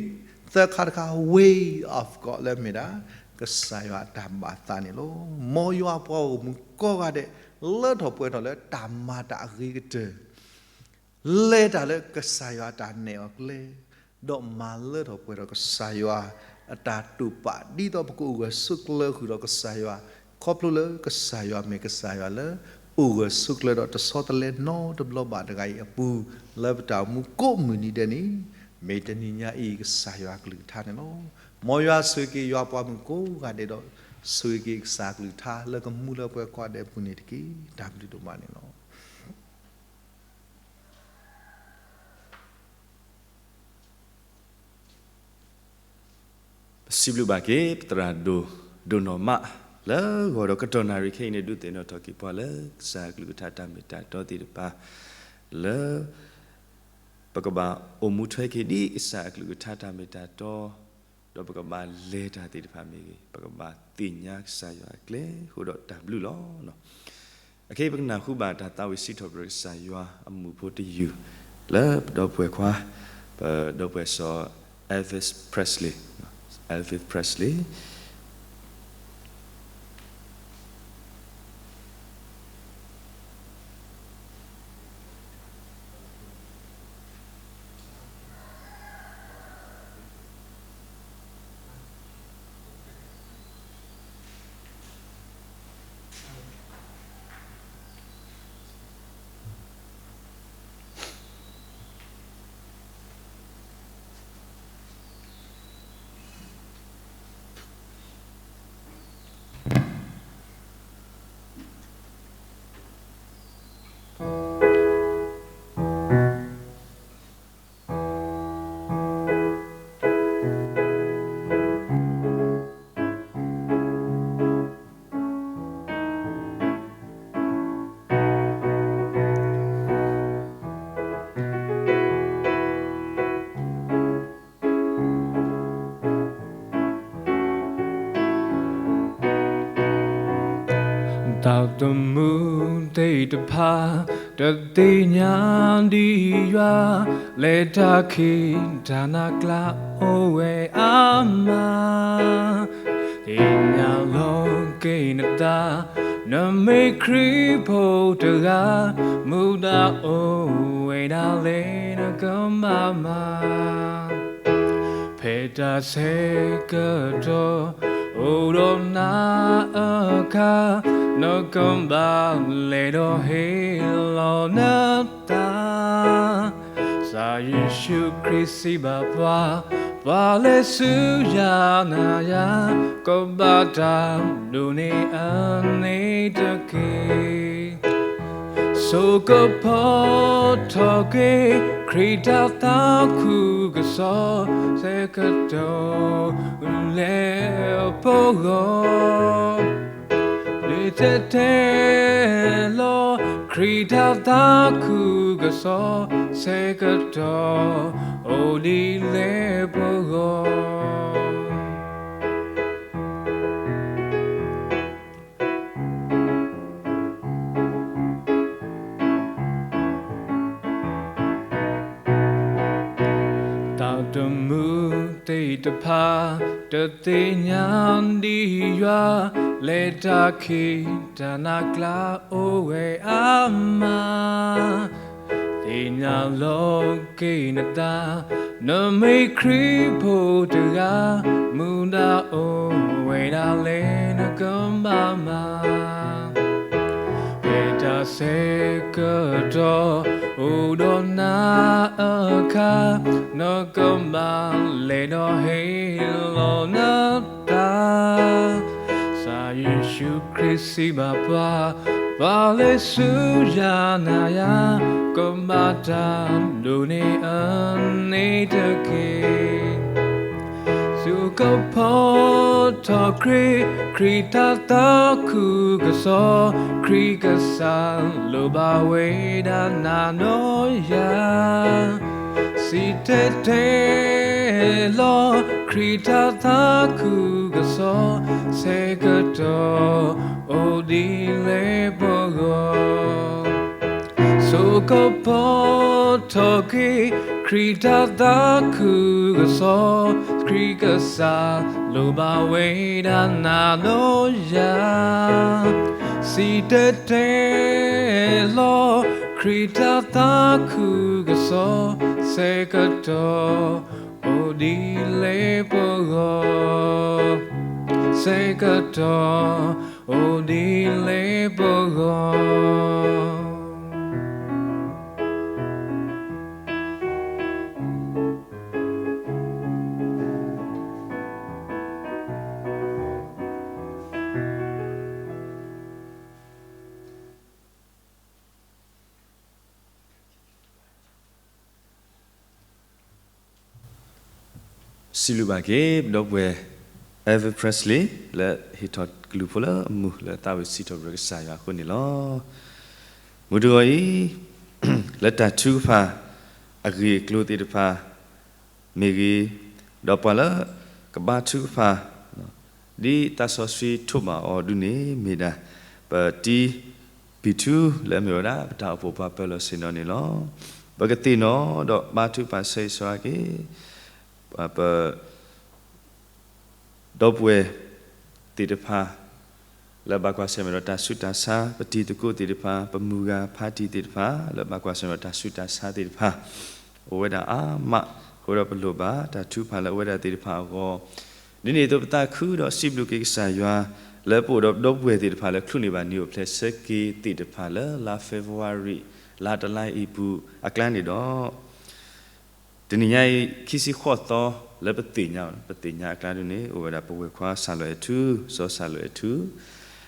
သၢခါတခါ way of God လၢမ့ၢ်ဒၣ် ကစၢ်ယွၤအတၢ်ဘၣ်သးန့ၣ်လီၤ. မ်ယွၤပှၤဂီၢ်မုၢ်ကိးဂၤဒဲး လၢထီၣ်ပှဲၤထီၣ်လၢတၢ်မၤတၢ်အဂ့ၤကတၢၢ် လဲၤတၢ်လၢကစၢ်ယွၤအတၢ်နဲၣ်အီၤကျဲ ဒီးမၤလၢထီၣ်ပှဲၤထီၣ်ကစၢ်ယွၤအတၢ်တိာ်ပာ် ဒ်သိးပကအိၣ်ဂၢၢ်ဆိးကျၢၤဃုာ်ဒီးကစၢ်ယွၤ ခီဖျိလၢကစၢ်ယွၤမ့ၢ်ကစၢ်ယွၤလၢ အိၣ်ဂၢၢ်ဆိးကျၢၤဒီးတဆီတလဲနီတဘျီဘၣ်တဂၤအံၤအပူၤ လၢပတၢ်အိၣ်မူကိးမုၢ်နံၤဒဲးန့ၣ် မ့ၢ်တနံၤညါအံၤကစၢ်ယွၤအကလုၢ်ကထါန့ၣ်လီၤ. မ်ယွၤဆိၣ်ဂ့ၤက့ၤယွၤပှၤမုၣ်ကိးဂၤဒဲးဒီး ဆိၣ်ဂ့ၤက့ၤကစၢ်အကလုၢ်ကထါလၢကမူလၢပှဲၤကိးဂၤဒဲးအပူၤန့ၣ်တက့ၢ်. တၢ်ဘျုးဒိၣ်မးန့ၣ်လီၤ. ပစံးဘျုးဘၣ်က့ၤ ပသရၣ်ဒိၣ် ဒိၣ်နီၢ်မး လၢဂီၤဒီးကတီၢ်နၣ်ရံၣ်ခဲအံၤန့ၣ် ဒုးသ့ၣ်နီၣ်ထီၣ်က့ၤပှၤလၢကစၢ်အကလုၢ်ကထါတၢ်မ့ၢ်တၢ်တီသ့ၣ်တဖၣ် လၢ ပကဘၣ်အိၣ်မူထွဲက့ၤဒ်ကစၢ်အကလုၢ်ကထါတၢ်မ့ၢ်တၢ်တီ ဒီးပကဘၣ်လဲၤတၢ်သ့ၣ်တဖၣ်မ့ၢ်ဂ့ၤ ပကဘၣ်သ့ၣ်ညါကစၢ်ယွၤအကျဲ အဃိဒီးတၢ်ဘျုးလီၤ. အခဲအံၤပကနၢ်ဟူဘၣ်တၢ်သးဝံၣ်စံးထီၣ်ပတြၢၤကစၢ်ယွၤအမုာ်ဖိတယုၢ် လၢပဒီပုၢ်ဝဲၢ်ခွါ ပဒီပုၢ်ဝဲၢ်စီၤ Elvis Presley, Elvis Presley. တၢ်အိၣ်မူသ့ၣ်တဖၣ် တသ့ၣ်ညါဒံးယွၤ, လဲၤတၢ်ခံးတၢ်နးကျါအိၣ်ဝဲအါမး, သ့ၣ်ညါလီၤက့ၤနသး, နမ့ၢ်ခရံာ်ဖိတဂၤ, မူဒါအိၣ်ဝဲဒၣ်လၢနကမၤမၤ ဖဲတၢ်ဆၢကတီၢ်အိၣ်ဒီးနၤအခါ, နကဘၣ်လဲၤဒီးဟ့ၣ်လီၤနသး, ကစၢ်ယ့ၣ်ၡူးခရံာ်စံးဘၣ်ပှၤ, ပှၤလၢစုယၤနၤယၤ, ကဘၣ်တၢ်ဒိးန့ၢ်အန့ၣ်တက့ၢ်. ဆိကမိၣ်ထီၣ်က့ၤ ခရံာ်တၢ်သးခုကစီၣ် ဆၢကတီၢ်လဲၤပဂီၢ်, ဒုးတဲတဲလီၤ ခရံာ်တၢ်သးခုကစီၣ် ဆၢကတီၢ်အိၣ်ဒ်လဲၣ်ပဂီၢ်. တၢ်အိၣ်မူသ့ၣ်တဖၣ် တသ့ၣ်ညါဒံးယွၤ, လဲၤတၢ်ခံးတၢ်နးကျါအိၣ်ဝဲအါမး, သ့ၣ်ညါလီၤက့ၤနသး, နမ့ၢ်ခရံာ်ဖိတဂၤ, မူဒါအိၣ်ဝဲဒၣ်လၢနကမၤမၤ ဖဲတၢ်ဆၢကတီၢ်အိၣ်ဒီးနၤအခါ, နကဘၣ်လဲၤဒီးဟ့ၣ်လီၤနသး, ကစၢ်ယ့ၣ်ၡူးခရံာ်စံးဘၣ်ပှၤ, ပှၤလၢစုယၤနၤယၤ, ကဘၣ်တၢ်ဒိးန့ၢ်အန့ၣ်တက့ၢ်. ဆိကမိၣ်ထီၣ်က့ၤ ခရံာ်တၢ်သးခုကစီၣ်, ခရံာ်ကစၢ်လိၣ်ဘၣ်ဝဲဒၣ်နၤဒီးယၤ, စံၣ်တဲၤတဲလီၤ ခရံာ်တၢ်သးခုကစီၣ်, ဆၢကတီၢ်အိၣ်ဒ်လဲၣ်ပဂီၢ်. ဆိကမိၣ်ထီၣ်က့ၤ ခရံာ်တၢ်သးခုကစီၣ်, ခရံာ်ကစၢ်လိၣ်ဘၣ်ဝဲဒၣ်နၤဒီးယၤ, စံၣ်တဲၤတဲလီၤ ခရံာ်တၢ်သးခုကစီၣ်, ဆၢကတီၢ်အိၣ်ဒ်လဲၣ်ပဂီၢ်, ဆၢကတီၢ်အိၣ်ဒ်လဲၣ်ပဂီၢ်. စံးဘျုးဘၣ်က့ၤ ပဒီပုၢ်ဝဲၢ် Elvis Presley လၢဟ့ၣ်ထီၣ်ကလုၢ်ဖိလၢအမုာ် လၢသးဝံၣ်စံးထီၣ်ပတြၢၤကစၢ်ယွၤအဃိန့ၣ်လီၤ. မုၢ်တဂီၤအံၤ လၢတၢ်ထုကဖၣ်အဂ့ၢ်အကျိၤသ့ၣ်တဖၣ်မ့ၢ်ဂ့ၤ, ဒီးပှၤလၢကဘါထုကဖၣ် ဒ်သးစီဆှံထိးဘၣ်အီၤဒုန့ၣ်မ့ၢ်ဒၣ် ပတံၤ ပံၤထူလၢအမ့ၢ်ဝဲဒၣ် ပတၢ်အိၣ်ဖှိၣ်ပှၤပၢၤလီၢ်ဆ့ၣ်နီၤန့ၣ်လီၤ. ပကသ့ၣ်နီၣ်ဒီးဘါထုကဖၣ်ဆၢဂ့ၤဆၢဝါက့ၤ ပ ဒီပုၢ်ဝဲၢ်သ့ၣ်တဖၣ် လၢဘၣ်ကွၢ်ဆၢၣ်မဲာ်ဒီးတၢ်ဆူးတၢ်ဆါ, ပတံၤသကိးသ့ၣ်တဖၣ်, ပမုၢ်ဂၤဖါတံၢ်သ့ၣ်တဖၣ် လၢဘၣ်ကွၢ်ဆၢၣ်မဲာ်ဒီးတၢ်ဆူးတၢ်ဆါသ့ၣ်တဖၣ် အိၣ်ဝဲဒၣ်အါမး, အဃိဒီးပလိၣ်ဘၣ်တၢ်ထုကဖၣ်လၢအဝဲဒၣ်သ့ၣ်တဖၣ်အဂီၢ်, ဒ်န့ၣ်အသိးပသးခုဒီးစံးဘျုးက့ၤကစၢ်ယွၤ လၢပအိၣ်ဒီးပဒီပုၢ်ဝဲၢ်သ့ၣ်တဖၣ်လၢ ချုးန့ၢ်ဘၣ်နံၤအိၣ်ဖျဲၣ်ဆၢက့ၤသ့ၣ်တဖၣ်လၢလါတလါအံၤအပူၤအကျါန့ၣ်ဒီး တနံၤညါအံၤ ခံဆံဃိးသီ လၢပသ့ၣ်ညါ, ပသ့ၣ်ညါအကျါဒ်န့ၣ် အိၣ်ဝဲဒၣ်ပဝဲၢ်ခွါစၢ်လီၤအဲၣ်ထူ, စီၤစၢ်လီၤအဲၣ်ထူ,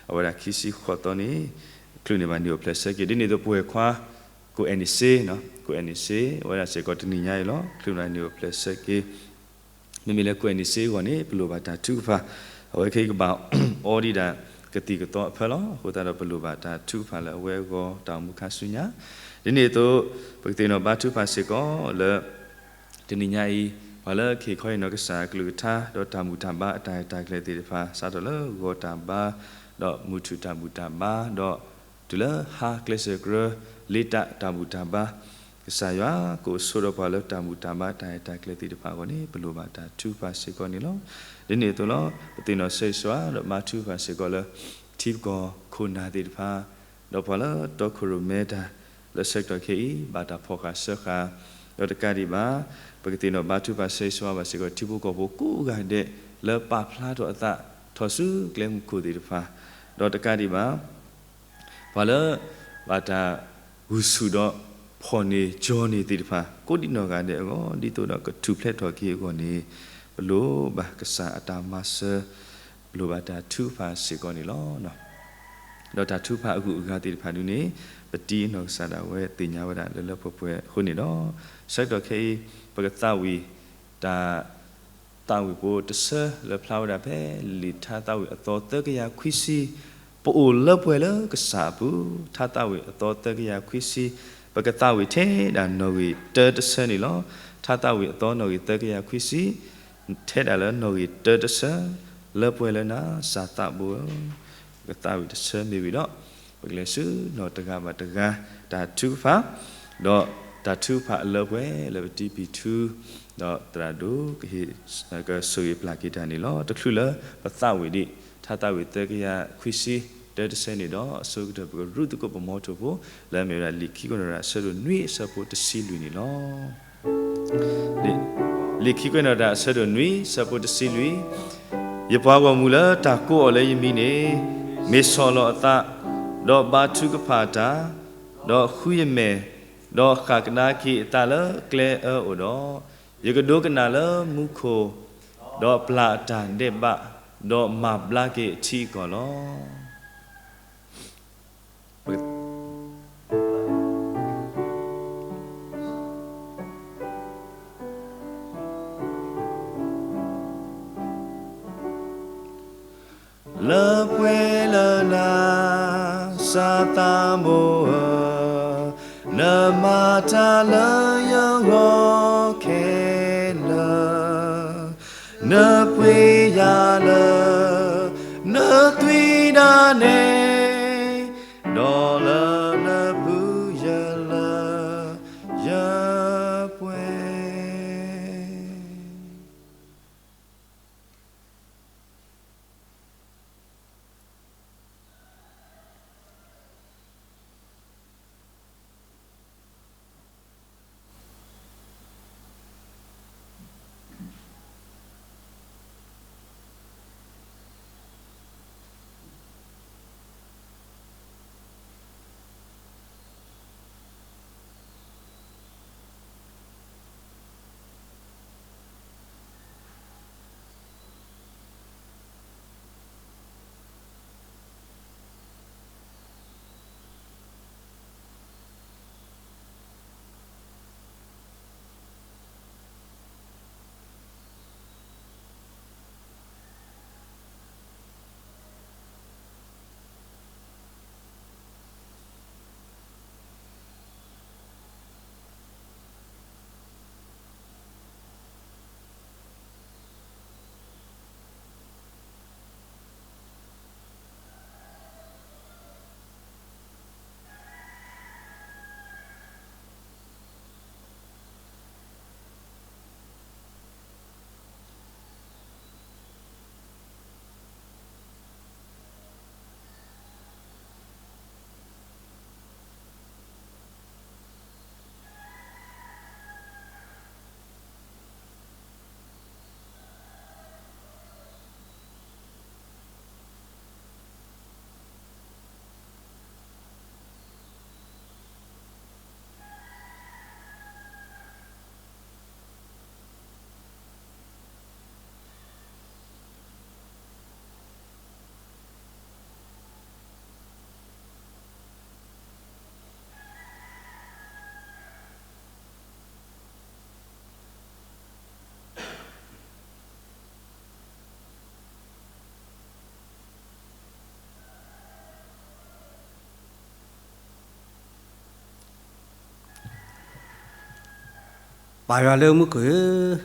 အဝဲဒၣ်ခံဆံဃိးသီန့ၣ် ချုးန့ၢ်ဘၣ်နံၤအိၣ်ဖျဲၣ်ဆၢက့ၤ, ဒ်န့ၣ်အသိးပဝဲၢ်ခွါ ကိးအဲၣ်နံၣ်စ့, ကိးအဲၣ်နံၣ်စ့ အဝဲဒၣ်စ့ၢ်ကီးတနံၤညါအံၤလီၤ ချုးန့ၢ်ဘၣ်နံၤအိၣ်ဖျဲၣ်ဆၢက့ၤ. မ့မ့ၢ်လၢကိးအဲၣ်နံၣ်စ့အဂီၢ်န့ၣ် ပလိၣ်ဘၣ်တၢ်ထုကဖၣ်, အဝဲခဲအံၤကဘၣ်အီဒံးဒၣ်ကသံၣ်ကသီအဖၢလီၤ. အဃိသတးဒီးပလိၣ်ဘၣ်တၢ်ထုကဖၣ်လၢအဝဲအဂီၢ် တၢ်အိၣ်မူခါဆူညါ, ဒ်န့ၣ်အသိး ပကသ့ၣ်နီၣ်ဘါထုကဖၣ်စ့ၢ်ကီးလၢ တနံၤညါအံၤ ပှၤလၢကဟ့ၣ်ခီဟ့ၣ်နီၤကစၢ်အကလုၢ်ကထါ ဒီးတၢ်ဘူၣ်တၢ်ဘါအတၢ်ရဲၣ်တၢ်ကျဲၤသ့ၣ်တဖၣ် စးထီၣ်လၢဂီၤတၢ်ဘါ ဒီးမုၢ်ထူၣ်တၢ်ဘူၣ်တၢ်ဘါ, ဒီးတုၤလၢဟါကျဲစၢၤကရၢ လ့တၢ်တၢ်ဘူၣ်တၢ်ဘါ, ကစၢ်ယွၤကအိၣ်ဆိးဒီးပှၤလၢတၢ်ဘူၣ်တၢ်ဘါတၢ်အဲၣ်တၢ်ကျဲသ့ၣ်တဖၣ်အဂီၢ်န့ၣ် ပလိၣ်ဘၣ်တၢ်ထုကဖၣ်စ့ၢ်ကီးန့ၣ်လီၤ. ဒ်န့ၣ်အသိးလီၤ ပသ့ၣ်နီၣ်ဆၢဂ့ၤဆၢဝါဒီးမၤထုကဖၣ်စ့ၢ်ကီးလၢ ထံပကီၢ်ခိၣ်နၢ်သ့ၣ်တဖၣ် ဒီးပှၤလၢတီခိၣ်ရိၣ်မဲတၢ် လၢဆၢကတီၢ်ခဲအံၤ ဘၣ်တၢ်ဖီၣ်ဃာ်စၢဃာ်, ဒီးတကးဒံးဘၣ် ပကသ့ၣ်နီၣ်ဘါထုကဖၣ်ဆၢဂ့ၤဆၢဝါဘၣ်စ့ၢ်ကီး ထံဖိကီၢ်ဖိကိးဂၤဒဲး လၢပာ်ဖျါထီၣ်အသး ထီၣ်ဆူကျဲမုၢ်ခိၣ်သ့ၣ်တဖၣ်, ဒီးတကးဒံးဘၣ် ပှၤလၢ ဘၣ်တၢ်ဂုာ်ဆူၣ်ဒီးဖီၣ်န့ၢ်ကၠီန့ၢ်သ့ၣ်တဖၣ် ကိးဒံးနီၢ်ဂၤဒဲးအဂီၢ် ဒ်သိးဒီးကထူၣ်ဖျဲးထီၣ်က့ၤအဂီၢ်န့ၣ် ပလိၣ်ဘၣ်ကစၢ်အတၢ်မၤစၢၤ, ပလိၣ်ဘၣ်တၢ်ထုကဖၣ်စ့ၢ်ကီးန့ၣ်လီၤ. ဒီးတၢ်ထုကဖၣ်အဂုၤအဂၤသ့ၣ်တဖၣ်ဒုန့ၣ် ပတံၤအနီၢ်ကစၢ်ဒၣ်ဝဲသ့ၣ်ညါဝဲဒၣ်လၢလၢပှဲၤပှဲၤအဃိန့ၣ်ဒီး ဆၢကတီၢ်ခဲအံၤ ပကသးဝံၣ်တၢ် သးဝံၣ်ဖိတဆၢလၢဖျါဝဲဒၣ်ဖဲ လံာ်ထါသးဝံၣ်အသီသၢကယၤခွံဆံ, ပအိၣ်လၢပှဲၤလၢကစၢ်အပူၤ, ထါသးဝံၣ်အသီသၢကယၤခွံဆံ, ပကသးဝံၣ်ထဲဒၣ်နီၣ်ဂံၢ်တၢတဆၢန့ၣ်လီၤ. ထါသးဝံၣ်အသီနီၣ်ဂံၢ်သၢကယၤခွံဆံ, ထဲဒၣ်လၢနီၣ်ဂံၢ်တၢတဆၢ, လၢပှဲၤလၢနၤစၢ်သးဘိဧၢ, ပကသးဝံၣ်တဆၢမ့ၢ်ဝံၤဒီး ပကလဲၤဆူနီၣ်တဂၤဘၣ်တဂၤတၢ်ထုကဖၣ်, ဒီးတၢ်ထုကဖၣ်အလၢပှဲၤလၢပတံၤပံၤထူ, ဒီးသရၣ်ဒိၣ်ကဟ့ၣ် ကဆိၣ်ဂ့ၤပျၢ်က့ၤတၢ်န့ၣ်လီၤ. တချုးလၢပသးဝံၣ်ဒံး ထါသးဝံၣ်သၢကယၤခွံဆံတၢတဆၢန့ၣ်ဒီး အဆိကတၢၢ်ပကရူၢ်သကိးပမီထိၣ်ဖိ လၢအမ့ၢ်ဝဲဒၣ်လံာ်ခံကွဲးနီၣ်တၢ်အဆၢဒိၣ်နွံအဆၢဖိတဆံလွံၢ်န့ၣ်လီၤ. လံာ်ခံကွဲးနီၣ်တၢ်အဆၢဒိၣ်နွံအဆၢဖိတဆံလွံၢ်, ယပှၤဂီၢ်မုၢ်လၢတၢ်ကိးအီၤလၢယမံၤန့ၣ်, မ့ၢ်ဆီၣ်လီၤအသး, ဒီးဘါထုကဖၣ်တၢ်, ဒီးဃုယမဲာ်, ဒီးဃၣ်ကဒါက့ၤအသးလၢကျဲအၢအိၣ်ဒီး, ယကဒိကနၣ်လၢမူခိၣ်, ဒီးပျၢ်အတၢ်ဒဲးဘး, ဒီးမၤဘျါက့ၤအထံအကီၢ်လီၤ. လၢပှဲၤလၢနၤ စၢ်သးဘိဧၢ, နမၤတၢ်လၢယဂီၢ်ခဲလၢာ်, နပှ့ၤယၤလၢ နသွံၣ်ဒၣ်နဲ, ဒီးလၢနပူၤယလၢယပှဲၤ. ပၢ်ယွၤလၢမူခိၣ်ဧၢ,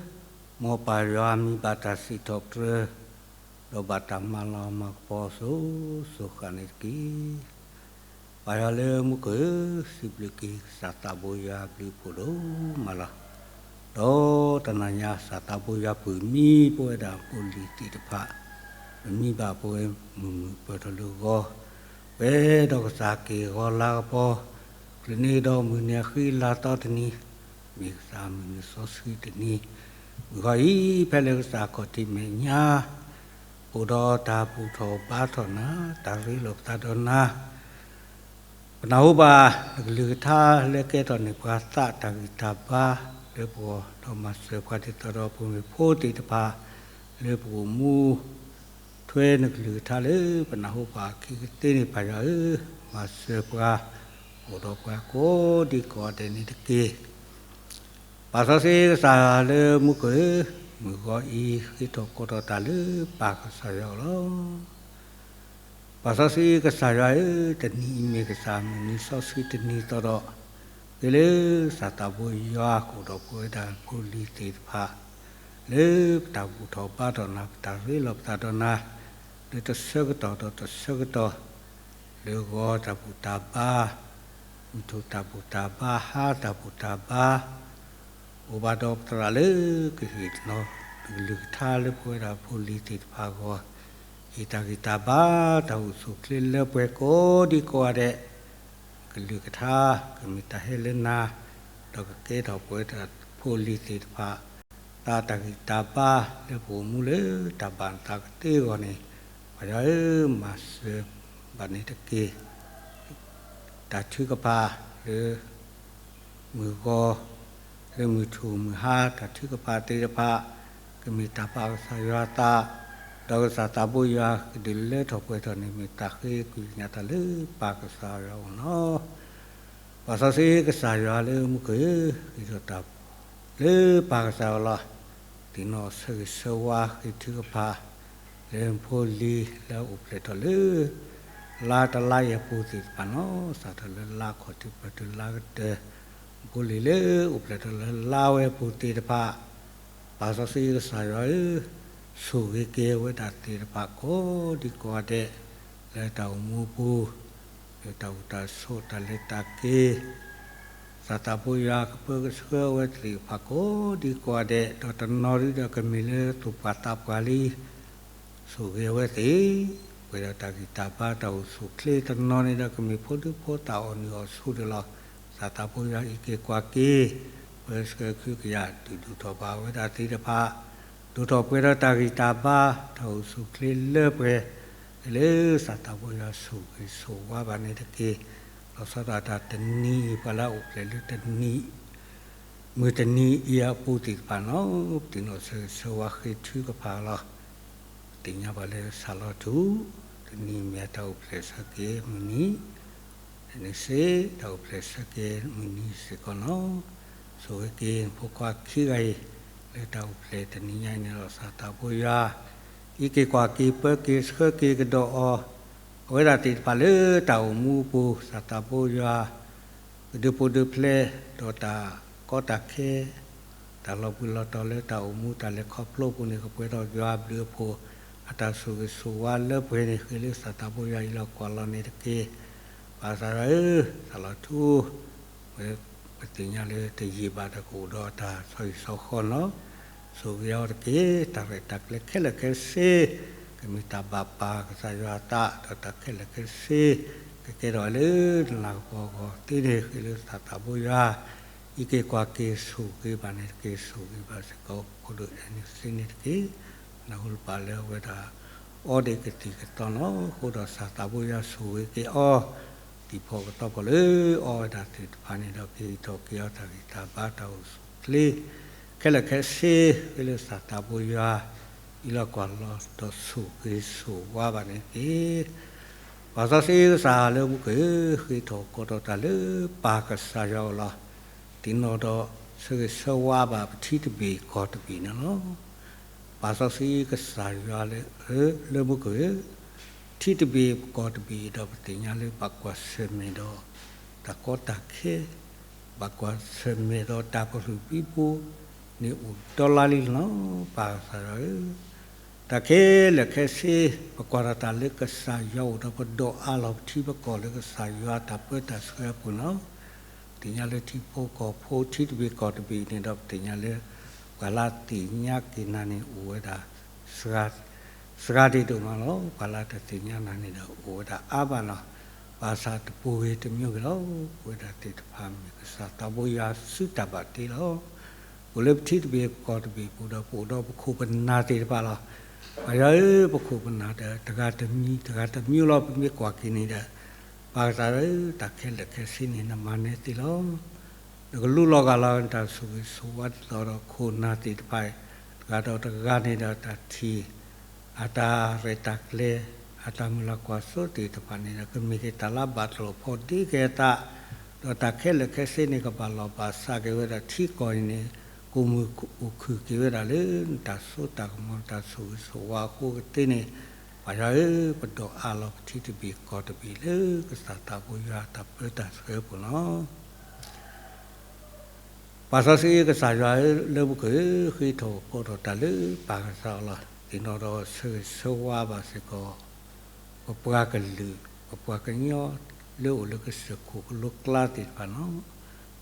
မ်ပၢ်ယွၤမံၤဘၣ်တၢ်စံးထီၣ်ပတြၢၤ, ဒီးဘၣ်တၢ်မၤလၤမၤကပီၤစိၤစိၤဃၣ်န့ၣ်တက့ၢ်. ပၢ်ယွၤလၢမူခိၣ်ဧၢ, စံးဘျုးက့ၤကစၢ်သးဘိယွၤအဘျုးအဖှိၣ်ဒိၣ်မးလီၤ. ဒီးတနၤညါကစၢ်သးဘိယွၤပၢၢ်မံပဝဲဒၣ်ဖိလံၤသ့ၣ်တဖၣ်, ပမံဘၣ်ပဝဲမုၢ်မုၢ်ပၢၢ်ထီၣ်လၢဂီၤ, ပှဲၤဒီးကစၢ်က့ၢ်ဂီၤလၤကပီၤ, ချုးန့ၢ်ဒီးမုၢ်နံၤအဃံလၤသီတနံၤ, မ့ၢ်ကစၢ်မုၢ်နံၤစီဆှံတနံၤ, မုၢ်ဂီၤအံၤ ဖဲလၢကစၢ်ခီၣ်ထံးမဲာ်ညါ အိၣ်ဒီးတၢ်ဘူၣ်ထီၣ်ဘါထီၣ်နၤ, တၢ်ရ့လိာ်ပသးဒီးနၤ, ပနၢ်ဟူဘၣ်နကလုၢ်ကထါလၢကဲထီၣ်န့ၢ်ပှၤသးတၢ်ဂံၢ်တၢ်ဘါ လၢပဂီၢ်, ဒီးမၤစၢၤပှၤဒ်သိးဒီးပမ့ၢ်ဖိသ့ၣ်တဖၣ် လၢပအိၣ်မူ ထွဲနကလုၢ်ကထါလၢပနၢ်ဟူဘၣ်အခံကသ့န့ၣ် ပၢ်ယွၤဧၢ, မၤစၢၤပှၤ, အိၣ်ဒီးပှၤကိးဒံကိးဂၤဒဲးန့ၣ်တက့ၢ်. ပၢ်စီဆှံကစၢ်ယွၤလၢမူခိၣ်ဧၢ, မုၢ်ဂီၤအံၤ ဃ့ထီၣ်ကိးထီၣ်တၢ်လၢပၢ်ကစၢ်ယွၤအအိၣ်လီၤ. ပၢ်စီဆှံကစၢ်ယွၤဧၢ, တနံၤအံၤမ့ၢ်ကစၢ်မုၢ်နံၤစီဆှံတနံၤသီဒီး, ဃ့လၢကစၢ်သးဘိယွၤကအိၣ်ဒီးပဝဲဒၣ်ဖိလံၤသ့ၣ်တဖၣ် လၢပတၢ်ဘူၣ်ထီၣ်ဘါထီၣ်နၤ, ပတၢ်ရ့လိာ်ပသးဒီးနၤ, လၢတဆၢကတီၢ်ဒီးတဆၢကတီၢ်, လၢဂီၤတၢ်ဘူၣ်တၢ်ဘါ, မုၢ်ထူၣ်တၢ်ဘူၣ်တၢ်ဘါ, ဟါတၢ်ဘူၣ်တၢ်ဘါ, အိၣ်ဘၣ်ဒီးပသရၣ်လၢကဟ့ၣ်နီၤ ကလုၢ်ကထါလၢပဝဲဒၣ်ဖိလံၤသ့ၣ်တဖၣ်အဂီၢ်, ဟ့ၣ်တၢ်ဂံၢ်တၢ်ဘါ တၢ်အိၣ်ဆူၣ်အိၣ်ချ့လၢပှဲၤကိးဒံကိးဂၤဒဲး, ကလုၢ်ကထါ ကမ့ၢ်တၢ်ဟဲလၢနၤ, ဒီးကကဲထီၣ်ပဝဲဒၣ်ဖိလံၤသ့ၣ်တဖၣ် သးတၢ်ဂံၢ်တၢ်ဘါလၢပအိၣ်မူလၢတၢ်ဘၣ်သးကသ့အဂီၢ်န့ၣ်, ပၢ်ယွၤဧၢ, မၤစၢၤဘၣ်န့ၣ်တက့ၢ်. တၢ်ထုကဖၣ်လၢ မုၢ်ဂီၤ, လၢမုၢ်ထူၣ်မုၢ်ဟါ တၢ်ထုကဖၣ်သ့ၣ်တဖၣ်, ကမ့ၢ်တၢ်ဘၣ်ကစၢ်ယွၤအသး, ဒီးကစၢ်သးဘိယွၤကဒုးလၢထီၣ်ပှဲၤထီၣ်န့ၣ် မ့ၢ်တၢ်ဃ့ကညးတၢ်လၢပၢ်ကစၢ်ယွၤအအိၣ်လီၤ. ပၢ်စီဆှံကစၢ်ယွၤလၢမူခိၣ်ဧၢ, ဃ့ထီၣ်တၢ်လၢပၢ်ကစၢ်ယွၤလီၤ. သ့ၣ်နီၣ်ဆၢဂ့ၤဆၢဝါဃ့ထုကဖၣ် လၢဖိလံၤလၢအအိၣ်ဖျဲၣ်ထီၣ်လၢ လါတလါအံၤအပူၤသ့ၣ်တဖၣ်လီၤ. စးထီၣ်လၢလါခီၣ်ထံးပှဲၤတုၤလါကတၢၢ်, ဖိလံၤလၢအိၣ်ဖျဲၣ်ထီၣ်လၢလါဝဲအပူၤသ့ၣ်တဖၣ်, ပၢ်စီဆှံကစၢ်ယွၤဧၢ, ဆိၣ်ဂ့ၤက့ၤဝဲဒၣ်သ့ၣ်တဖၣ်ကိးဒံကိးဂၤဒဲး, လၢတၢ်အိၣ်မူအပူၤ, လၢတၢ်အိၣ်တၢ်ဆိးတၢ်လဲၤတၢ်က့ၤ သးသးဖိယွၤကပၢကဆှၢအဝဲသ့ၣ်တဖၣ်ကိးဒံကိးဂၤဒဲး, ဒီးတနီၤဒုဒီးကမ့ၢ်လၢသူၣ်ပှၢ်သးပှၢ်လံ, ဆိၣ်ဂ့ၤအဝဲသ့ၣ်, ပှဲၤဒီးတၢ်ဂံၢ်တၢ်ဘါတၢ်အိၣ်ဆူၣ်အိၣ်ချ့, တနီၤန့ၣ်ဒီးကမ့ၢ်ဖိဒံဖိသၣ်အီၣ်နုၢ်အီၣ်ဆူၣ်ဒၣ်လီၤ. သးသးဖိယွၤအံးက့ၤကွၢ်က့ၤ, ပၢဆှၢခုကယာ်ဒုၣ်ဒုၣ်ထီၣ်ဘၣ်ဝဲဒၣ်သ့ၣ်တဖၣ်, ဒိၣ်ထီၣ်ပှဲၤဒီးတၢ်ဂံၢ်တၢ်ဘါ, တၢ်အိၣ်ဆူၣ်အိၣ်ချ့လၢပှဲၤ, လၢသးသးဖိယွၤဆိၣ်ဂ့ၤဆိၣ်ဝါဘၣ်န့ၣ်တက့ၢ်. လီၤဆီဒၣ်တၢ်တနံၤအံၤ ပှၤလၢအအိၣ်ဖျဲၣ်လၢတနံၤ မုၢ်တနံၤအံၤအပူၤသ့ၣ်တဖၣ်န့ၣ်, ပသ့ၣ်နီၣ်ဆၢဂ့ၤဆၢဝါဃ့ထုကဖၣ်လီၤ. ပသ့ၣ်ညါဘၣ်လၢစးလီၤထူ, တနံၤမ့ၢ်တၢ်အိၣ်ဖျဲၣ်ဆၢက့ၤမုၢ်နံၤ, န့ၣ်စ့ၢ် တၢ်အိၣ်ဖျဲၣ်ဆၢက့ၤမုၢ်နံၤစ့ၢ်ကီးန့ၣ်, ဆိၣ်ဂ့ၤက့ၤဖိခွါခံဂၤအံၤ, လၢတၢ်အိၣ်ဖျဲၣ်တနံၤညါအံၤန့ၣ်ဒီး သးသးဖိယွၤ အံးက့ၤကွၢ်က့ၤပၢက့ၤဆှၢက့ၤကဒီးအီၤ, အဝဲဒၣ်သ့ၣ်တဖၣ်လၢတၢ်အိၣ်မူအပူၤ သးသးဖိယွၤ ကဒုးပိာ်ဒုးဖျဲးဒီးတၢ်ကီတၢ်ခဲ, တၢ်လီၤဘှံးလီၤတီၤလၢတၢ်အိၣ်မူတၢ်လဲၤခီဖျိအပူၤန့ၣ် ကပှဲၤထီၣ်ယွၤအဘျုးအဖှိၣ် အတၢ်ဆိၣ်ဂ့ၤဆိၣ်ဝါလၢပှဲၤန့ၣ် ဃ့လၢသးသးဖိယွၤအံးလီၤကွၢ်လီၤန့ၣ်တက့ၢ်. ပၢ်သးယွၤဧၢ, စးလီၤထူ ပသ့ၣ်ညါလၢတယံာ်ဘၣ်ဒီးကအိၣ်ဒီးတၢ်ဆီဟံၣ်ဆီဃီန့ၣ်, ဆိၣ်ဂ့ၤအီၤတက့ၢ်. တၢ်ရဲၣ်တၢ်ကျဲၤခဲလၢာ်ခဲဆ့ ကမ့ၢ်တၢ်ဘၣ်ပၢ်ကစၢ်ယွၤအသး, ဒီးတၢ်ခဲလၢာ်ခဲဆ့ ကကဲထီၣ်လၢနလၤကပီၤအဂီၢ်သ့န့ၣ် ဃ့လၢသးသးဖိယွၤ အံးက့ၤကွၢ်က့ၤဆိၣ်ဂ့ၤဘၣ်န့ၣ်တက့ၢ်. ဆိၣ်ဂ့ၤဘၣ်စ့ၢ်ကီးဖိဒိၣ်အဲၣ်န့ၣ်စ့န့ၣ်တက့ၢ်. နၢ်ဟူလၢပၢ်လၢအဝဲဒၣ် အီဒံးကသံၣ်ကသီန့ၣ်, အဃိဒီးသးသးဖိယွၤဆိၣ်ဂ့ၤက့ၤအီၤ တံၤဖီကသီဖီလၢအီဝဲဒၣ်သ့ၣ်တဖၣ်န့ၣ်ဒီး ကဟ့ၣ်ထီၣ်က့ၤအီၤတၢ်ဂံၢ်တၢ်ဘါတၢ်အိၣ်ဆူၣ်အိၣ်ချ့ ခဲလၢာ်ခဲဆ့ ဃ့လၢသးသးဖိယွၤ အံးလီၤကွၢ်လီၤဒီးဆိၣ်ဂ့ၤဆိၣ်ဝါဘၣ်န့ၣ်တက့ၢ်. ပၢ်စီဆှံကစၢ်လၢမူခိၣ်ဧၢ, ဃ့ထီၣ်ကိးထီၣ်တၢ်လၢပၢ်ကစၢ်ယွၤအအိၣ်လီၤ. သ့ၣ်နီၣ်ဒီးဆၢဂ့ၤဆၢဝါဘၣ်ပထံတဘ့ၣ်ကီၢ်တဘ့ၣ်န့ၣ်လီၤ. ပၢ်စီဆှံကစၢ်ယွၤလၢ လၢမူခိၣ်ဧၢ, ထံတဘ့ၣ်ကီၢ်တဘ့ၣ်ဒီး ပသ့ၣ်ညါလၢဘၣ်ကွၢ်ဆၢၣ်မဲာ်ဒီး တၢ်ကီတၢ်ခဲ, ဘၣ်ကွၢ်ဆၢၣ်မဲာ်ဒီးတၢ်ကရူၢ်ဘံဘူ န့ၣ်အိၣ်ဒီလါလံန့ၣ်လီၤ. ပၢ်ကစၢ်ယွၤဧၢ, တၢ်ခဲလၢာ်ခဲဆ့ ပကွၢ်ထီၣ်တၢ်လၢကစၢ်ယွၤအိၣ်ဒီးပဒိးအးလီၤပထံပကီၢ်လၢကစၢ်ယွၤတၢ်ပၢတၢ်ဆှၢအပူၤန့ၣ်လီၤ. ပသ့ၣ်ညါလၢထံဖိကီၢ်ဖိထံတဘ့ၣ်ကီၢ်တဘ့ၣ်န့ၣ်ဒီး ပသ့ၣ်ညါလၢ ပှၤလၢသ့ၣ်ညါက့ၤနၤန့ၣ်အိၣ်ဝဲဒၣ် စှၤဒံးဒိၣ်မးလီၤ. ပှၤလၢတသ့ၣ်ညါနၤန့ၣ်ဒီးအိၣ်ဝဲဒၣ်အါဘၣ်လီၤ. ဘၣ်ဆၣ်တပူၤဂ့ၤတမံၤဂ့ၤလီၤ. ပဝဲဒၣ်သ့ၣ်တဖၣ်မ့ၢ်ကစၢ်သးဘိယွၤစုတၢ်ဘၣ်တ့လီၤ. ပအိၣ်လၢပထံတဘ့ၣ်ကီၢ်တဘ့ၣ်ပူၤဒီး ပအိၣ်ဒီးပခိၣ်ပနၢ်သ့ၣ်တဖၣ်လီၤ. ပၢ်ယွၤဧၢ, ပခိၣ်ပနၢ်ဒီး တဂၤတမံၤ တဂၤတမံၤလီၤ. ပမ့ၢ်ကွၢ်က့ၤန့ၣ်ဒီး ပၢ်ကစၢ်ယွၤဧၢ, တၢ်ခဲလၢာ်ခဲဆ့န့ၣ် နမၤနၢၤသ့လီၤ. နကလူလီၤဂၢ်လီၤ နတၢ်ဆိၣ်ဂ့ၤဆိၣ်ဝါဒ်သိးဒီးခိၣ်နၢ်သ့ၣ်တဖၣ် တဂၤဒီးတဂၤန့ၣ်ဒီးတၢ်ထံၣ် အတၢ်ရဲၣ်တၢ်ကျဲၤ အတၢ်မုၢ်လၢ်ကွၢ်စိသ့ၣ်တဖၣ်န့ၣ်ဒီး ကမ့ၢ်က့ၤတၢ်လၢဘၣ်တလီၤဖီဒ့ကဲအသး, ဒီးတၢ်ခဲလၢာ်ခဲဆ့န့ၣ် ကဘၣ်လီၢ်ဘၣ်စးက့ၤဝဲဒၣ်ထံကီၢ်အံၤန့ၣ် ကိးမုၢ်အိၣ်ခုၣ်က့ၤဝဲဒၣ်လၢ နတၢ်စိတၢ်ကမီၤ နတၢ်ဆိၣ်ဂ့ၤဆိၣ်ဝါအဃိကသ့န့ၣ်, ပၢ်ယွၤဧၢ, ပဒိးအးလီၤပထံတဘ့ၣ်ကီၢ်တဘ့ၣ်လၢ ကစၢ်သးဘိယွၤတၢ်ပၢတၢ်ဆှၢအပူၤန့ၣ်လီၤ. ပၢ်စီဆှံကစၢ်ယွၤဧၢ, လၢမူခိၣ်ဧၢ, ဃ့ထီၣ်ကိးထီၣ်တၢ်လၢပၢ်ကစၢ်အီၤလီၤ. သ့ၣ်နီၣ်ဒီးဆၢဂ့ၤဆၢဝါဘၣ်စ့ၢ်ကီး ပပှၤကလုာ် ပပှၤကညီ လၢအိၣ်လၢကစၢၢ်ခိၣ်ကလိကျါသ့ၣ်တဖၣ်န့ၣ်လီၤ.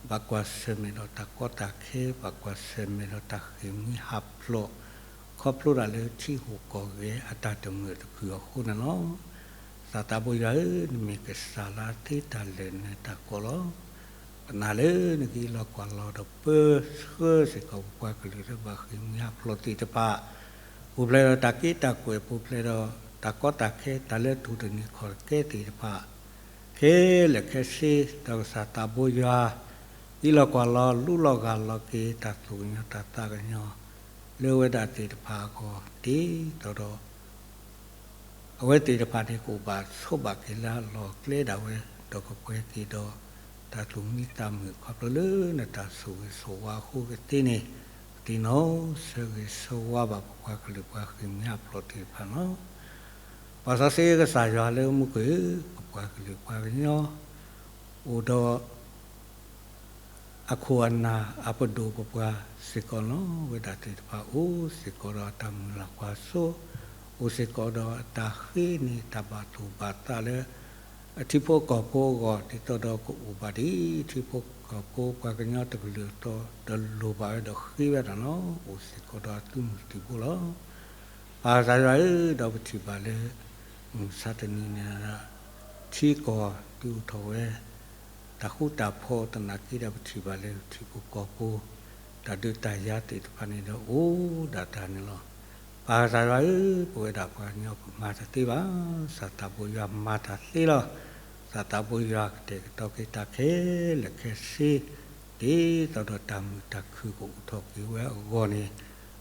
ဘၣ်ကွၢ်ဆၢၣ်မဲာ်ဒီးတၢ်ကီတၢ်ခဲ, ဘၣ်ကွၢ်ဆၢၣ်မဲာ်ဒီးတၢ်ဃ့ၢ်မှံဟးဖျိး, ခီဖျိဒၣ်လၢထံဟူးကီၢ်ဂဲၤအတၢ်တမုာ်တခုၣ်အဃိန့ၣ်လီၤ. ကစၢ်သးဘိယွၤဧၢ, နမ့ၢ်ကစၢ်လၢသ့တၢ်လၢာ်နၢၤတၢ်ကီလီၤ. ပနာ်လၢနကဟ့ၣ်လီၤကွၢ်လီၤဒီးပၢဆှၢစ့ၢ်ကီးပပှၤကလုာ်လၢဘၣ်ဃ့ၢ်မှံဟးဖျိးသ့ၣ်တဖၣ်, ပူၤဖျဲးဒီးတၢ်က့တၢ်ကွဲၢ်, ပူၤဖျဲးဒီးတၢ်ကီတၢ်ခဲ, တၢ်လၢတူၢ်တန့ၢ်ခီၣ်တကဲသ့ၣ်တဖၣ်, ခဲလၢာ်ခဲဆ့ ဒီးကစၢ်သးဘိယွၤ ဟ့ၣ်လီၤကွၢ်လီၤ လူလီၤဂၢ်လီၤက့ၤ တၢ်သူၣ်ကညီၤတၢ်သးကညီၤ လၢအဝဲဒၣ်သ့ၣ်တဖၣ်အဂီၢ် ဒ်သိးဒီး အဝဲသ့ၣ်တဖၣ်န့ၣ် ကအိၣ်ဘၣ်ဆိးဘၣ်က့ၤလၢအလီၢ်အကျဲဒၣ်ဝဲ, ဒီးကပှဲၤက့ၤဒီး တၢ်သူၣ်မံသးမုာ် ခီဖျိလၢနတၢ်ဆိၣ်ဂ့ၤဆိၣ်ဝါအဃိကသ့န့ၣ်, ပသ့ၣ်နီၣ်ဆၢဂ့ၤဆၢဝါဘၣ်ပပှၤကလုာ်ပှၤဃ့ၢ်မှံဟးဖျိးသ့ၣ်တဖၣ်န့ၣ်လီၤ. ပၢ်စီဆှံကစၢ်ယွၤလၢမူခိၣ်ဧၢ, ပပှၤကလုာ်ပှၤကညီ အိၣ်ဒီး အခိၣ်အနၢ်အပဒိၣ်ပပှၢ်စ့ၢ်ကီးန့ၣ်လီၤ. အဝဲဒၣ်သ့ၣ်တဖၣ် အိၣ်စ့ၢ်ကီးဒီးအတၢ်မုၢ်လၢ်ကွၢ်စိ, အိၣ်စ့ၢ်ကီးဒီးအတၢ်ဃ့န့ၢ်တၢ်ဘၣ်သူၣ်ဘၣ်သးလၢ အထံဖိကီၢ်ဖိအဂီၢ် ဒ်သိးဒီးကအိၣ်ဘၣ်ဒ် ထံဖိကီၢ်ဖိပှၤကညီတကလုာ်အသိး ဒီးလိၣ်ဘၣ်ဝဲဒီးဃ့ဝဲဒၣ်န့ၣ်လီၤ. အိၣ်စ့ၢ်ကီးဒီးအသုးမုၢ်သံၣ်ဘိလီၤ. ပၢ်ကစၢ်ယွၤဧၢ, ဒီးပထံၣ်ဘၣ်လၢ မုၢ်မဆါတနံၤန့ၣ်ဒီး ထံကီၢ်ဒုးအိၣ်ထီၣ်ဝဲ တၢ်ဃူတၢ်ဖိးသနာ်က့ဒီး ပထံၣ်ဘၣ်လၢထံဖိကီၢ်ဖိ တၢ်ဒုးတၢ်ယၤသ့ၣ်တဖၣ်န့ၣ်ဒီး အိၣ်ဒၣ်တၢ်န့ၣ်လီၤ. ပၢ်ကစၢ်ယွၤဧၢ, ပဝဲဒၣ်ပှၤကညီပမၤတသ့ဘၣ်, ကစၢ်သးဘိယွၤမၤတၢ်သ့လီၤ. ကစၢ်သးဘိယွၤကတဲာ်ကတီၤက့ၤတၢ်ခဲလၢာ်ခဲဆ့ ဒ်သိးဒီးတၢ်မုာ်တၢ်ခုၣ်ကအိၣ်ထီၣ်က့ၤဝဲအဂီၢ်န့ၣ်,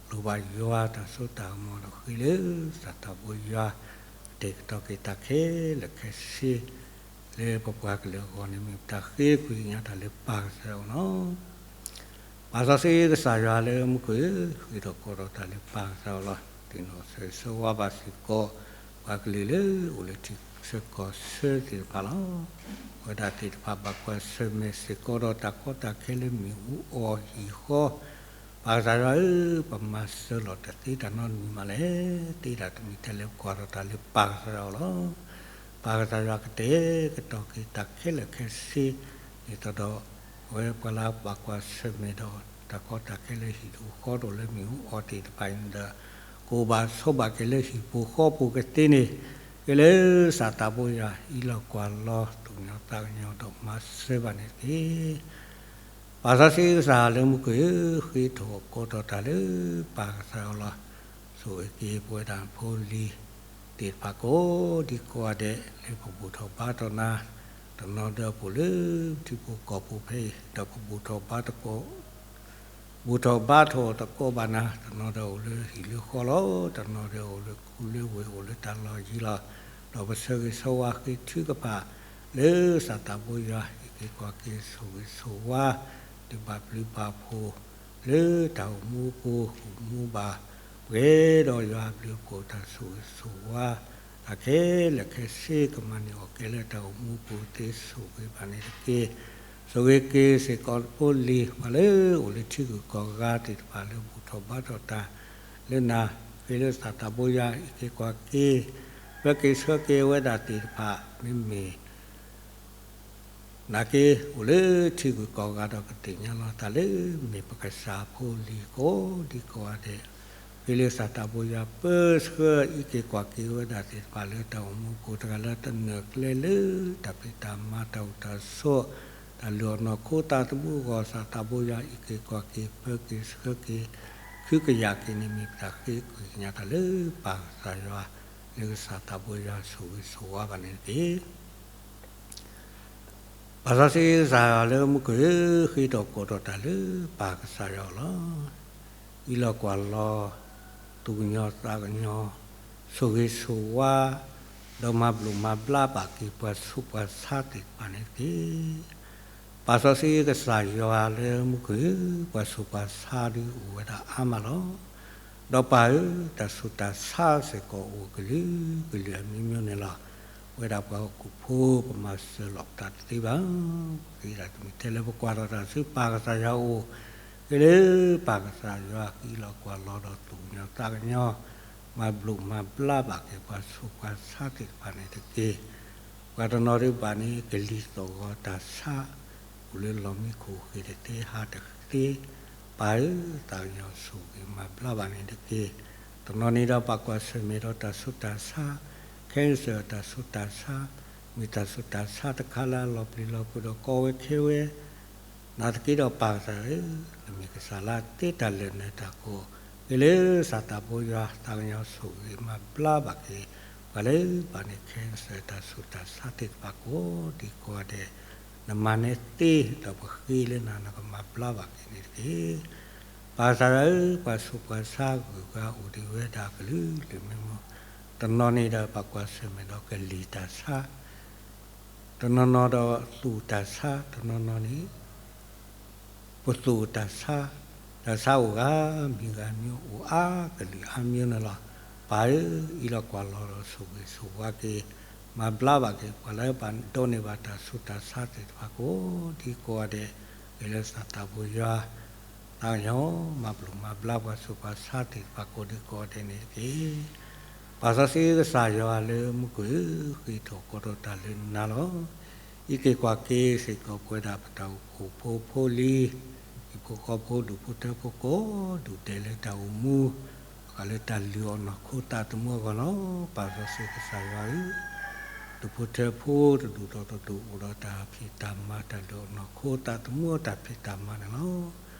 လိၣ်ဘၣ်ယွၤတၢ်စိတၢ်ကမီၤဒီးဃ့လၢ ကစၢ်သးဘိယွၤ ကတဲာ်ကတီၤက့ၤတၢ်ခဲလၢာ်ခဲဆ့ လၢပပှၤကလုာ်အဂီၢ်န့ၣ် မ့ၢ်ပတၢ်ဃ့ကွံာ်ကညးတၢ်လၢပၢ်ကစၢ်ယွၤအအိၣ်န့ၣ်လီၤ. ပၢ်စီဆှံကစၢ်ယွၤလၢမူခိၣ်ဧၢ, ဃ့ထီၣ်ကိးထီၣ်တၢ်လၢပၢ်ကစၢ်ယွၤအအိၣ်လီၤ. သ့ၣ်နီၣ်ဆၢဂ့ၤဆၢဝါဘၣ်စ့ၢ်ကီး ပှၤကလုာ်လၢအိၣ်လၢထံဆၢကီၢ်ဆၢသ့ၣ်တဖၣ်လီၤ. အဝဲဒၣ်သ့ၣ်တဖၣ်ဘၣ်ကွၢ်ဆၢၣ်မဲာ်စ့ၢ်ကီးဒီးတၢ်ကီတၢ်ခဲလၢမ့ၣ်အူအီၣ်ဟံၣ်ဃီ, ပၢ်ကစၢ်ယွၤဧၢ, ပမၤစၢၤလီၤတသ့တၢ်နီတမံၤမးလဲၣ်. သ့ဒၣ်တမံၤထဲလဲၣ် ပကွၢ်ထီၣ်တၢ်လၢပၢ်ကစၢ်ယွၤအအိၣ်လီၤ. ပၢ်ကစၢ်ယွၤကတဲာ်ကတီၤက့ၤတၢ်ခဲလၢာ်ခဲဆ့ ဒ်သိးဒီး အဝဲပှၤလၢဘၣ်ကွၢ်ဆၢၣ်မဲာ်ဒီး တၢ်ကီတၢ်ခဲလၢဟံၣ်တအိၣ်ဃီတအိၣ်လၢမ့ၣ်အူအီၣ်သ့ၣ်တဖၣ်အံၤန့ၣ်ဒီး ကအိၣ်ဘၣ်ဆိးဘၣ်က့ၤလၢဟံၣ်ပူၤဃီပူၤကသ့န့ၣ်, က့ၤလၢကစၢ်သးဘိယွၤ ဟ့ၣ်လီၤကွၢ်လီၤ သူၣ်ကညီၤသးကညီၤဒီးမၤစၢၤဘၣ်န့ၣ်တက့ၢ်. ပၢ်စီဆှံကစၢ်လၢမူခိၣ်ဧၢ, ဃ့ထီၣ်ကိးထီၣ်တၢ်လၢပၢ်ကစၢ်အအိၣ်လီၤ. ဆိၣ်ဂ့ၤက့ၤပဝဲဒၣ်ဖိလံၤသ့ၣ်တဖၣ်ကိးဒံကိးဂၤဒဲး လၢပဘူၣ်ထီၣ်ဘါထီၣ်နၤ, တနီၤဒီးပအိၣ်လၢထံဖိကီၢ်ဖိဖဲအံၤ ဒီးပဘူၣ်ထီၣ်ဘါထီၣ် ဘူၣ်ထီၣ်ဘါထီၣ်သကိးဘၣ်နၤ, တနီၤဒီးအိၣ်လၢဟံၣ်လၢဃီလီၤ, တနီၤဒီးအိၣ်လၢခူလၢဝ့ၢ် အိၣ်လၢတၢ်လီၢ်ယံၤလီၤ. ဒီးပဆၢဂ့ၤဆၢဝါဃ့ထုကဖၣ် လၢကစၢ်သးဘိယွၤ ဟ့ၣ်က့ၤကွၢ်က့ၤ ဆိၣ်ဂ့ၤဆိၣ်ဝါ ဒုးဘၣ်ပျုးဘၣ်ဖှိၣ် လၢတၢ်အိၣ်မူအပူၤ အိၣ်မူဘၣ် ပှဲၤဒီးယွၤအဘျုးအဖှိၣ် တၢ်ဆိၣ်ဂ့ၤဆိၣ်ဝါ တၢ်ခဲလၢာ်ခဲဆ့ ကမၤန့ၢ်အီၣ်ကဲလၢတၢ်အိၣ်မူအပူၤသ့ ဆိၣ်ဂ့ၤဘၣ်န့ၣ်တက့ၢ်. ဆိၣ်ဂ့ၤက့ၤစ့ၢ်ကီးဖိလံၤ ပှၤလၢအိၣ်လၢထံဂုၤကီၢ်ဂၤသ့ၣ်တဖၣ် လၢဘူၣ်ထီၣ်ဘါထီၣ်တၢ်လၢနၤ ဃ့လၢသးသးဘိယွၤအံးက့ၤကွၢ်က့ၤ ပၢက့ၤဆှၢက့ၤဝဲဒၣ်သ့ၣ်တဖၣ် မ့မ့ၢ် နာ်က့ အိၣ်လၢထံဂုၤကီၢ်ဂၤဒီးကသ့ၣ်ညါလီၤသးလၢ မ့ၢ်ပကစၢ်ဖိလံၤကိးဒံကိးဂၤဒဲး, ဃ့လၢသးသးဘိယွၤပၢဆှၢအံးက့ၤကွၢ်က့ၤဝဲဒၣ်သ့ၣ်တဖၣ်လၢတၢ်အိၣ်မူပူၤ တဂၤလၢတနၢၤကျဲလၢတၢ်ဖံးတၢ်မၤတၢ်အိၣ်တၢ်ဆိး တၢ်လုၢ်အီၣ်နီၢ်ခိသးသမူအဂီၢ် သးသးဘိယွၤအံးက့ၤကွၢ်က့ၤ ပၢက့ၤဆှၢက့ၤ ခုကယာ်က့ၤန့ၣ် မ့ၢ်ပတၢ်ဃ့ကွံာ်ကညးတၢ်လၢပၢ်ကစၢ်ယွၤ လၢကစၢ်သးဘိယွၤဆိၣ်ဂ့ၤဆိၣ်ဝါဘၣ်န့ၣ်တက့ၢ်. ပၢ်စီဆှံကစၢ်ယွၤလၢမူခိၣ်ဧၢ, ဃ့ထီၣ်ကိးထီၣ်တၢ်လၢပၢ်ကစၢ်ယွၤအအိၣ်လီၤ. အံးလီၤကွၢ်လီၤ သူၣ်ကညီၤသးကညီၤ ဆိၣ်ဂ့ၤဆိၣ်ဝါ ဒီးမၤဘျုးမၤဘျါဘၣ်က့ၤပှၤဆူးပှၤဆါသ့ၣ်တဖၣ်န့ၣ်တက့ၢ်. ပၢ်စီဆှံကစၢ်ယွၤလၢမူခိၣ်ဧၢ, ပှၤဆူးပှၤဆါဒုးအိၣ်ဝဲဒၣ်အါမးလီၤ. ဒီးပၢ်ဧၢ, တၢ်ဆူးတၢ်ဆါစ့ၢ်ကီးအိၣ်ကလုာ်ကလုာ်အမျိုးမျိုးန့ၣ်လီၤ. ပဝဲဒၣ်ပှၤဟီၣ်ခိၣ်ဖိ ပမၤစၢၤလိာ်ပသးတသ့ဘၣ်. ပဃ့ဒၣ်တမံၤထဲလၢပကွၢ်ထီၣ်တၢ်ဆူပၢ်ကစၢ်ယွၤအအိၣ်, ဃ့လၢပၢ်ကစၢ်ယွၤဃ့လီၤကွၢ်လီၤဒီးသူၣ်ကညီၤသးကညီၤ မၤဘျုးမၤဘျါဘၣ်က့ၤပှၤဆူးပှၤဆါသ့ၣ်တဖၣ်န့ၣ်တက့ၢ်. ပှၤတနီၤဒုးဘၣ်န့ၣ် ကလံၤသီၣ်ဂီၤတၢ်ဆါ အိၣ်လၢလီၢ်မံခိၣ်ဃ့ၢ်တသ့ဟးတသ့, ပၢ်ဧၢ, သးကညီၤဆိၣ်ဂ့ၤမၤဘျါဘၣ်န့ၣ်တက့ၢ်. တနီၤန့ၣ်ဒီးပကွၢ်ဆၢၣ်မဲာ်ဒီးတၢ်ဆူးတၢ်ဆါ, cancer တၢ်ဆူးတၢ်ဆါ, မ့ၢ်တၢ်ဆူးတၢ်ဆါတခါလၢအလီၤပျံၤလီၤဖုးဒီးကီဝဲခဲဝဲ နာ်သက့ဒီးပၢ်ကစၢ်ဧၢ, နမ့ၢ်ကစၢ်လၢအသ့တၢ်လၢာ်နၢၤတၢ်ကိး, ဃ့လၢသးသးဘိယွၤ သးကညီၤဆိၣ်ဂ့ၤမၤဘျါဘၣ်က့ၤ ပှၤလၢဘၣ်န့ၣ် cancer တၢ်ဆူးတၢ်ဆါသ့ၣ်တဖၣ်ကိးဒံကိးဂၤဒဲး, နမၤန့ၢ်သ့ဒီးပဃ့လၢနၤ နကမၤဘျါဘၣ်က့ၤန့ၣ်တက့ၢ်. ပၢ်ကစၢ်ယွၤဧၢ, ပှၤဆူးပှၤဆါဂုၤဂၤအိၣ်ဒံးဝဲဒၣ်ကလုာ်ကလုာ်မံၤမံၤ, တနီၤန့ၣ်ဒီးပကွၢ်ဆၢၣ်မဲာ်ဒီးကလံၤတၢ်ဆါ တနီၤနီၤဒီးသူၣ်တၢ်ဆါ, တနီၤနီၤန့ၣ် ပသူၣ်တၢ်ဆါ, တၢ်ဆါအိၣ်ဂၤမံၤဂၤမံၤ အိၣ်အါကလုာ်အါမံၤန့ၣ်လီၤ. ပၢ်ဧၢ, အံးလီၤကွၢ်လီၤဒီးဆိၣ်ဂ့ၤဆိၣ်ဝါက့ၤ, မၤဘျါဘၣ်က့ၤပှၤလၢဘၣ်ဒိးန့ၢ်ဘၣ်တၢ်ဆူးတၢ်ဆါသ့ၣ်တဖၣ်ကိးဒံကိးဂၤဒဲး, ဃ့လၢသးသးဘိယွၤ သးကညီၤ မၤဘျုးမၤဘျါပှၤဆူးပှၤဆါသ့ၣ်တဖၣ်ကိးဒံကိးဂၤဒဲးန့ၣ်တက့ၢ်. ပၢ်စီဆှံကစၢ်ယွၤလၢမူခိၣ်ဧၢ, ဃ့ထီၣ်ကိးထီၣ်တၢ်လၢနၤလီၤ. အံးက့ၤကွၢ်က့ၤစ့ၢ်ကီးပဝဲဒၣ်ပတၢ်အိၣ်ဖှိၣ်ဖိဖိလံၤ, ဟံၣ်ဖိဃီဖိဒူၣ်ဖိထၢဖိကိးဒူၣ်ဒဲးလၢတၢ်အိၣ်မူ, ဘၣ်ဃးလၢတၢ်လုၢ်အီၣ်နီၢ်ခိသးသမူအဂီၢ်လီၤ. ပၢ်စီဆှံကစၢ်ယွၤဧၢ, ဒူၣ်ဖိထၢဖိတဒူၣ်ဒီးတဒူၣ်အိၣ်ဒီးတၢ်ဖံးတၢ်မၤ တၢ်လုၢ်အီၣ်နီၢ်ခိသးသမူအတၢ်ဖံးတၢ်မၤန့ၣ်လီၤ.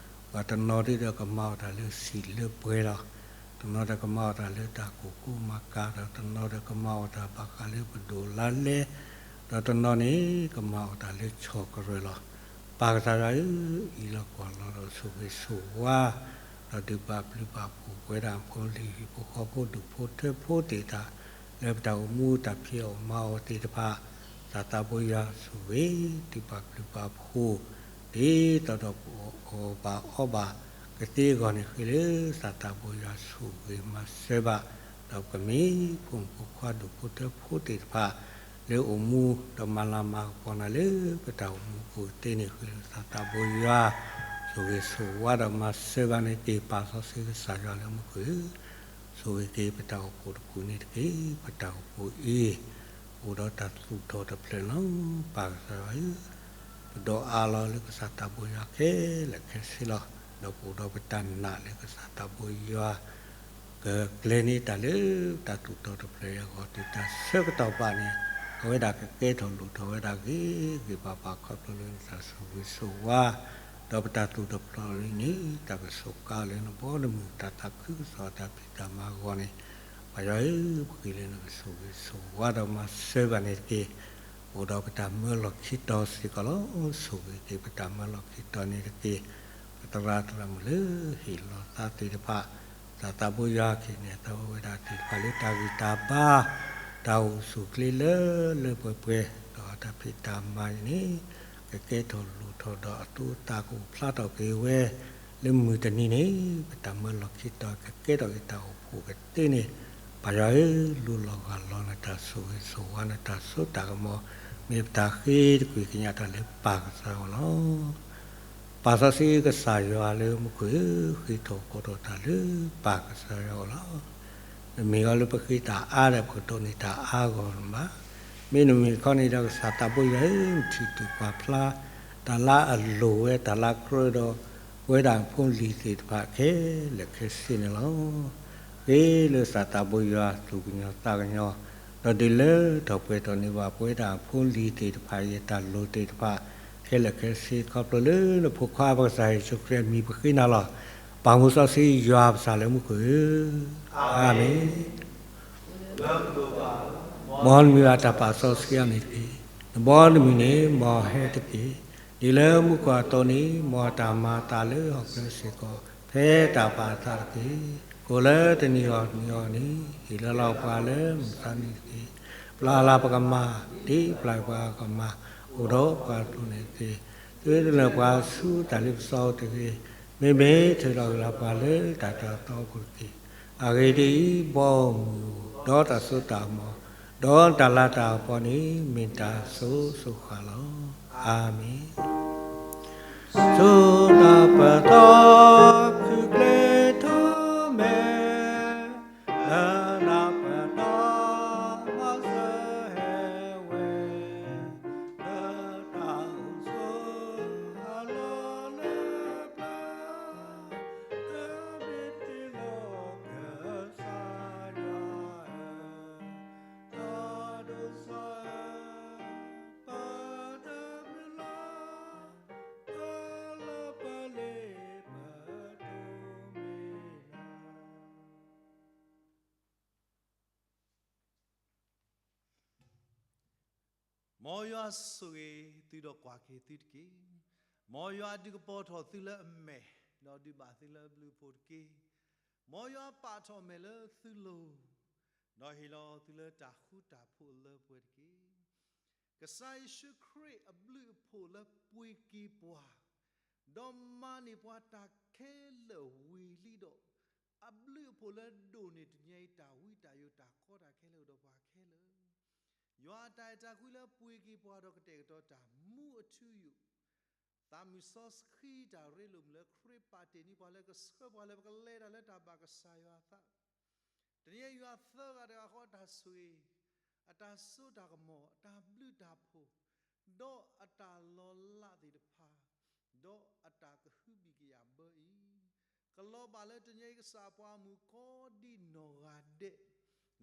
ပှၤတနီၤဒုးဒီးကမၤအီၣ်တၢ်လၢစံာ်လၢပှဲၤလီၤ. တနီၤဒီးကမၤအီၣ်တၢ်လၢတၢ်ကူၣ်ကူမၤကၤ, ဒီးတနီၤဒီးကမၤအီၣ်တၢ်ဘၣ်ဃးလၢပဒိၣ်လါလဲ, ဒီးတနီၤန့ၣ် ကမၤအီၣ်တၢ်လၢဆီၣ်ကရၢၢ်လီၤ. ပၢ်ကစၢ်ယွၤဧၢ, အံးလီၤကွၢ်လီၤဒီးဆိၣ်ဂ့ၤဆိၣ်ဝါ, ဒီးဒုးပာ်ဘျုးပာ်ဖှိၣ်ပဝဲဒၣ်ဖိလံၤဟံၣ်ဖိဃီဖိဒူၣ်ဖိထၢဖိသ့ၣ်တဖၣ် လၢပတၢ်အိၣ်မူတၢ်ဖံးအီၣ်မၤအီၣ်သ့ၣ်တဖၣ်, သးသးဘိယွၤဆိၣ်ဂ့ၤ ဒုးပာ်ဘျုးပာ်ဖှိၣ် ဒ်သိးဒီးပအီၣ်ဘၣ်အီဘၣ်ကသ့အဂီၢ်န့ၣ် ဃ့လၢသးသးဘိယွၤဆိၣ်ဂ့ၤမၤစၢၤဘၣ်, ဒီးပကမ့ၢ်ဖိမုၣ်ဖိခွါဒူၣ်ဖိထၢဖိသ့ၣ်တဖၣ် လၢအိၣ်မူဒီးမၤလၤမၤကပီၤနၤလၢပတၢ်အိၣ်မူပူၤသ့န့ၣ် ဃ့လၢသးသးဘိယွၤ ဆိၣ်ဂ့ၤဆိၣ်ဝါဒီးမၤစၢၤဘၣ်န့ၣ်တက့ၢ်. ပၢ်စီဆှံကစၢ်ယွၤလၢမူခိၣ်ဧၢ, ဆိၣ်ဂ့ၤက့ၤပတၢ်အိၣ်ဖှိၣ်တဖုန့ၣ်တက့ၢ်. ပတၢ်အိၣ်ဖှိၣ်အံၤ အိၣ်ဒီးတၢ်သူၣ်ထီၣ်တဖျၢၣ်လီၤ. ပၢ်ကစၢ်ယွၤဧၢ, ပဒိးအးလီၤလၢကစၢ်သးဘိယွၤခဲလၢာ်ခဲဆ့လီၤ. ဒီးပအိၣ်ဒီးပတၢ်နာ်လၢကစၢ်သးဘိယွၤ ကကျဲၤန့ၢ်တၢ်လၢတၢ်သူၣ်ထီၣ်တဖျၢၣ်အံၤအဂီၢ် တုၤတၢ်ဆၢကတီၢ်ဘၣ်န့ၣ် အဝဲဒၣ်ကကဲထီၣ်လိၣ်ထီၣ်ဝဲဒၣ်ဂ့ၤဂ့ၤဘၣ်ဘၣ် ခီဖျိလၢနတၢ်ဆိၣ်ဂ့ၤဆိၣ်ဝါ ဒီးပတၢ်သူၣ်တဖျိးလံန့ၣ် တၢ်ကစူးကါလၢနဘီနမုၢ် တၢ်သးခုကစီၣ်တၢ်ဖံးတၢ်မၤအဂီၢ်န့ၣ် ပၢ်ယွၤဧၢ, ပဃ့လၢနကဆိၣ်ဂ့ၤဆိၣ်ဝါဒီးမၤစၢၤဘၣ်န့ၣ်တက့ၢ်. အိၣ်ဒီးပတၢ်မၢလီၢ်ခံတီၤစ့ၢ်ကီးလီၤ. ဆိၣ်ဂ့ၤက့ၤပတၢ်မၢလီၢ်ခံတီၤန့ၣ်တက့ၢ်. ပသရၣ်သရၣ်မုၣ်လၢဟ့ၣ်လီၤသးသ့ၣ်တဖၣ် သးသးဘိယွၤက့ၤန့ၢ်သါဝဲဒၣ်သ့ၣ်တဖၣ်လၢတၢ်ဂံၢ်တၢ်ဘါ တၢ်အိၣ်ဆူၣ်ချ့လၢလၢပှဲၤပှဲၤ ဒီးတၢ်ဖံးတၢ်မၤန့ၣ် ကကဲထီၣ်လိၣ်ထီၣ်ဒီးအသူအသၣ်ကအိၣ်ဖျါထီၣ်က့ၤဝဲ လၢမုၢ်တနံၤန့ၣ် ပတၢ်မၢလီၢ်ခံတီၤကကဲထီၣ်က့ၤတၢ်အိၣ်ဖှိၣ်ကသ့န့ၣ် ပၢ်ယွၤဧၢ, လူလီၤဂၢ်လီၤနတၢ်ဆိၣ်ဂ့ၤဆိၣ်ဝါ နတၢ်စိတၢ်ကမီၤ မ့ၢ်ပတၢ်ဃ့တကွံာ်ကညးတၢ်လၢပၢ်ကစၢ်ယွၤအအိၣ်လီၤ. ပၢ်စီဆှံကစၢ်ယွၤလၢမူခိၣ်ဧၢ, ဃ့ထီၣ်ကိးထီၣ်တၢ်လၢပၢ်ကစၢ်ယွၤအအိၣ်လီၤ. တမ့ၢ်အီၤလၢပဃ့တၢ်အါဒီး ပကဒိးန့ၢ်တၢ်အါအဂီၢ်မး, မ့တမ့ၢ်တခီန့ၣ်ဒီး ကစၢ်သးဘိယွၤဧၢ, နထံၣ်တူၢ်ကွၢ်ဖျါ တၢ်လၢအလိၣ်ဝဲ တၢ်လၢအကြၢးဒီး ပဝဲဒၣ်ဖိလံၤသ့ၣ်တဖၣ်ခဲလၢာ်ခဲဆ့န့ၣ်လီၤ. ဃ့လၢကစၢ်သးဘိယွၤသူၣ်ကညီၤသးကညီၤ, ဒီးဒုးလၢထီၣ်ပှဲၤထီၣ်န့ၢ်ဘၣ် ပဝဲဒၣ်ဖိလံၤသ့ၣ်တဖၣ်အံၤ တၢ်လိၣ်သ့ၣ်တဖၣ် ခဲလၢာ်ခဲဆ့ ခီဖျိလၢနဖိခွါပကစၢ်ယ့ၣ်ၡူးခရံာ်အမံၤ ပဃ့နၤလီၤ. ပၢ်မူစီဆှံယွၤပကစၢ်လၢမူခိၣ်ဧၢ, အၤမ့ၣ်. မ်နမံၤဘၣ်တၢ်ပာ်စီဆှံအါန့ၣ်တက့ၢ်. နဘီနမုၢ်န့ၣ် မ်အဟဲတက့ၢ်. ဒ်လၢမူခိၣ်အသိးန့ၣ် မ်တၢ်မၤအသးလၢဟီၣ်ခိၣ်ချၢစ့ၢ်ကီး ဖဲတၢ်ပာ်အသးတက့ၢ်. ကိၣ်လၢတနံၤအီၤနံၤအီၤန့ၣ် ဟ့ၣ်လီၤလီၤပှၤလၢမုၢ်မဆါတနံၤတက့ၢ်. ပျၢ်လၢပကမၤ ဒ်ပျၢ်ပှၤကမၤ အိၣ်ဒီးပှၤအသိးန့ၣ်တက့ၢ်. သုတလၢာ်ပှၤဆူတၢ်လ့ပစီတဂ့ၤ, မ့မ့ၢ်ထုးထီၣ်က့ၤလီၤပှၤလၢတၢ်တၢ်သီအပူၤတက့ၢ်. အဂ့ၢ်ဒ်အံၤ, ဘီမုၢ် ဒီးတၢ်စိတၢ်ကမီၤ ဒီးတၢ်လၤတၢ်ကပီၤန့ၣ် မ့ၢ်တၢ်စိၤစိၤဃာ်လီၤ. အၤမ့ၣ်. စိတၢ်ပတီၢ် ခုၣ်ကျဲထီၣ်မဲာ်, လၢတၢ်ပတီၢ် မၤစၢၤဟဲဝဲ, လၢတၢ်အိၣ်ဆိးအလီၢ်လၢပျၢၤ, လၢမ့ၢ်တ့လီၤကစၢ်ယွၤဧၢ, တၢ်ဒိၣ်စီၤဧၢ, ပတမုၢ်လၢ်, ပလၢပလ့ပတိမ့ၢ်လၢ်. မ်ယွၤဆိၣ်ဂ့ၤသုဒီးကွၢ်က့ၤသုတက့ၢ်. မ်ယွၤဒုးကပီၤထီၣ်သုလၢအမဲာ်, ဒီးဒုးဘၣ်သုလၢအဘျုးအဖှိၣ်တက့ၢ်. မ်ယွၤပာ်ထီၣ်မဲာ်လၢသုလိၤ, ဒီးဟ့ၣ်လီၤသုလၢတၢ်ဃူတၢ်ဖိးအလၢပှဲၤတက့ၢ်. ကစၢ်ယ့ၣ်ၡူးခရံာ်အဘျုးအဖှိၣ်လၢပှ့ၤက့ၤပှၤ, ဒီးမၤန့ၢ်ပှၤတၢ်ခဲလၢာ်ဝံၤလံဒီး, အဘျုးအဖှိၣ်လၢဒိၣ်န့ၢ်တနံၤအံၤ တၢ်ဝံတၢ်ယိးတၢ်ကီတၢ်ခဲလၢာ်အိၣ်ဒီးပှၤခဲလၢာ်, ယွၤအတၢ်အဲၣ်တၢ်ကွံလၢပှ့ၤက့ၤပှၤဒီးကတဲာ်ကတီၤတၢ်မူအထူအယိာ်, သးမုၢ်စီဆှံတၢ်ရ့လိာ်မုာ်လၢခရံာ်ပာ်တ့ၢ်န့ၢ်ပှၤလၢကဆှၢပှၤလၢပကလဲၤတၢ်လၢတၢ်ဘၣ်ကစၢ်ယွၤအသး တနံၤအံၤယွၤသၢဂၤတဂၤဃီအတၢ်ဆိၣ်ဂ့ၤ, အတၢ်စိတၢ်ကမီၤ, အတၢ်ဘျုးတၢ်ဖှိၣ်, ဒီးအတၢ်လီၤလးသ့ၣ်တဖၣ်, ဒီးအတၢ်ကဟုဘံၣ်ကယာ်ဘၢအံၤ, ကလီၤဘၣ်လၢတနံၤအံၤကစၢ်အပှၤအမုၢ်ကိးဒံနီၢ်ဂၤဒဲး,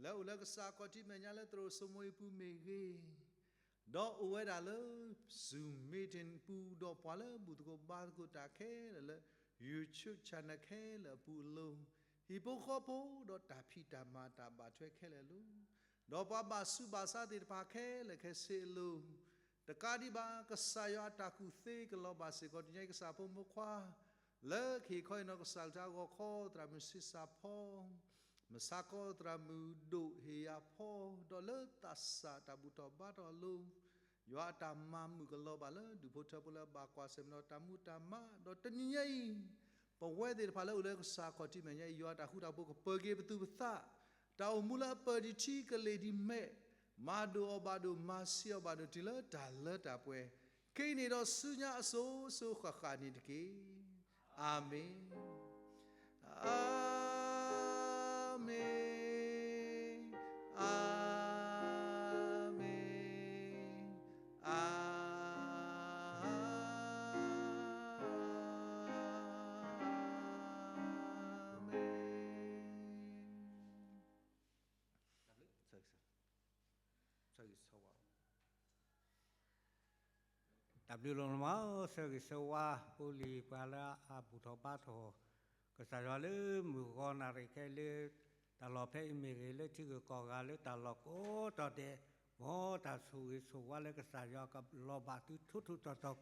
လၢအိၣ်လၢကစၢ်ခီၣ်ထံးမဲာ်ညါလၢသရိာ်စိမိၤအံၤပူၤမ့ၢ်ဂ့ၤ, ဒီးအိၣ်ဝဲဒၣ်လၢ Zoom meeting ပူၤဒီးပှၤလၢဘူၣ်သကိးဘါသကိးတၢ်ခဲလၢာ်လၢ YouTube channel ခဲလၢာ်အပူၤအလိၤ, ဟံၣ်ဖိဃီဖိဒီးတၢ်ဖံးတၢ်မၤတၢ်ဘၣ်ထွဲခဲလၢာ်အလိၤ, ဒီးပှၤဘၣ်ဆူးဘၣ်ဆါသ့ၣ်တဖၣ်ခဲလၢာ်ခဲဆ့အလိၤ, တကးဒံးဘၣ် ကစၢ်ယွၤအတၢ်ကူၣ်သ့ကလီၤဘၣ်စ့ၢ်ကီးတနံၤအံၤကစၢ်ဖိမုၣ်ဖိခွါ လၢကဟ့ၣ်ခီအံၤနီၢ်ကစၢ်ကလုၢ်ကထါအဂီၢ်ခီ သရၣ်မုၣ်ဆံးစၢ်ဖီ မုၢ်ဆါခီသရၣ်မုၣ်ဒိၣ်ဟ့ၣ်ယၤဖီ, ဒီးလၢသးစၢ်တၢ်ဘူၣ်ထီၣ်ဘါထီၣ်အလိၤ, ယွၤအတၢ်မၤမုာ်ကလီၤဘၣ်လၢဒူၣ်ဖိထၢဖိလၢအဘၣ်ကွၢ်ဆၢၣ်မဲာ်ဒီးတၢ်မူတၢ်မၤ, ဒီးတနံၤညါအံၤ ပဝဲသ့ၣ်တဖၣ်လၢအိၣ်လၢကစၢ်ခီၣ်ထံးမဲာ်ညါအံၤ ယွၤတၢ်ဃူတၢ်ဖိးကပၢၤက့ၤပသူၣ်ပသး, တၢ်အိၣ်မူလၢအပၢၢ်ဒံးထံကလ့ၢ်ဒံးမဲာ်, မၤဒိၣ်အီၤဘၣ်ဒိၣ် မၤဆံးအီၤဘၣ်ဒိၣ်တုၤလၢတၢ်လၢတၢ်ပှဲၤ, ခဲအံၤန့ၣ်ဒီးဆူညါအစိၤစိၤဃၣ်ဃၣ်န့ၣ်တက့ၢ်. အၤမ့ၣ်, အၤမ့ၣ်, အၤမ့ၣ်, အၤမ့ၣ်. တၢ်ဘျုးလီၤမး ဆၢဂ့ၤဆၢဝါ ဖိလံၤပှၤလၢအဘူၣ်ထီၣ်ဘါထီၣ် ကစၢ်ယွၤလၢမုၢ်ဂီၤနၣ်ရံၣ်ခဲလၢာ် တၢ်လီၢ်ဖဲအံၤမ့ၢ်ဂ့ၤ လၢထံဂုၤကီၢ်ဂၤလၢတၢ်လီၢ်ကိးတီၤဒဲး မ်တၢ်ဆိၣ်ဂ့ၤဆိၣ်ဝါလၢကစၢ်ယွၤကလီၤဘၣ်သုထူထူတီၤတီၤ